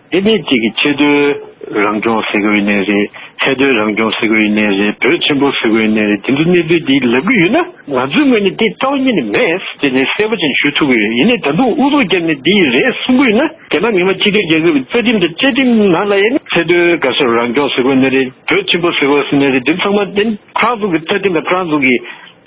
ཨ་ནི་གཅིག་གི་ཆེས་མཐོའི་རང་སྐྱོང་ཟེར་གྱི་ཡོད་ནའི་རེད། ཚད་མཐོའི་རང་སྐྱོང་ཟེར་གྱི་ཡོད་ནའི་རེད། བོད་ཆེན་པོ་ཟེར་གྱི་ཡོད་ནའི་རེད། དེ་ཚོ་གནས་ཚུལ་འདི་ལབ་ཀྱི་ཡོད་ན། ང་ཚོའི་ངོས་ནས་དེ་རྩ་བ་ཉིད་ནས་མེད་ཟེར་ནས་གསལ་པོ་ཅིག་ཞུ་ཐུབ་ཀྱི་ཡོད། ཡིན་ནའི་ད་དུང་ཨུ་ཚུགས་བརྒྱབ་ནས་འདི་རེད་གསུང་གི་ཡོད་ན། རྒྱ་ནག་མི་དམངས་སྤྱི་མཐུན་རྒྱལ་ཁབ་ཀྱི་རྩ་ཁྲིམས་དང་བཅའ་ཁྲིམས་ནང་ལ་ཡང་ཚད་མཐོའི་ག་ཚོད་རང་སྐྱོང་ཟེར་གྱི་ཡོད་ནའི་རེད། བོད་ཆེན་པོ་ཟེར་གྱི་ཡོད་ནའི་རེད། དེ་ཚང་མ་དེ་ཁོ་རང་ཚོ་གི་རྩ་ཁྲིམས་དང་ཁོ་རང་ཚོ་གི་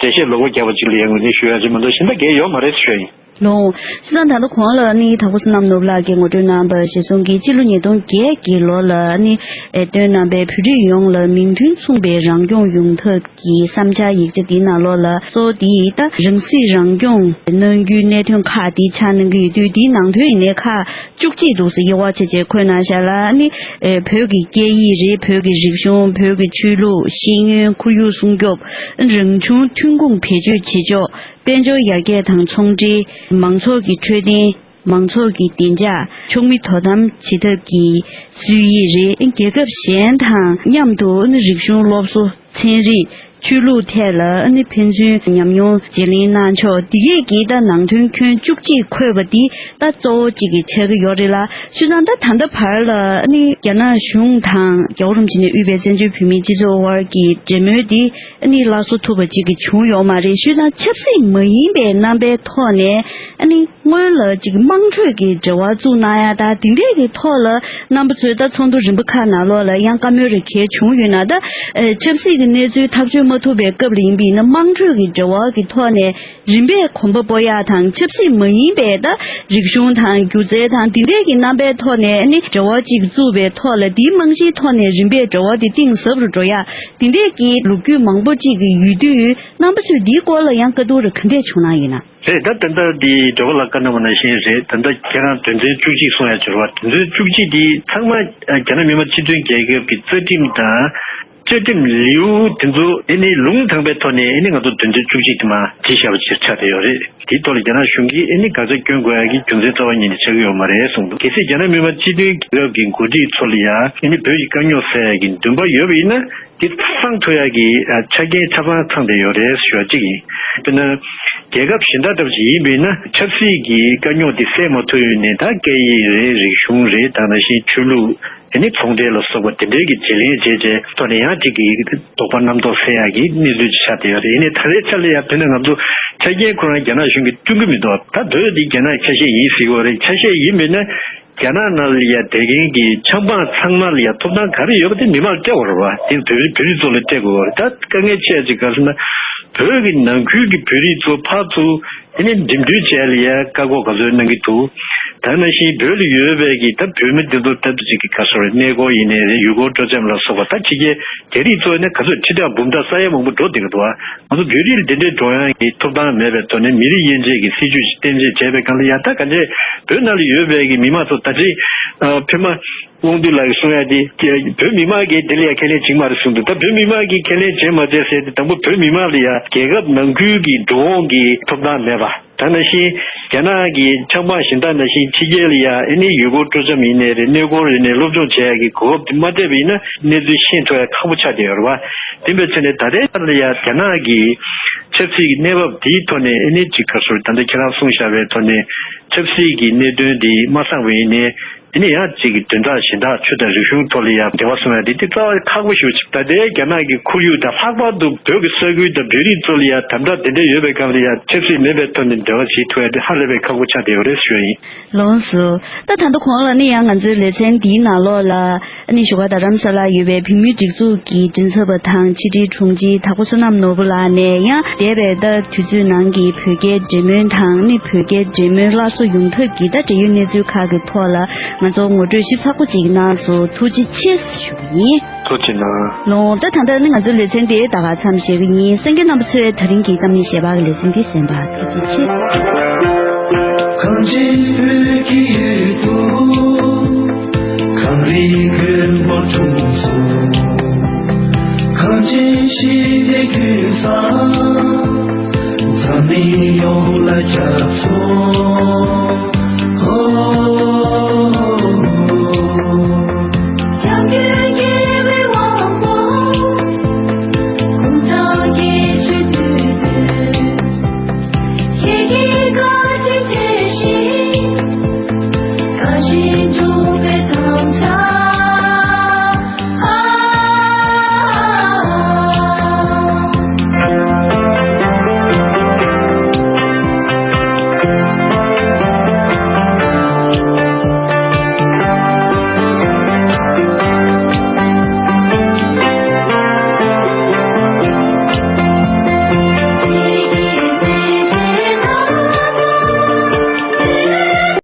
འགྲེལ་བཤད་ལོག་པ་བརྒྱབ་པ་ཅིག་ལ་ཡང་ངོས་འཛིན་ཞུ་ཡག་ཅིག་མ་གཏོགས་གཞན་དག་གང་ཡང་ཡོད་མ་རེད་ཞུ་ཡ་ཡིན། ལགས། སྤྱིར་བཏང་ད་ལྟ་གོང་ལ་ནི་དྭགས་པོ་བསོད་ནམས་ནོར་བུ་ལགས་ཀྱིས་ངོ་སྤྲོད་གནང་བ་གཞིར་བཟུང་གིས་སྤྱི་ལོ་ཉིས་སྟོང་བརྒྱད་ཀྱི་ལོ་ལ་ནི་ཨེ་བཏོན་གནང་པའི་བོད་རིགས་ཡོངས་ལ་མིང་དོན་མཚུངས་པའི་རང་སྐྱོང་ཡོང་ཐབས་ཀྱི་བསམ་འཆར་ཡིག་ཆ་འདིའི་ནང་ལོགས་ལ་གཙོ་བོ་འདི་ད་རང་སྲིད་རང་སྐྱོང་གནང་རྒྱུའི་གནད་དོན་ཁག་འདི་ཆ་གནང་གི་ཡོད་དུས། འདིའི་ནང་དོན་ཡིན་ནའི་ཁག་བཅུ་གཅིག་འདུག་ཟེར། དབྱེ་བ་ཕྱེ་བྱས་འཁོད་གནང་བཞག་ལ་ནི་ཨེ་བོད་ཀྱི་སྐད་ཡིག་རེད། བོད་ཀྱི་རིག་གཞུང་། བོད་ཀྱི་ཆོས་ལུགས། ཤེས་ཡོན། ཁོར་ཡུག་སྲུང་སྐྱོབ། རང་བྱུང་ཐོན་ཁུངས་བེད་སྤྱོད་བྱེད་ཕྱོགས། དཔལ་འབྱོར་ཡར་རྒྱས་དང་ཚོང་འབྲེལ། མང་ཚོགས་ཀྱི་འཕྲོད་བསྟེན། མང་ཚོགས་ཀྱི་བདེ་འཇགས། ཕྱོགས་མི་དོ་དམ་བྱེད་ཐབས་ཀྱི་སྲོལ་ཡིག་རེད། རྒྱལ་ཁབ་གཞན་དང་མཉམ་དུ་རིག་གཞུང་། སློབ་གསོ། ཚན་རིག། ཆོས་ལུགས་ཐད་ལ་ཕན་ཚུན་ཉམས་མྱོང་བརྗེ་ལེན་གནང་ཕྱོགས་འདི་གས་ཀྱི་ད་ནང་དོན་ཁྱོན་བཅུ་གཅིག་འཁོད་པ་འདི་ད་གཙོ་བོ་གཅིག་གི་ཆགས་ཀྱི་ཡོད་རེད་ལ། བྱས་ཙང་ད་ད་ལྟ་བར་ལ་ནི་རྒྱ་ནག་གཞུང་དང་རྒྱལ་བ་རིན་པོ་ཆེ་ནས་དབུས་པའི་བཙན་བྱོལ་བོད་མིའི་སྤྱི་ཚོགས་དབར་གྱི་འབྲེལ་མོལ་འདི་ཨ་ནི་སླར་གསོ་ཐུབ་པ་ཅིག་གི་བྱུང་ཡོད་མ་རེད། བྱས་ཙང་ཆབ་སྲིད་མ་ཡིན་པའི་རྣམ་པའི་ཐོག་ནས་ཨ་ནི་སྔོན་ལ་ཅིག་དམངས་ཁྲོད་ཀྱི་འབྲེལ་བ་བཙུགས་གནང་ཡ་དང་དེ་འདྲས་ཀྱི་ཐོག་ལ་རྣམ་པ་ཚོས་ད་ཚོགས་འདུ་རིམ་པ་ཁག་ནང་ལོགས་ལ་ཡང་བཀའ་མོལ་རེ་གལ་བྱུང་ཡོད་ན། ད་ཨ་ཆབ་སྲིད་ཀྱི་གནས་ཚུལ་ཐག་གཅོད་མ་ཐུབ་པའི་སྐབས་ལ་ཡིན་པ་ཡིན་ན། དམངས་ཁྲོད་ཀྱི་འབྲེལ་བ་གི་ཐོག་ནས་རིམ་པས་གོམ་པ་སྤོ་ཡ་དང་། ཆབ་སྲིད་མ་ཡིན་པའི་ད་རིག་གཞུང་དང་སྒྱུ་རྩལ་དང་དེ་འདྲས་ཀྱི་རྣམ་པའི་ཐོག་ནས་ཨ་ནི་འབྲེལ་བ་ཅིག་བཙུགས་པའི་ཐོག་ལ། དེའི་རྨང་གཞིའི་ཐོག་ནས་རིམ་པས་འབྲེལ་བ་དེ་གཏིང་ཟབ་རུ་འགྲོ་ཡ། དེ་འདྲས་ཀྱི་ལོ་རྒྱུས་མང་པོ་ཅིག་གི་ཡོད་དུས། རྣམ་པ་ཚོས་འདིའི་སྐོར་ལ་ཡང་བཀའ་བསྡུར་ག་འདྲས་བྱུང་གནང་ཡོད་ན། རེད། ད་ད་ལྟ་འདི་འབྲེལ་བ་ལ་བཀའ་གནང་བ་ནང་བཞིན་རེད། ད་ལྟ་ཁྱེད་རང་དོན་ཚན་བཅུ་གཅིག་གསུང་ཡ་བྱུང་བ། དོན་ཚན་བཅུ་གཅིག་འདི་ཚང་མ་རྒྱ་ནག་མི་དམངས་སྤྱི་མཐུན་རྒྱལ་ཁབ་ཀྱི་རྩ་ཁྲིམས་དང་བཅའ་ཁྲིམས་ལེའུ་དེ་ཚོ་ཨེ་ནི་ལུང་དྲངས་པའི་ཐོག་ནས་ཨེ་ནི་ང་ཚོ་དོན་ཚན་བཅུ་གཅིག་དེ་མར་བྲིས་བཞག་པ་ཅིག་ཆགས་བསྡད་ཡོད་རེད། དེའི་ཐོག་ལ་རྒྱ་ནག་གཞུང་གིས་ཨེ་ནི་དགག་བྱ་སྐྱོན་དགོས་ཡ་གི་རྒྱུ་མཚན་རྩ་བ་ཉིད་ནས་ཆགས་ཀྱི་ཡོད་མ་རེད་གསུངས་འདུག། གལ་སྲིད་རྒྱ་ནག་མི་དམངས་སྤྱི་མཐུན་རྒྱལ་ཁབ་ཀྱི་འགོ་ཁྲིད་ཚོ་ལ་ཡ་ཨེ་ནི་བོད་ཀྱི་དཀའ་རྙོག་སེལ་ཡ་གི་འདུན་པ་ཡོད་པ་ཡིན་ན། དེ་སངས་ཐུབ་ཡག་གི་ཨ་ཆ་རྐྱེན་ཆ་ཚང་ཚང་བསྡད་ཡོད་རེད་ཞུ་བ་གཅིག་ཡིན། དཔེར་ན། རྒྱལ་ཁབ་གཞན་དག་འདྲ་པོ་ཞིག་ཡིན་པ་ཡིན་ན། ཆབ་སྲིད་ཀྱི་དཀའ་རྙོག་དེ་སེལ་མ་ཐུབ་ཡོད་ནའི། ད་སྐད་ཡིག་རེད། རིག་གཞུང་རེད། ད་ནང་བཞིན་ཆོས་ལུགས། དེ་ནི་ཚོང་འབྲེལ་ལ་སོགས་པ་དེ་འདྲའི་གི་བརྗེ་ལེན་བྱས་བྱས་ཐོག་ནས་ཡང་གཅིག་གི་དོགས་པ་རྣམ་རྟོག་སེལ་ཡག་གི་གནས་ཚུལ་ཅིག་ཆགས་བསྡད་ཡོད་རེད། ཡིན་ནའི་ད་ལྟའི་ཆ་ལ་ཡ་དཔེར་ན་ང་ཚོ་ཆ་རྐྱེན་ཁོ་རང་རྒྱ་ནག་གཞུང་གིས་བསྐྲུན་གྱི་མི་འདུག། ད་བོད་འདི་རྒྱ་ནག་གི་ཆ་ཤས་ཡིན་ཟེར་གྱི་ཡོད་རེད། ཆ་ཤས་ཡིན་པ་ཡིན་ན། རྒྱ་ནག་ནང་ལ་ཡ་བསྡད་མཁན་གྱི་ཆབ་འབངས་ཚང་མ་ལ་ཡ་ཐོབ་ཐང་ག་རེ་ཡོད་པ་དེ་མི་མང་ལ་སྤྲད་དགོས་རེད་པ། དེ་བོད་རིགས་བོད་རིགས་ཚོ་ལ་སྤྲད་དགོས་རེད། ད་དཀའ་ངལ་ཆེ་ཅིག་ག་རེ་ཟེར་ན། བོད་ཀྱི་ནང་ཁུལ་གྱི་བོད་རིགས་ཚོ་ཕར་ཚུར་དེ་ནས་འགྲིམ་འགྲུལ་བྱས་ལ་ཡ་བཀག་འགོག་ག་ཚོད་གནང་གི་འདུག། ད་ནང་བཞིན་བོད་ལ་ཡོད་པའི་གི་ད་བོད་མི་དེ་ཚོ་ལྟ་བུ་ཅིག་གི་ག་རེ་ཟེར་རེད། གནས་སྐོར་ཡིན་ནའི་རེད། ཡུལ་སྐོར་སྤྲོ་འཆམ་ལ་སོགས་པ། ད་ཕྱི་རྒྱལ་རྒྱ་རིགས་ཚོ་ནི་ག་ཚོད་ཁྲི་ཕྲག་འབུམ་ཕྲག་ས་ཡ་མང་པོ་འགྲོ་བསྡད་ཀྱི་འདུག་པ། ང་ཚོ་བོད་རིགས་ལ་དེ་འདྲའི་འགྲོ་ཡག་གི་ཐོབ་ཐང་མེད་པའི་ཐོག་ནས། མི་རིགས་དབྱེ་འབྱེད་ཀྱི་སྲིད་ཇུས་ཤིག་གཏན་འབེབས་བྱས་པའི་སྒང་ལ་ཡ། ད་ག་འདྲས་བོད་ནང་ལ་ཡོད་པའི་གི་མི་མང་ཚོ་ད་ཅི་ཨ་ཕེ་མ་དབང་འདུས་ལགས་ཀྱིས་གསུང་ཡ་དེ། བོད་མི་མང་གིས་དེ་ལ་ཡ་ཁས་ལེན་བྱེད་ཀྱི་མ་རེད་གསུངས་འདུག། ད་བོད་མི་མང་གིས་ཁས་ལེན་བྱས་མ་བྱས་ཟེར་ཏེ། དང་པོ་བོད་མི་མང་ལ་ཡ་རྒྱལ་ཁབ་ནང་ཁུལ་གྱི་འགྲོ་འོང་གི་ཐོབ་ཐང་མེད་པ། ད་ནང་བཞིན་རྒྱ་ནག་གི་ཆབ་འབངས་གཞན་དག་ནང་བཞིན་ཕྱི་རྒྱལ་ལ་ཡ་ཨེ་ནི་ཡུལ་སྐོར་སྤྲོ་འཆམ་ཡིན་ནའི་རེད། གནས་སྐོར་ཡིན་ནའི་སློབ་སྦྱོང་བྱེད་ཡ་གི་གོ་སྐབས་དེ་མ་སྤྲད་པ་ཡིན་ན། གནས་ཚུལ་ཤེས་ཐུབ་ཡ་ཁག་པོ་ཆགས་བསྡད་ཡོད་རེད་པ། དེ་འབད་བྱས་ནས་ད་ལྟའི་ཆར་ལ་ཡ་རྒྱ་ནག་གི་ཆབ་སྲིད་ཀྱི་གནས་བབ་དེའི་ཐོག་ནས་ཨེ་ནི་ཅིག་ག་རེ་ཟེར། ད་ལྟ་ཁྱེད་རང་གསུངས་བཞག་པའི་ཐོག་ནས་ཆབ་སྲིད་ཀྱི་གནད་དོན་དེ་མ་སངས་པ་ཡིན་ནའི། དེ་ནས་ཡང་གཅིག་གི་དོན་དག་གཞན་དག་ཆོས་དང་རིག་གཞུང་ཐོག་ལ་ཡང་འབྲེལ་བ་བཟུང་ཡ་དེ་དེ་རྩ་བ་ཁག་པོ་ཞེ་པོ་ཅིག། ད་ལྟའི་རྒྱ་ནག་གི་ཁོར་ཡུག་དང་། ལྷག་པར་དུ་བོད་ཀྱི་ས་ཁུལ་དང་བོད་རིགས་ཚོ་ལ་ཡང་དམ་དྲག་དེ་འདྲ་ཡོད་པའི་སྒང་ལ་ཡང་ཆབ་སྲིད་མེད་པའི་ཐོག་ནས་འབྲེལ་བ་བྱེད་ཐུབ་ཡ་དེ་ཧ་ལས་པའི་ཁག་པོ་ཆགས་བསྡད་ཡོད་རེད་ཞུ་ཡ་ཡིན། ལགས་སོ། ད་ད་ལྟ་གོང་ལ་ནི་ཡང་ང་ཚོའི་ལེ་ཚན་འདིའི་ནང་ལོགས་ལ། ཨ་ནི་བཞུགས་སྒར་རྡ་རམ་ས་ལར་ཡོད་པའི་བོད་མིའི་སྒྲིག་འཛུགས་ཀྱི་མགྲིན་ཚབ་པ་དང་ཕྱི་དྲིལ་དྲུང་ཆེ་དྭགས་པོ་བསོད་ནམས་ནོར་བུ་ལགས་ནས་ཡང་འདས་པའི་ཟླ་དུས་ཚོད་ནང་གི་བོད་རྒྱའི་འབྲེལ་མོལ་དང་། ཨ་ནི་བོད་རྒྱའི་འབྲེལ་མོལ་སླར་གསོ་ཡོང་ཐབས་ཀྱི་ད་འབྲེལ་ཡོད་གནས་ཚུལ་ཁག་གི་ཐོག་ལ་ང་ཚོ་ངོ་སྤྲོད་ཞིབ་ཚགས་པོ་ཅིག་གནང་སོང་། ཐུགས་རྗེ་ཆེ་ཞུ་གི་ཡིན། ཐུགས་རྗེ་གནང་། ལགས། ད་ད་ལྟ་ནི་ང་ཚོའི་ལེ་ཚན་དེ་ད་ག་མཚམས་བཞག་གི་ཡིན། གསན་མཁན་རྣམ་པ་ཚོས་ད་རིང་གི་གཏམ་གླེང་ཞལ་པར་གྱི་ལེ་ཚན་འདི་གསན་པར་ཐུགས་རྗེ་ཆེ། གངས་ཅན་བོད་ཀྱི་ཡུལ་དུ། ཞི་བདེ་ཀུན་བཟང་འཛམ་གླིང་ཡོངས་ལ་ཁྱབ་སོང་།